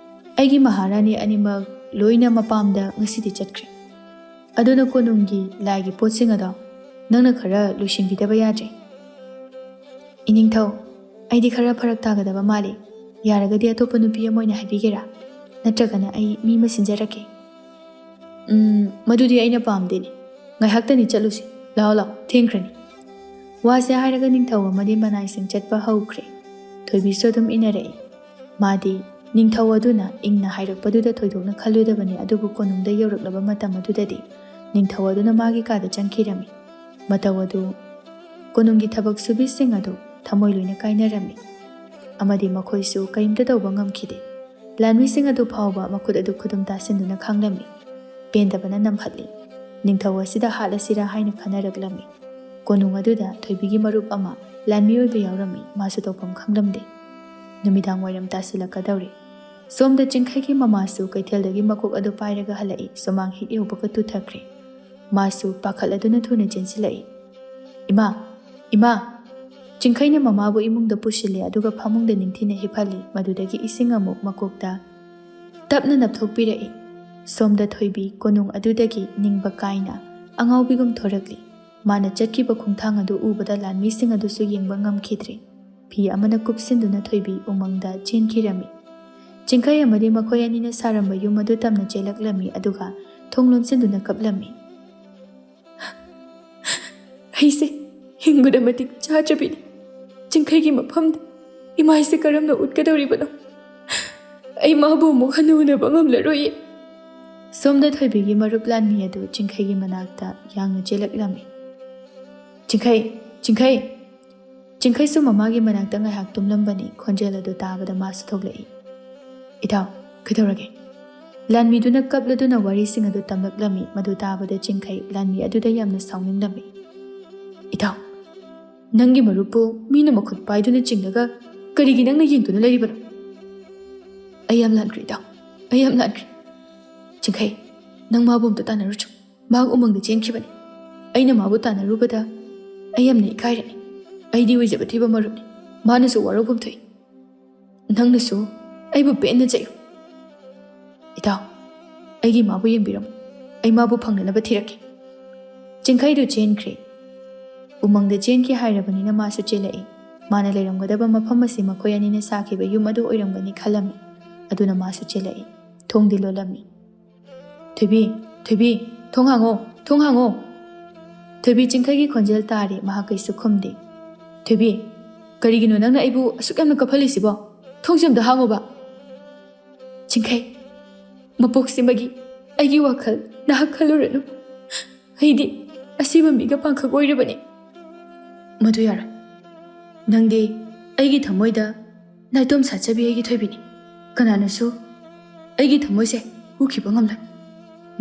ꯑꯩꯒꯤ ꯃꯍꯥꯔꯥꯅꯤ ꯑꯅꯤꯃꯛ ꯂꯣꯏꯅ ꯃꯄꯥꯝꯗ ꯉꯁꯤꯗꯤ ꯆꯠꯈ꯭ꯔꯦ꯫ ꯑꯗꯨꯅ ꯀꯣꯅꯨꯡꯒꯤ ꯂꯥꯏꯒꯤ ꯄꯣꯠꯁꯤꯡ ꯑꯗꯣ ꯅꯪꯅ ꯈꯔ ꯂꯣꯏꯁꯤꯟꯕꯤꯗꯕ ꯌꯥꯗ꯭ꯔꯦ꯫" "ꯏꯅꯤꯡꯊꯧ, ꯑꯩꯗꯤ ꯈꯔ ꯐꯔꯛ ꯇꯥꯒꯗꯕ ꯃꯥꯜꯂꯤ꯫ ꯌꯥꯔꯒꯗꯤ ꯑꯇꯣꯞꯄ ꯅꯨꯄꯤ ꯑꯃ ꯑꯣꯏꯅ ꯍꯥꯏꯕꯤꯒꯦꯔꯥ? ꯅꯠꯇ꯭ꯔꯒꯅ ꯑꯩ ꯃꯤ ꯑꯃ ꯁꯤꯟꯖꯔꯛꯀꯦ꯫" "ꯎꯝ, ꯃꯗꯨꯗꯤ ꯑꯩꯅ ꯄꯥꯝꯗꯦꯅꯦ꯫ ꯉꯥꯏꯍꯥꯛꯇꯅꯤ ꯆꯠꯂꯨꯁꯤ꯫ ꯂꯥꯛꯑꯣ, ꯂꯥꯛꯑꯣ, ꯊꯦꯡꯈ꯭ꯔꯅꯤ꯫" ꯋꯥꯁꯦ ꯍꯥꯏꯔꯒ ꯅꯤꯡꯊꯧ ꯑꯃꯗꯤ ꯃꯅꯥꯏꯁꯤꯡ ꯆꯠꯄ ꯍꯧꯈ꯭ꯔꯦ꯫ ꯊꯣꯏꯕꯤꯁꯨ ꯑꯗꯨꯝ ꯏꯟꯅꯔꯛꯏ꯫ ꯃꯥꯗꯤ ꯅꯤꯡꯊꯧ ꯑꯗꯨꯅ ꯏꯪꯅ ꯍꯥꯏꯔꯛꯄꯗꯨꯗ ꯊꯣꯏꯗꯣꯛꯅ ꯈꯜꯂꯨꯗꯕꯅꯤ, ꯑꯗꯨꯕꯨ ꯀꯣꯅꯨꯡꯗ ꯌꯧꯔꯛꯂꯕ ꯃꯇꯝ ꯑꯗꯨꯗꯗꯤ ꯅꯤꯡꯊꯧ ꯑꯗꯨꯅ ꯃꯥꯒꯤ ꯀꯥꯗ ꯆꯪꯈꯤꯔꯝꯃꯤ꯫ ꯃꯇꯧ ꯑꯗꯨ ꯀꯣꯅꯨꯡꯒꯤ ꯊꯕꯛ ꯁꯨꯕꯤꯁꯤꯡ ꯑꯗꯨ ꯊꯃꯣꯏ ꯂꯣꯏꯅ ꯀꯥꯏꯅꯔꯝꯃꯤ, ꯑꯃꯗꯤ ꯃꯈꯣꯏꯁꯨ ꯀꯔꯤꯝꯇ ꯇꯧꯕ ꯉꯝꯈꯤꯗꯦ꯫ ꯂꯥꯟꯃꯤꯁꯤꯡ ꯑꯗꯨ ꯐꯥꯎꯕ ꯃꯈꯨꯠ ꯑꯗꯨ ꯈꯨꯗꯨꯝ ꯇꯥꯁꯤꯟꯗꯨꯅ ꯈꯥꯡꯂꯝꯃꯤ꯫ ꯄꯦꯟꯗꯕꯅ ꯅꯝꯍꯠꯂꯤ꯫ ꯅꯤꯡꯊꯧ ꯑꯁꯤꯗ ꯍꯥꯠꯂꯁꯤꯔꯥ ꯍꯥꯏꯅ ꯈꯟꯅꯔꯛꯂꯝꯃꯤ꯫ ꯀꯣꯅꯨꯡ ꯑꯗꯨꯗ ꯊꯣꯏꯕꯤꯒꯤ ꯃꯔꯨꯞ ꯑꯃ ꯂꯥꯟꯃꯤ ꯑꯣꯏꯕ ꯌꯥꯎꯔꯝꯃꯤ꯫ ꯃꯥꯁꯨ ꯇꯧꯐꯝ ꯈꯪꯂꯝꯗꯦ꯫ ꯅꯨꯃꯤꯗꯥꯡ ꯋꯥꯏꯔꯝ ꯇꯥꯁꯤꯜꯂꯛꯀꯗꯧꯔꯦ꯫ ꯁꯣꯝꯗ ꯆꯤꯡꯈꯩꯒꯤ ꯃꯃꯥꯁꯨ ꯀꯩꯊꯦꯜꯗꯒꯤ ꯃꯀꯣꯛ ꯑꯗꯨ ꯄꯥꯏꯔꯒ ꯍꯜꯂꯛꯏ꯫ ꯁꯨꯃꯥꯡ ꯍꯦꯛ ꯌꯧꯕꯒ ꯇꯨꯊꯈ꯭ꯔꯦ꯫ ꯃꯥꯁꯨ ꯄꯥꯈꯠꯂꯗꯨꯅ ꯊꯨꯅ ꯆꯦꯟꯁꯤꯜꯂꯛꯏ꯫ "ꯏꯃꯥ! ꯏꯃꯥ!" ꯆꯤꯡꯈꯩꯅ ꯃꯃꯥꯕꯨ ꯏꯃꯨꯡꯗ ꯄꯨꯁꯤꯜꯂꯤ, ꯑꯗꯨꯒ ꯐꯃꯨꯡꯗ ꯅꯤꯡꯊꯤꯅ ꯍꯤꯞꯍꯜꯂꯤ꯫ ꯃꯗꯨꯗꯒꯤ ꯏꯁꯤꯡ ꯑꯃꯨꯛ ꯃꯀꯣꯛꯇ ꯇꯞꯅ ꯅꯞꯊꯣꯛꯄꯤꯔꯛꯏ꯫ ꯁꯣꯝꯗ ꯊꯣꯏꯕꯤ ꯀꯣꯅꯨꯡ ꯑꯗꯨꯗꯒꯤ ꯅꯤꯡꯕ ꯀꯥꯏꯅ ꯑꯉꯥꯎꯕꯤꯒꯨꯝ ꯊꯣꯔꯛꯂꯤ꯫ ꯃꯥꯅ ꯆꯠꯈꯤꯕ ꯈꯣꯡꯊꯥꯡ ꯑꯗꯨ ꯎꯕꯗ ꯂꯥꯟꯃꯤꯁꯤꯡ ꯑꯗꯨꯁꯨ ꯌꯦꯡꯕ ꯉꯝꯈꯤꯗ꯭ꯔꯦ꯫ ꯐꯤ ꯑꯃꯅ ꯀꯨꯞꯁꯤꯟꯗꯨꯅ ꯊꯣꯏꯕꯤ ꯎꯃꯪꯗ ꯆꯦꯟꯈꯤꯔꯝꯃꯤ꯫ ꯆꯤꯡꯈꯩ ꯑꯃꯗꯤ ꯃꯈꯣꯏ ꯑꯅꯤꯅ ꯁꯥꯔꯝꯕ ꯌꯨꯝ ꯑꯗꯨ ꯇꯝꯅ ꯆꯦꯜꯂꯛꯂꯝꯃꯤ, ꯑꯗꯨꯒ ꯊꯣꯡ ꯂꯣꯟꯁꯤꯟꯗꯨꯅ ꯀꯞꯂꯝꯃꯤ꯫ "ꯑꯩꯁꯦ ꯍꯤꯡꯕꯗ ꯃꯇꯤꯛ ꯆꯥꯗ꯭ꯔꯕꯤꯅꯤ꯫ ꯆꯤꯡꯈꯩꯒꯤ ꯃꯐꯝꯗ ꯏꯃꯥꯏꯁꯦ ꯀꯔꯝꯅ ꯎꯠꯀꯗꯧꯔꯤꯕꯅꯣ? ꯑꯩ ꯃꯥꯕꯨ ꯑꯃꯨꯛ ꯍꯟꯅ ꯎꯅꯕ ꯉꯝꯂꯔꯣꯏꯌꯦ꯫" ꯁꯣꯝꯗ ꯊꯣꯏꯕꯤꯒꯤ ꯃꯔꯨꯞ ꯂꯥꯟꯃꯤ ꯑꯗꯨ ꯆꯤꯡꯈꯩꯒꯤ ꯃꯅꯥꯛꯇ ꯌꯥꯡꯅ ꯆꯦꯜꯂꯛꯂꯝꯃꯤ꯫ "ꯆꯤꯡꯈꯩ, ꯆꯤꯡꯈꯩ!" ꯆꯤꯡꯈꯩꯁꯨ ꯃꯃꯥꯒꯤ ꯃꯅꯥꯛꯇ ꯉꯥꯏꯍꯥꯛ ꯇꯨꯝꯂꯝꯕꯅꯤ꯫ ꯈꯣꯟꯖꯦꯜ ꯑꯗꯨ ꯇꯥꯕꯗ ꯃꯥꯁꯨ ꯊꯣꯛꯂꯛꯏ꯫ "ꯏꯇꯥꯎ, ꯀꯩꯗꯧꯔꯒꯦ?" ꯂꯥꯟꯃꯤꯗꯨꯅ ꯀꯞꯂꯗꯨꯅ ꯋꯥꯔꯤꯁꯤꯡ ꯑꯗꯨ ꯇꯝꯂꯛꯂꯝꯃꯤ꯫ ꯃꯗꯨ ꯇꯥꯕꯗ ꯆꯤꯡꯈꯩ ꯂꯥꯟꯃꯤ ꯑꯗꯨꯗ ꯌꯥꯝꯅ ꯁꯥꯎꯅꯤꯡꯂꯝꯃꯤ꯫ "ꯏꯇꯥꯎ, ꯅꯪꯒꯤ ꯃꯔꯨꯞꯄꯨ ꯃꯤꯅ ꯃꯈꯨꯠ ꯄꯥꯏꯗꯨꯅ ꯆꯤꯡꯂꯒ ꯀꯔꯤꯒꯤ ꯅꯪꯅ ꯌꯦꯡꯗꯨꯅ ꯂꯩꯔꯤꯕꯅꯣ?" "ꯑꯩ ꯌꯥꯝ ꯂꯥꯟꯈ꯭ꯔꯦ ꯏꯇꯥꯎ, ꯑꯩ ꯌꯥꯝ ꯂꯥꯟꯈ꯭ꯔꯦ꯫" "ꯆꯤꯡꯈꯩ, ꯅꯪ ꯃꯥꯕꯨ ꯑꯝꯇ ꯇꯥꯟꯅꯔꯨꯆꯣ꯫ ꯃꯍꯥꯛ ꯎꯃꯪꯗ ꯆꯦꯟꯈꯤꯕꯅꯤ꯫ ꯑꯩꯅ ꯃꯥꯕꯨ ꯇꯥꯟꯅꯔꯨꯕꯗ ꯑꯩ ꯌꯥꯝꯅ ꯏꯀꯥꯏꯔꯅꯤ꯫ ꯑꯩꯗꯤ ꯑꯣꯏꯖꯕ ꯊꯤꯕ ꯃꯔꯨꯞꯅꯤ꯫ ꯃꯥꯅꯁꯨ ꯋꯥꯔꯧꯐꯝ ꯊꯣꯛꯏ꯫ ꯅꯪꯅꯁꯨ ꯑꯩꯕꯨ ꯄꯦꯟꯅ ꯆꯩꯌꯨ꯫" "ꯏꯇꯥꯎ, ꯑꯩꯒꯤ ꯃꯥꯕꯨ ꯌꯦꯡꯕꯤꯔꯝꯃꯨ꯫ ꯑꯩ ꯃꯥꯕꯨ ꯐꯪꯅꯅꯕ ꯊꯤꯔꯛꯀꯦ꯫" ꯆꯤꯡꯈꯩꯗꯨ ꯆꯦꯟꯈ꯭ꯔꯦ꯫ ꯎꯃꯪꯗ ꯆꯦꯟꯈꯤ ꯍꯥꯏꯔꯕꯅꯤꯅ ꯃꯥꯁꯨ ꯆꯦꯜꯂꯛꯏ꯫ ꯃꯥꯅ ꯂꯩꯔꯝꯒꯗꯕ ꯃꯐꯝ ꯑꯁꯤ ꯃꯈꯣꯏ ꯑꯅꯤꯅ ꯁꯥꯈꯤꯕ ꯌꯨꯝ ꯑꯗꯨ ꯑꯣꯏꯔꯝꯒꯅꯤ ꯈꯜꯂꯝꯃꯤ꯫ ꯑꯗꯨꯅ ꯃꯥꯁꯨ ꯆꯦꯜꯂꯛꯏ꯫ ꯊꯣꯡꯗꯤ ꯂꯣꯜꯂꯝꯃꯤ꯫ "ꯊꯣꯏꯕꯤ, ꯊꯣꯏꯕꯤ, ꯊꯣꯡ ꯍꯥꯡꯉꯣ, ꯊꯣꯡ ꯍꯥꯡꯉꯣ!" ꯊꯣꯏꯕꯤ ꯆꯤꯡꯈꯩꯒꯤ ꯈꯣꯟꯖꯦꯜ ꯇꯥꯔꯦ꯫ ꯃꯍꯥꯛ ꯀꯩꯁꯨ ꯈꯨꯝꯗꯦ꯫ "ꯊꯣꯏꯕꯤ, ꯀꯔꯤꯒꯤꯅꯣ ꯅꯪꯅ ꯑꯩꯕꯨ ꯑꯁꯨꯛ ꯌꯥꯝꯅ ꯀꯞꯍꯜꯂꯤꯁꯤꯕꯣ? ꯊꯣꯡꯁꯦ ꯑꯝꯇ ꯍꯥꯡꯉꯣꯕ꯫" "ꯆꯤꯡꯈꯩ, ꯃꯄꯣꯛꯁꯤꯃꯒꯤ ꯑꯩꯒꯤ ꯋꯥꯈꯜ ꯅꯍꯥꯛ ꯈꯜꯂꯨꯔꯅꯨ꯫ ꯑꯩꯗꯤ ꯑꯁꯤꯕ ꯃꯤꯒ ꯄꯥꯡꯈꯛ ꯑꯣꯏꯔꯕꯅꯤ꯫" "ꯃꯗꯨ ꯌꯥꯔꯣꯏ꯫ ꯅꯪꯗꯤ ꯑꯩꯒꯤ ꯊꯃꯣꯏꯗ ꯅꯥꯏꯇꯣꯝ ꯁꯥꯠꯆꯕꯤ ꯑꯩꯒꯤ ꯊꯣꯏꯕꯤꯅꯤ꯫ ꯀꯅꯥꯅꯁꯨ ꯑꯩꯒꯤ ꯊꯃꯣꯏꯁꯦ ꯍꯨꯈꯤꯕ ꯉꯝꯂꯣꯏ꯫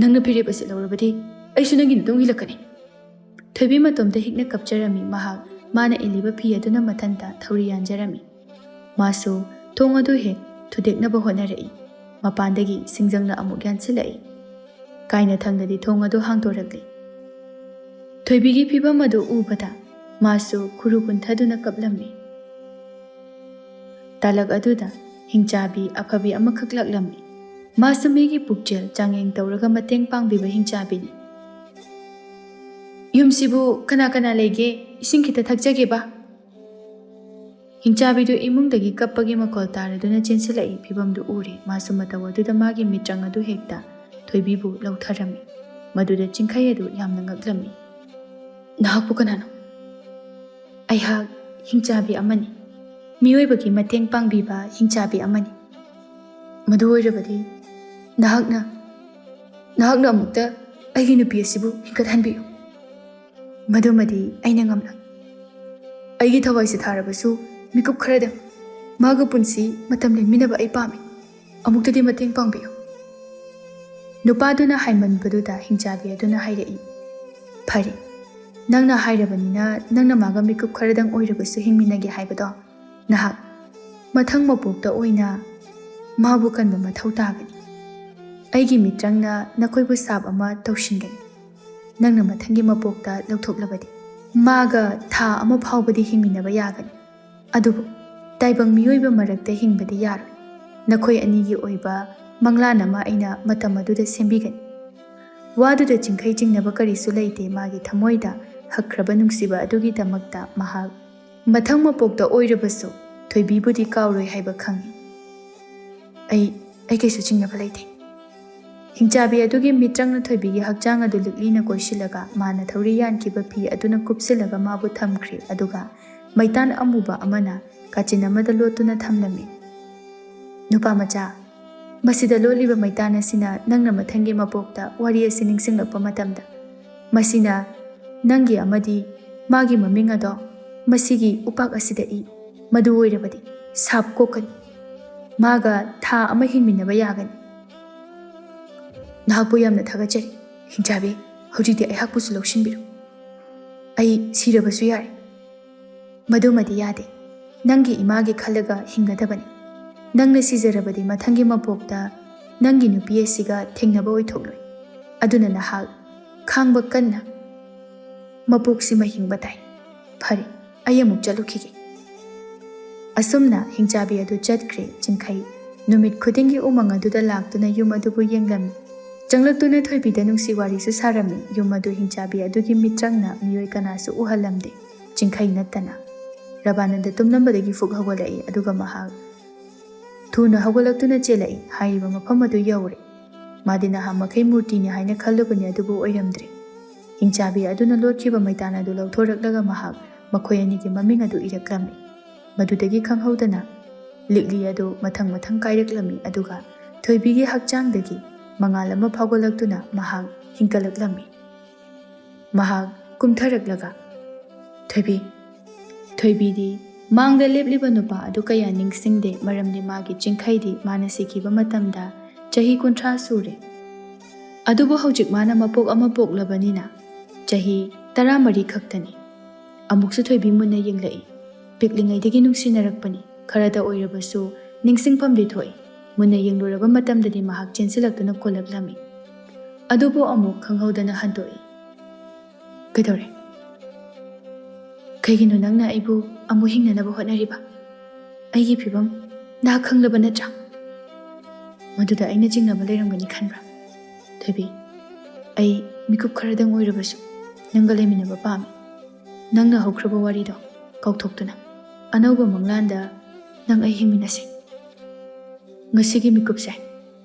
ꯅꯪꯅ ꯐꯤꯔꯦꯞ ꯑꯁꯤ ꯂꯧꯔꯕꯗꯤ ꯑꯩꯁꯨ ꯅꯪꯒꯤ ꯃꯇꯨꯡ ꯏꯜꯂꯛꯀꯅꯤ꯫" ꯊꯣꯏꯕꯤ ꯃꯇꯣꯝꯇ ꯍꯤꯛꯅ ꯀꯞꯆꯔꯝꯃꯤ꯫ ꯃꯍꯥꯛ ꯃꯥꯅ ꯏꯜꯂꯤꯕ ꯐꯤ ꯑꯗꯨꯅ ꯃꯊꯟꯇ ꯊꯧꯔꯤ ꯌꯥꯟꯖꯔꯝꯃꯤ꯫ ꯃꯥꯁꯨ ꯊꯣꯡ ꯑꯗꯨ ꯍꯦꯛ ꯊꯨꯗꯦꯛꯅꯕ ꯍꯣꯠꯅꯔꯛꯏ꯫ ꯃꯄꯥꯟꯗꯒꯤ ꯁꯤꯡꯖꯪꯅ ꯑꯃꯨꯛ ꯌꯥꯟꯁꯤꯜꯂꯛꯏ꯫ ꯀꯥꯏꯅ ꯊꯪꯅꯗꯤ ꯊꯣꯡ ꯑꯗꯨ ꯍꯥꯡꯗꯣꯔꯛꯂꯤ꯫ ꯊꯣꯏꯕꯤꯒꯤ ꯐꯤꯚꯝ ꯑꯗꯨ ꯎꯕꯗ ꯃꯥꯁꯨ ꯈꯨꯔꯨ ꯀꯨꯟꯊꯗꯨꯅ ꯀꯞꯂꯝꯃꯤ꯫ ꯇꯥꯂꯛ ꯑꯗꯨꯗ ꯍꯤꯡꯆꯥꯕꯤ ꯑꯐꯕꯤ ꯑꯃꯈꯛ ꯂꯥꯛꯂꯝꯃꯤ꯫ ꯃꯥꯁꯨ ꯃꯤꯒꯤ ꯄꯨꯛꯆꯦꯜ ꯆꯥꯡꯌꯦꯡ ꯇꯧꯔꯒ ꯃꯇꯦꯡ ꯄꯥꯡꯕꯤꯕ ꯍꯤꯡꯆꯥꯕꯤꯅꯤ꯫ "ꯌꯨꯝꯁꯤꯕꯨ ꯀꯅꯥ ꯀꯅꯥ ꯂꯩꯒꯦ? ꯏꯁꯤꯡ ꯈꯤꯇ ꯊꯛꯆꯒꯦꯕ꯫" ꯍꯤꯡꯆꯥꯕꯤꯗꯨ ꯏꯃꯨꯡꯗꯒꯤ ꯀꯞꯄꯒꯤ ꯃꯈꯣꯜ ꯇꯥꯔꯗꯨꯅ ꯆꯦꯟꯁꯤꯜꯂꯛꯏ꯫ ꯐꯤꯚꯝꯗꯨ ꯎꯔꯦ꯫ ꯃꯥꯁꯨ ꯃꯇꯧ ꯑꯗꯨꯗ ꯃꯥꯒꯤ ꯃꯤꯇ꯭ꯔꯪ ꯑꯗꯨ ꯍꯦꯛꯇ ꯊꯣꯏꯕꯤꯕꯨ ꯂꯧꯊꯔꯝꯃꯤ꯫ ꯃꯗꯨꯗ ꯆꯤꯡꯈꯩ ꯑꯗꯨ ꯌꯥꯝꯅ ꯉꯛꯂꯝꯃꯤ꯫ "ꯅꯍꯥꯛꯄꯨ ꯀꯅꯥꯅꯣ?" "ꯑꯩꯍꯥꯛ ꯍꯤꯡꯆꯥꯕꯤ ꯑꯃꯅꯤ꯫ ꯃꯤꯑꯣꯏꯕꯒꯤ ꯃꯇꯦꯡ ꯄꯥꯡꯕꯤꯕ ꯍꯤꯡꯆꯥꯕꯤ ꯑꯃꯅꯤ꯫ ꯃꯗꯨ ꯑꯣꯏꯔꯕꯗꯤ ꯅꯍꯥꯛꯅ, ꯅꯍꯥꯛꯅ ꯑꯃꯨꯛꯇ ꯑꯩꯒꯤ ꯅꯨꯄꯤ ꯑꯁꯤꯕꯨ ꯍꯤꯡꯒꯠꯍꯟꯕꯤꯌꯨ꯫ ꯃꯗꯨꯃꯗꯤ ꯑꯩꯅ ꯉꯝꯂꯣꯏ꯫ ꯑꯩꯒꯤ ꯊꯋꯥꯏꯁꯦ ꯊꯥꯔꯕꯁꯨ ꯃꯤꯀꯨꯞ ꯈꯔꯗꯪ ꯃꯥꯒ ꯄꯨꯟꯁꯤ ꯃꯇꯝ ꯂꯦꯟꯃꯤꯟꯅꯕ ꯑꯩ ꯄꯥꯝꯃꯤ꯫ ꯑꯃꯨꯛꯇꯗꯤ ꯃꯇꯦꯡ ꯄꯥꯡꯕꯤꯌꯨ꯫" ꯅꯨꯄꯥꯗꯨꯅ ꯍꯥꯏꯃꯟꯕꯗꯨꯗ ꯍꯤꯡꯆꯥꯕꯤ ꯑꯗꯨꯅ ꯍꯥꯏꯔꯛꯏ, "ꯐꯔꯦ, ꯅꯪꯅ ꯍꯥꯏꯔꯕꯅꯤꯅ, ꯅꯪꯅ ꯃꯥꯒ ꯃꯤꯀꯨꯞ ꯈꯔꯗꯪ ꯑꯣꯏꯔꯕꯁꯨ ꯍꯤꯡꯃꯤꯟꯅꯒꯦ ꯍꯥꯏꯕꯗꯣ, ꯅꯍꯥꯛ ꯃꯊꯪ ꯃꯄꯣꯛꯇ ꯑꯣꯏꯅ ꯃꯥꯕꯨ ꯀꯟꯕ ꯃꯊꯧ ꯇꯥꯒꯅꯤ꯫ ꯑꯩꯒꯤ ꯃꯤꯇ꯭ꯔꯪꯅ ꯅꯈꯣꯏꯕꯨ ꯁꯥꯞ ꯑꯃ ꯇꯧꯁꯤꯟꯒꯅꯤ꯫ ꯅꯪꯅ ꯃꯊꯪꯒꯤ ꯃꯄꯣꯛꯇ ꯂꯧꯊꯣꯛꯂꯕꯗꯤ, ꯃꯥꯒ ꯊꯥ ꯑꯃ ꯐꯥꯎꯕꯗꯤ ꯍꯤꯡꯃꯤꯟꯅꯕ ꯌꯥꯒꯅꯤ꯫ ꯑꯗꯨꯕꯨ ꯇꯥꯏꯕꯪ ꯃꯤꯑꯣꯏꯕ ꯃꯔꯛꯇ ꯍꯤꯡꯕꯗꯤ ꯌꯥꯔꯣꯏ꯫ ꯅꯈꯣꯏ ꯑꯅꯤꯒꯤ ꯑꯣꯏꯕ ꯃꯪꯂꯥꯟ ꯑꯃ ꯑꯩꯅ ꯃꯇꯝ ꯑꯗꯨꯗ ꯁꯦꯝꯕꯤꯒꯅꯤ꯫" ꯋꯥꯗꯨꯗ ꯆꯤꯡꯈꯩ ꯆꯤꯡꯅꯕ ꯀꯔꯤꯁꯨ ꯂꯩꯇꯦ꯫ ꯃꯥꯒꯤ ꯊꯃꯣꯏꯗ ꯍꯛꯈ꯭ꯔꯕ ꯅꯨꯡꯁꯤꯕ ꯑꯗꯨꯒꯤꯗꯃꯛꯇ ꯃꯍꯥꯛ ꯃꯊꯪ ꯃꯄꯣꯛꯇ ꯑꯣꯏꯔꯕꯁꯨ ꯊꯣꯏꯕꯤꯕꯨꯗꯤ ꯀꯥꯎꯔꯣꯏ ꯍꯥꯏꯕ ꯈꯪꯏ꯫ "ꯑꯩ, ꯑꯩ ꯀꯩꯁꯨ ꯆꯤꯡꯅꯕ ꯂꯩꯇꯦ꯫" ꯍꯤꯡꯆꯥꯕꯤ ꯑꯗꯨꯒꯤ ꯃꯤꯇ꯭ꯔꯪꯅ ꯊꯣꯏꯕꯤꯒꯤ ꯍꯛꯆꯥꯡ ꯑꯗꯨ ꯂꯤꯛꯂꯤꯅ ꯀꯣꯏꯁꯤꯜꯂꯒ ꯃꯥꯅ ꯊꯧꯔꯤ ꯌꯥꯟꯈꯤꯕ ꯐꯤ ꯑꯗꯨꯅ ꯀꯨꯞꯁꯤꯜꯂꯒ ꯃꯥꯕꯨ ꯊꯝꯈ꯭ꯔꯦ꯫ ꯑꯗꯨꯒ ꯃꯩꯇꯥꯟ ꯑꯃꯨꯕ ꯑꯃꯅ ꯀꯥꯆꯤꯟ ꯑꯃꯗ ꯂꯣꯠꯇꯨꯅ ꯊꯝꯂꯝꯃꯤ꯫ "ꯅꯨꯄꯥ ꯃꯆꯥ, ꯃꯁꯤꯗ ꯂꯣꯠꯂꯤꯕ ꯃꯩꯇꯥꯟ ꯑꯁꯤꯅ ꯅꯪꯅ ꯃꯊꯪꯒꯤ ꯃꯄꯣꯛꯇ ꯋꯥꯔꯤ ꯑꯁꯤ ꯅꯤꯡꯁꯤꯡꯂꯛꯄ ꯃꯇꯝꯗ, ꯃꯁꯤꯅ ꯅꯪꯒꯤ ꯑꯃꯗꯤ ꯃꯥꯒꯤ ꯃꯃꯤꯡ ꯑꯗꯣ ꯃꯁꯤꯒꯤ ꯎꯄꯥꯛ ꯑꯁꯤꯗ ꯏ꯫ ꯃꯗꯨ ꯑꯣꯏꯔꯕꯗꯤ ꯁꯥꯞ ꯀꯣꯛꯀꯅꯤ꯫ ꯃꯥꯒ ꯊꯥ ꯑꯃ ꯍꯤꯡꯃꯤꯟꯅꯕ ꯌꯥꯒꯅꯤ꯫" "ꯅꯍꯥꯛꯄꯨ ꯌꯥꯝꯅ ꯊꯥꯒꯠꯆꯔꯤ, ꯍꯤꯡꯆꯥꯕꯤ꯫ ꯍꯧꯖꯤꯛꯇꯤ ꯑꯩꯍꯥꯛꯄꯨꯁꯨ ꯂꯧꯁꯤꯟꯕꯤꯔꯣ꯫ ꯑꯩ ꯁꯤꯔꯕꯁꯨ ꯌꯥꯔꯦ꯫" "ꯃꯗꯨꯃꯗꯤ ꯌꯥꯗꯦ꯫ ꯅꯪꯒꯤ ꯏꯃꯥꯒꯤ ꯈꯜꯂꯒ ꯍꯤꯡꯒꯗꯕꯅꯤ꯫ ꯅꯪꯅ ꯁꯤꯖꯔꯕꯗꯤ ꯃꯊꯪꯒꯤ ꯃꯄꯣꯛꯇ ꯅꯪꯒꯤ ꯅꯨꯄꯤ ꯑꯁꯤꯒ ꯊꯦꯡꯅꯕ ꯑꯣꯏꯊꯣꯛꯂꯣꯏ꯫ ꯑꯗꯨꯅ ꯅꯍꯥꯛ ꯈꯥꯡꯕ ꯀꯟꯅ ꯃꯄꯣꯛꯁꯤꯃ ꯍꯤꯡꯕ ꯇꯥꯏ꯫ ꯐꯔꯦ, ꯑꯩ ꯑꯃꯨꯛ ꯆꯠꯂꯨꯈꯤꯒꯦ꯫" ꯑꯁꯨꯝꯅ ꯍꯤꯡꯆꯥꯕꯤ ꯑꯗꯨ ꯆꯠꯈ꯭ꯔꯦ꯫ ꯆꯤꯡꯈꯩ ꯅꯨꯃꯤꯠ ꯈꯨꯗꯤꯡꯒꯤ ꯎꯃꯪ ꯑꯗꯨꯗ ꯂꯥꯛꯇꯨꯅ ꯌꯨꯝ ꯑꯗꯨꯕꯨ ꯌꯦꯡꯂꯝꯃꯤ꯫ ꯆꯪꯂꯛꯇꯨꯅ ꯊꯣꯏꯕꯤꯗ ꯅꯨꯡꯁꯤ ꯋꯥꯔꯤꯁꯨ ꯁꯥꯔꯝꯃꯤ꯫ ꯌꯨꯝ ꯑꯗꯨ ꯍꯤꯡꯆꯥꯕꯤ ꯑꯗꯨꯒꯤ ꯃꯤꯠꯇ꯭ꯔꯪꯅ ꯃꯤꯑꯣꯏ ꯀꯅꯥꯁꯨ ꯎꯍꯜꯂꯝꯗꯦ, ꯆꯤꯡꯈꯩ ꯅꯠꯇꯅ꯫ ꯔꯕꯥꯅꯟꯗ ꯇꯨꯝꯂꯝꯕꯗꯒꯤ ꯐꯨꯛ ꯍꯧꯒꯠꯂꯛꯏ, ꯑꯗꯨꯒ ꯃꯍꯥꯛ ꯊꯨꯅ ꯍꯧꯒꯠꯂꯛꯇꯨꯅ ꯆꯦꯜꯂꯛꯏ꯫ ꯍꯥꯏꯔꯤꯕ ꯃꯐꯝ ꯑꯗꯨ ꯌꯧꯔꯦ꯫ ꯃꯥꯗꯤ ꯅꯍꯥꯟ ꯃꯈꯩ ꯃꯨꯔꯇꯤꯅꯤ ꯍꯥꯏꯅ ꯈꯜꯂꯨꯕꯅꯤ, ꯑꯗꯨꯕꯨ ꯑꯣꯏꯔꯝꯗ꯭ꯔꯦ꯫ ꯍꯤꯡꯆꯥꯕꯤ ꯑꯗꯨꯅ ꯂꯣꯠꯈꯤꯕ ꯃꯩꯇꯥꯟ ꯑꯗꯨ ꯂꯧꯊꯣꯔꯛꯂꯒ ꯃꯍꯥꯛ ꯃꯈꯣꯏ ꯑꯅꯤꯒꯤ ꯃꯃꯤꯡ ꯑꯗꯨ ꯏꯔꯛꯂꯝꯃꯤ꯫ ꯃꯗꯨꯗꯒꯤ ꯈꯪꯍꯧꯗꯅ ꯂꯤꯛꯂꯤ ꯑꯗꯨ ꯃꯊꯪ ꯃꯊꯪ ꯀꯥꯏꯔꯛꯂꯝꯃꯤ, ꯑꯗꯨꯒ ꯊꯣꯏꯕꯤꯒꯤ ꯍꯛꯆꯥꯡꯗꯒꯤ ꯃꯉꯥꯜ ꯑꯃ ꯐꯥꯎꯒꯠꯂꯛꯇꯨꯅ ꯃꯍꯥꯛ ꯍꯤꯡꯒꯠꯂꯛꯂꯝꯃꯤ꯫ ꯃꯍꯥꯛ ꯀꯨꯝꯊꯔꯛꯂꯒ, "ꯊꯣꯏꯕꯤ, ꯊꯣꯏꯕꯤꯗꯤ ꯃꯥꯡꯗ ꯂꯦꯞꯂꯤꯕ ꯅꯨꯄꯥ ꯑꯗꯨ ꯀꯌꯥ ꯅꯤꯡꯁꯤꯡꯗꯦ, ꯃꯔꯝꯗꯤ ꯃꯥꯒꯤ ꯆꯤꯡꯈꯩꯗꯤ ꯃꯥꯅ ꯁꯤꯈꯤꯕ ꯃꯇꯝꯗ ꯆꯍꯤ ꯀꯨꯟꯊ꯭ꯔꯥ ꯁꯨꯔꯦ꯫ ꯑꯗꯨꯕꯨ ꯍꯧꯖꯤꯛ ꯃꯥꯅ ꯃꯄꯣꯛ ꯑꯃ ꯄꯣꯛꯂꯕꯅꯤꯅ ꯆꯍꯤ ꯇꯔꯥꯃꯔꯤ ꯈꯛꯇꯅꯤ꯫" ꯑꯃꯨꯛꯁꯨ ꯊꯣꯏꯕꯤ ꯃꯨꯟꯅ ꯌꯦꯡꯂꯛꯏ꯫ ꯄꯤꯛꯂꯤꯉꯩꯗꯒꯤ ꯅꯨꯡꯁꯤꯅꯔꯛꯄꯅꯤ, ꯈꯔꯗ ꯑꯣꯏꯔꯕꯁꯨ ꯅꯤꯡꯁꯤꯡꯐꯝꯗꯤ ꯊꯣꯛꯏ꯫ ꯃꯨꯟꯅ ꯌꯦꯡꯂꯨꯔꯕ ꯃꯇꯝꯗꯗꯤ ꯃꯍꯥꯛ ꯆꯦꯟꯁꯤꯜꯂꯛꯇꯨꯅ ꯀꯣꯜꯂꯛꯂꯝꯃꯤ꯫ ꯑꯗꯨꯕꯨ ꯑꯃꯨꯛ ꯈꯪꯍꯧꯗꯅ ꯍꯟꯗꯣꯛꯏ꯫ "ꯀꯩꯗꯧꯔꯦ? ꯀꯩꯒꯤꯅꯣ ꯅꯪꯅ ꯑꯩꯕꯨ ꯑꯃꯨꯛ ꯍꯤꯡꯅꯅꯕ ꯍꯣꯠꯅꯔꯤꯕ? ꯑꯩꯒꯤ ꯐꯤꯕꯝ ꯅꯍꯥꯛ ꯈꯪꯂꯕ ꯅꯠꯇ꯭ꯔꯥ? ꯃꯗꯨꯗ ꯑꯩꯅ ꯆꯤꯡꯅꯕ ꯂꯩꯔꯝꯒꯅꯤ ꯈꯟꯕ꯭ꯔꯥ? ꯊꯣꯏꯕꯤ, ꯑꯩ ꯃꯤꯀꯨꯞ ꯈꯔꯗꯪ ꯑꯣꯏꯔꯕꯁꯨ ꯅꯪꯒ ꯂꯩꯃꯤꯟꯅꯕ ꯄꯥꯝꯃꯤ꯫ ꯅꯪꯅ ꯍꯧꯈ꯭ꯔꯕ ꯋꯥꯔꯤꯗꯣ ꯀꯥꯎꯊꯣꯛꯇꯨꯅ ꯑꯅꯧꯕ ꯃꯪꯂꯥꯟꯗ ꯅꯪ ꯑꯩ ꯍꯤꯡꯃꯤꯟꯅꯁꯤ꯫ ꯉꯁꯤꯒꯤ ꯃꯤꯀꯨꯞꯁꯦ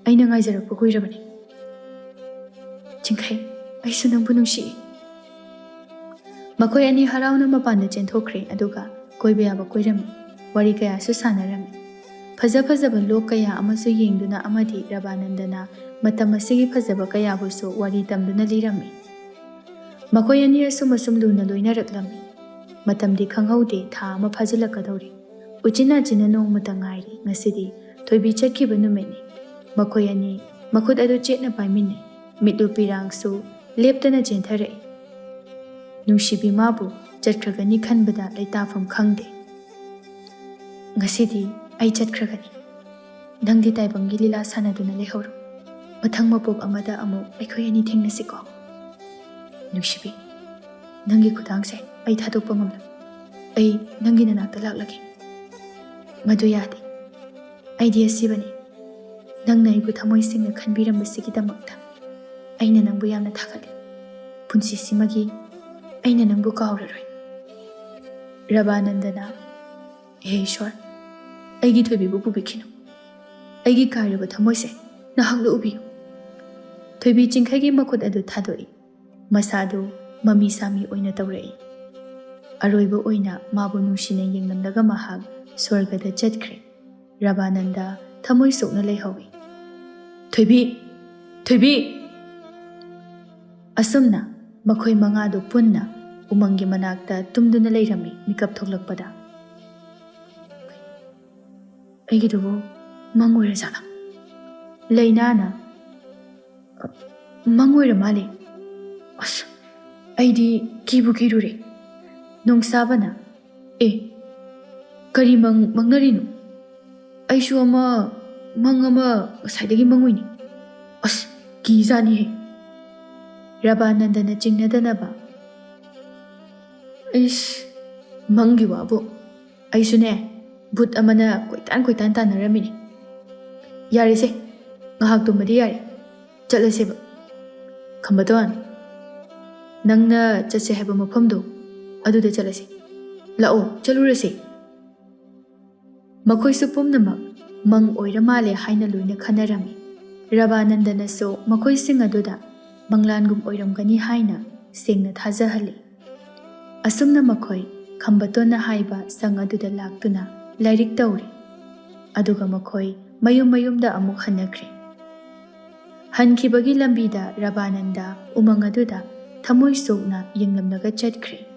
ꯑꯩꯅ ꯉꯥꯏꯖꯔꯛꯄ ꯀꯨꯏꯔꯕꯅꯤ꯫ ꯆꯤꯡꯈꯩ, ꯑꯩꯁꯨ ꯅꯪꯕꯨ ꯅꯨꯡꯁꯤꯏ꯫" ꯃꯈꯣꯏ ꯑꯅꯤ ꯍꯔꯥꯎꯅ ꯃꯄꯥꯟꯗ ꯆꯦꯟꯊꯣꯛꯈ꯭ꯔꯦ, ꯑꯗꯨꯒ ꯀꯣꯏꯕ ꯌꯥꯕ ꯀꯣꯏꯔꯝꯃꯤ꯫ ꯋꯥꯔꯤ ꯀꯌꯥꯁꯨ ꯁꯥꯟꯅꯔꯝꯃꯤ꯫ ꯐꯖ ꯐꯖꯕ ꯂꯣꯛ ꯀꯌꯥ ꯑꯃꯁꯨ ꯌꯦꯡꯗꯨꯅ ꯑꯃꯗꯤ ꯔꯕꯥꯅꯟꯗꯅ ꯃꯇꯝ ꯑꯁꯤꯒꯤ ꯐꯖꯕ ꯀꯌꯥꯕꯨꯁꯨ ꯋꯥꯔꯤ ꯇꯝꯗꯨꯅ ꯂꯤꯔꯝꯃꯤ꯫ ꯃꯈꯣꯏ ꯑꯅꯤ ꯑꯁꯨꯝ ꯑꯁꯨꯝ ꯂꯨꯅ ꯂꯣꯏꯅꯔꯛꯂꯝꯃꯤ꯫ ꯃꯇꯝꯗꯤ ꯈꯪꯍꯧꯗꯦ, ꯊꯥ ꯑꯃ ꯐꯥꯖꯤꯜꯂꯛꯀꯗꯧꯔꯦ꯫ ꯎꯆꯤꯟ ꯅꯥꯆꯤꯟꯅ ꯅꯣꯡꯃꯇ ꯉꯥꯏꯔꯤ꯫ ꯉꯁꯤꯗꯤ ꯊꯣꯏꯕꯤ ꯆꯠꯈꯤꯕ ꯅꯨꯃꯤꯠꯅꯤ꯫ ꯃꯈꯣꯏ ꯑꯅꯤ ꯃꯈꯨꯠ ꯑꯗꯨ ꯆꯦꯠꯅ ꯄꯥꯏꯃꯤꯟꯅꯩ꯫ ꯃꯤꯠꯂꯨ ꯄꯤꯔꯥꯡꯁꯨ ꯂꯦꯞꯇꯅ ꯆꯦꯟꯊꯔꯛꯏ꯫ ꯅꯨꯡꯁꯤꯕꯤ ꯃꯥꯕꯨ ꯆꯠꯈ꯭ꯔꯒꯅꯤ ꯈꯟꯕꯗ ꯂꯩꯇꯥꯐꯝ ꯈꯪꯗꯦ꯫ "ꯉꯁꯤꯗꯤ ꯑꯩ ꯆꯠꯈ꯭ꯔꯒꯅꯤ꯫ ꯅꯪꯗꯤ ꯇꯥꯏꯕꯪꯒꯤ ꯂꯤꯂꯥ ꯁꯥꯟꯅꯗꯨꯅ ꯂꯩꯍꯧꯔꯣ꯫ ꯃꯊꯪ ꯃꯄꯣꯛ ꯑꯃꯗ ꯑꯃꯨꯛ ꯑꯩꯈꯣꯏ ꯑꯅꯤ ꯊꯦꯡꯅꯁꯤꯀꯣ꯫ ꯅꯨꯡꯁꯤꯕꯤ, ꯅꯪꯒꯤ ꯈꯨꯗꯥꯡꯁꯦ ꯑꯩ ꯊꯥꯗꯣꯛꯄ ꯉꯝꯂꯣꯏ꯫ ꯑꯩ ꯅꯪꯒꯤ ꯅꯅꯥꯛꯇ ꯂꯥꯛꯂꯒꯦ꯫" "ꯃꯗꯨ ꯌꯥꯗꯦ꯫" ꯑꯩꯗꯤ ꯑꯁꯤꯕꯅꯤ꯫ ꯅꯪꯅ ꯑꯩꯕꯨ ꯊꯃꯣꯏ ꯁꯦꯡꯅ ꯈꯟꯕꯤꯔꯝꯕꯁꯤꯒꯤꯗꯃꯛꯇ ꯑꯩꯅ ꯅꯪꯕꯨ ꯌꯥꯝꯅ ꯊꯥꯒꯠꯂꯤ꯫ ꯄꯨꯟꯁꯤꯁꯤꯃꯒꯤ ꯑꯩꯅ ꯅꯪꯕꯨ ꯀꯥꯎꯔꯔꯣꯏ꯫ ꯔꯕꯥꯅꯟꯗꯅ, "ꯍꯦ ꯏꯁ꯭ꯋꯔ, ꯑꯩꯒꯤ ꯊꯣꯏꯕꯤꯕꯨ ꯄꯨꯕꯤꯈꯤꯅꯨ꯫ ꯑꯩꯒꯤ ꯀꯥꯏꯔꯕ ꯊꯃꯣꯏꯁꯦ ꯅꯍꯥꯛꯅ ꯎꯕꯤꯌꯨ꯫" ꯊꯣꯏꯕꯤ ꯆꯤꯡꯈꯩꯒꯤ ꯃꯈꯨꯠ ꯑꯗꯨ ꯊꯥꯗꯣꯛꯏ꯫ ꯃꯁꯥꯗꯨ ꯃꯃꯤ ꯁꯥꯃꯤ ꯑꯣꯏꯅ ꯇꯧꯔꯛꯏ꯫ ꯑꯔꯣꯏꯕ ꯑꯣꯏꯅ ꯃꯥꯕꯨ ꯅꯨꯡꯁꯤꯅ ꯌꯦꯡꯂꯝꯂꯒ ꯃꯍꯥꯛ ꯁ꯭ꯋꯔꯒꯗ ꯆꯠꯈ꯭ꯔꯦ꯫ ꯔꯕꯥꯅꯟꯗ ꯊꯃꯣꯏ ꯁꯣꯛꯅ ꯂꯩꯍꯧꯏ꯫ "ꯊꯣꯏꯕꯤ! ꯊꯣꯏꯕꯤ!" ꯑꯁꯨꯝꯅ ꯃꯈꯣꯏ ꯃꯉꯥꯗꯨ ꯄꯨꯟꯅ ꯎꯃꯪꯒꯤ ꯃꯅꯥꯛꯇ ꯇꯨꯝꯗꯨꯅ ꯂꯩꯔꯝꯃꯤ꯫ ꯃꯤꯀꯞ ꯊꯣꯛꯂꯛꯄꯗ, "ꯑꯩꯒꯤꯗꯨꯕꯨ ꯃꯪ ꯑꯣꯏꯔꯖꯥꯠꯂꯥ?" ꯂꯩꯅꯥꯅ, "ꯃꯪ ꯑꯣꯏꯔ ꯃꯥꯜꯂꯦ꯫ ꯑꯁ, ꯑꯩꯗꯤ ꯀꯤꯕꯨ ꯀꯤꯔꯨꯔꯦ꯫" ꯅꯣꯡꯁꯥꯕꯅ, "ꯑꯦ, ꯀꯔꯤ ꯃꯪ ꯃꯪꯅꯔꯤꯅꯣ? ꯑꯩꯁꯨ ꯑꯃ, ꯃꯪ ꯑꯃ ꯉꯁꯥꯏꯗꯒꯤ ꯃꯪꯉꯨꯏꯅꯦ꯫ ꯑꯁ, ꯀꯤꯖꯥꯅꯤꯍꯦ꯫" ꯔꯕꯥꯅꯟꯗꯅ ꯆꯤꯡꯅꯗꯅꯕ, "ꯏꯁ, ꯃꯪꯒꯤ ꯋꯥꯕꯨ꯫ ꯑꯩꯁꯨꯅꯦ, ꯚꯨꯠ ꯑꯃꯅ ꯀꯣꯏꯇꯥꯟ ꯀꯣꯏꯇꯥꯟ ꯇꯥꯟꯅꯔꯝꯃꯤꯅꯦ꯫ ꯌꯥꯔꯦꯁꯦ, ꯉꯥꯏꯍꯥꯛ ꯇꯨꯝꯕꯗꯤ ꯌꯥꯔꯦ꯫ ꯆꯠꯂꯁꯦꯕ꯫ ꯈꯝꯕꯇꯣꯟ, ꯅꯪꯅ ꯆꯠꯁꯦ ꯍꯥꯏꯕ ꯃꯐꯝꯗꯣ, ꯑꯗꯨꯗ ꯆꯠꯂꯁꯦ꯫ ꯂꯥꯛꯑꯣ, ꯆꯠꯂꯨꯔꯁꯦ꯫" ꯃꯈꯣꯏꯁꯨ ꯄꯨꯝꯅꯃꯛ ꯃꯪ ꯑꯣꯏꯔ ꯃꯥꯜꯂꯦ ꯍꯥꯏꯅ ꯂꯣꯏꯅ ꯈꯟꯅꯔꯝꯃꯤ꯫ ꯔꯕꯥꯅꯟꯗꯅꯁꯨ ꯃꯈꯣꯏꯁꯤꯡ ꯑꯗꯨꯗ ꯃꯪꯂꯥꯟꯒꯨꯝ ꯑꯣꯏꯔꯝꯒꯅꯤ ꯍꯥꯏꯅ ꯁꯦꯡꯅ ꯊꯥꯖꯍꯜꯂꯤ꯫ ꯑꯁꯨꯝꯅ ꯃꯈꯣꯏ ꯈꯝꯕꯇꯣꯟꯅ ꯍꯥꯏꯕ ꯁꯪ ꯑꯗꯨꯗ ꯂꯥꯛꯇꯨꯅ ꯂꯥꯏꯔꯤꯛ ꯇꯧꯔꯤ꯫ ꯑꯗꯨꯒ ꯃꯈꯣꯏ ꯃꯌꯨꯝ ꯃꯌꯨꯝꯗ ꯑꯃꯨꯛ ꯍꯟꯅꯈ꯭ꯔꯦ꯫ ꯍꯟꯈꯤꯕꯒꯤ ꯂꯝꯕꯤꯗ ꯔꯕꯥꯅꯟꯗ ꯎꯃꯪ ꯑꯗꯨꯗ ꯊꯃꯣꯏ ꯁꯣꯛꯅ ꯌꯦꯡꯂꯝꯂꯒ ꯆꯠꯈ꯭ꯔꯦ꯫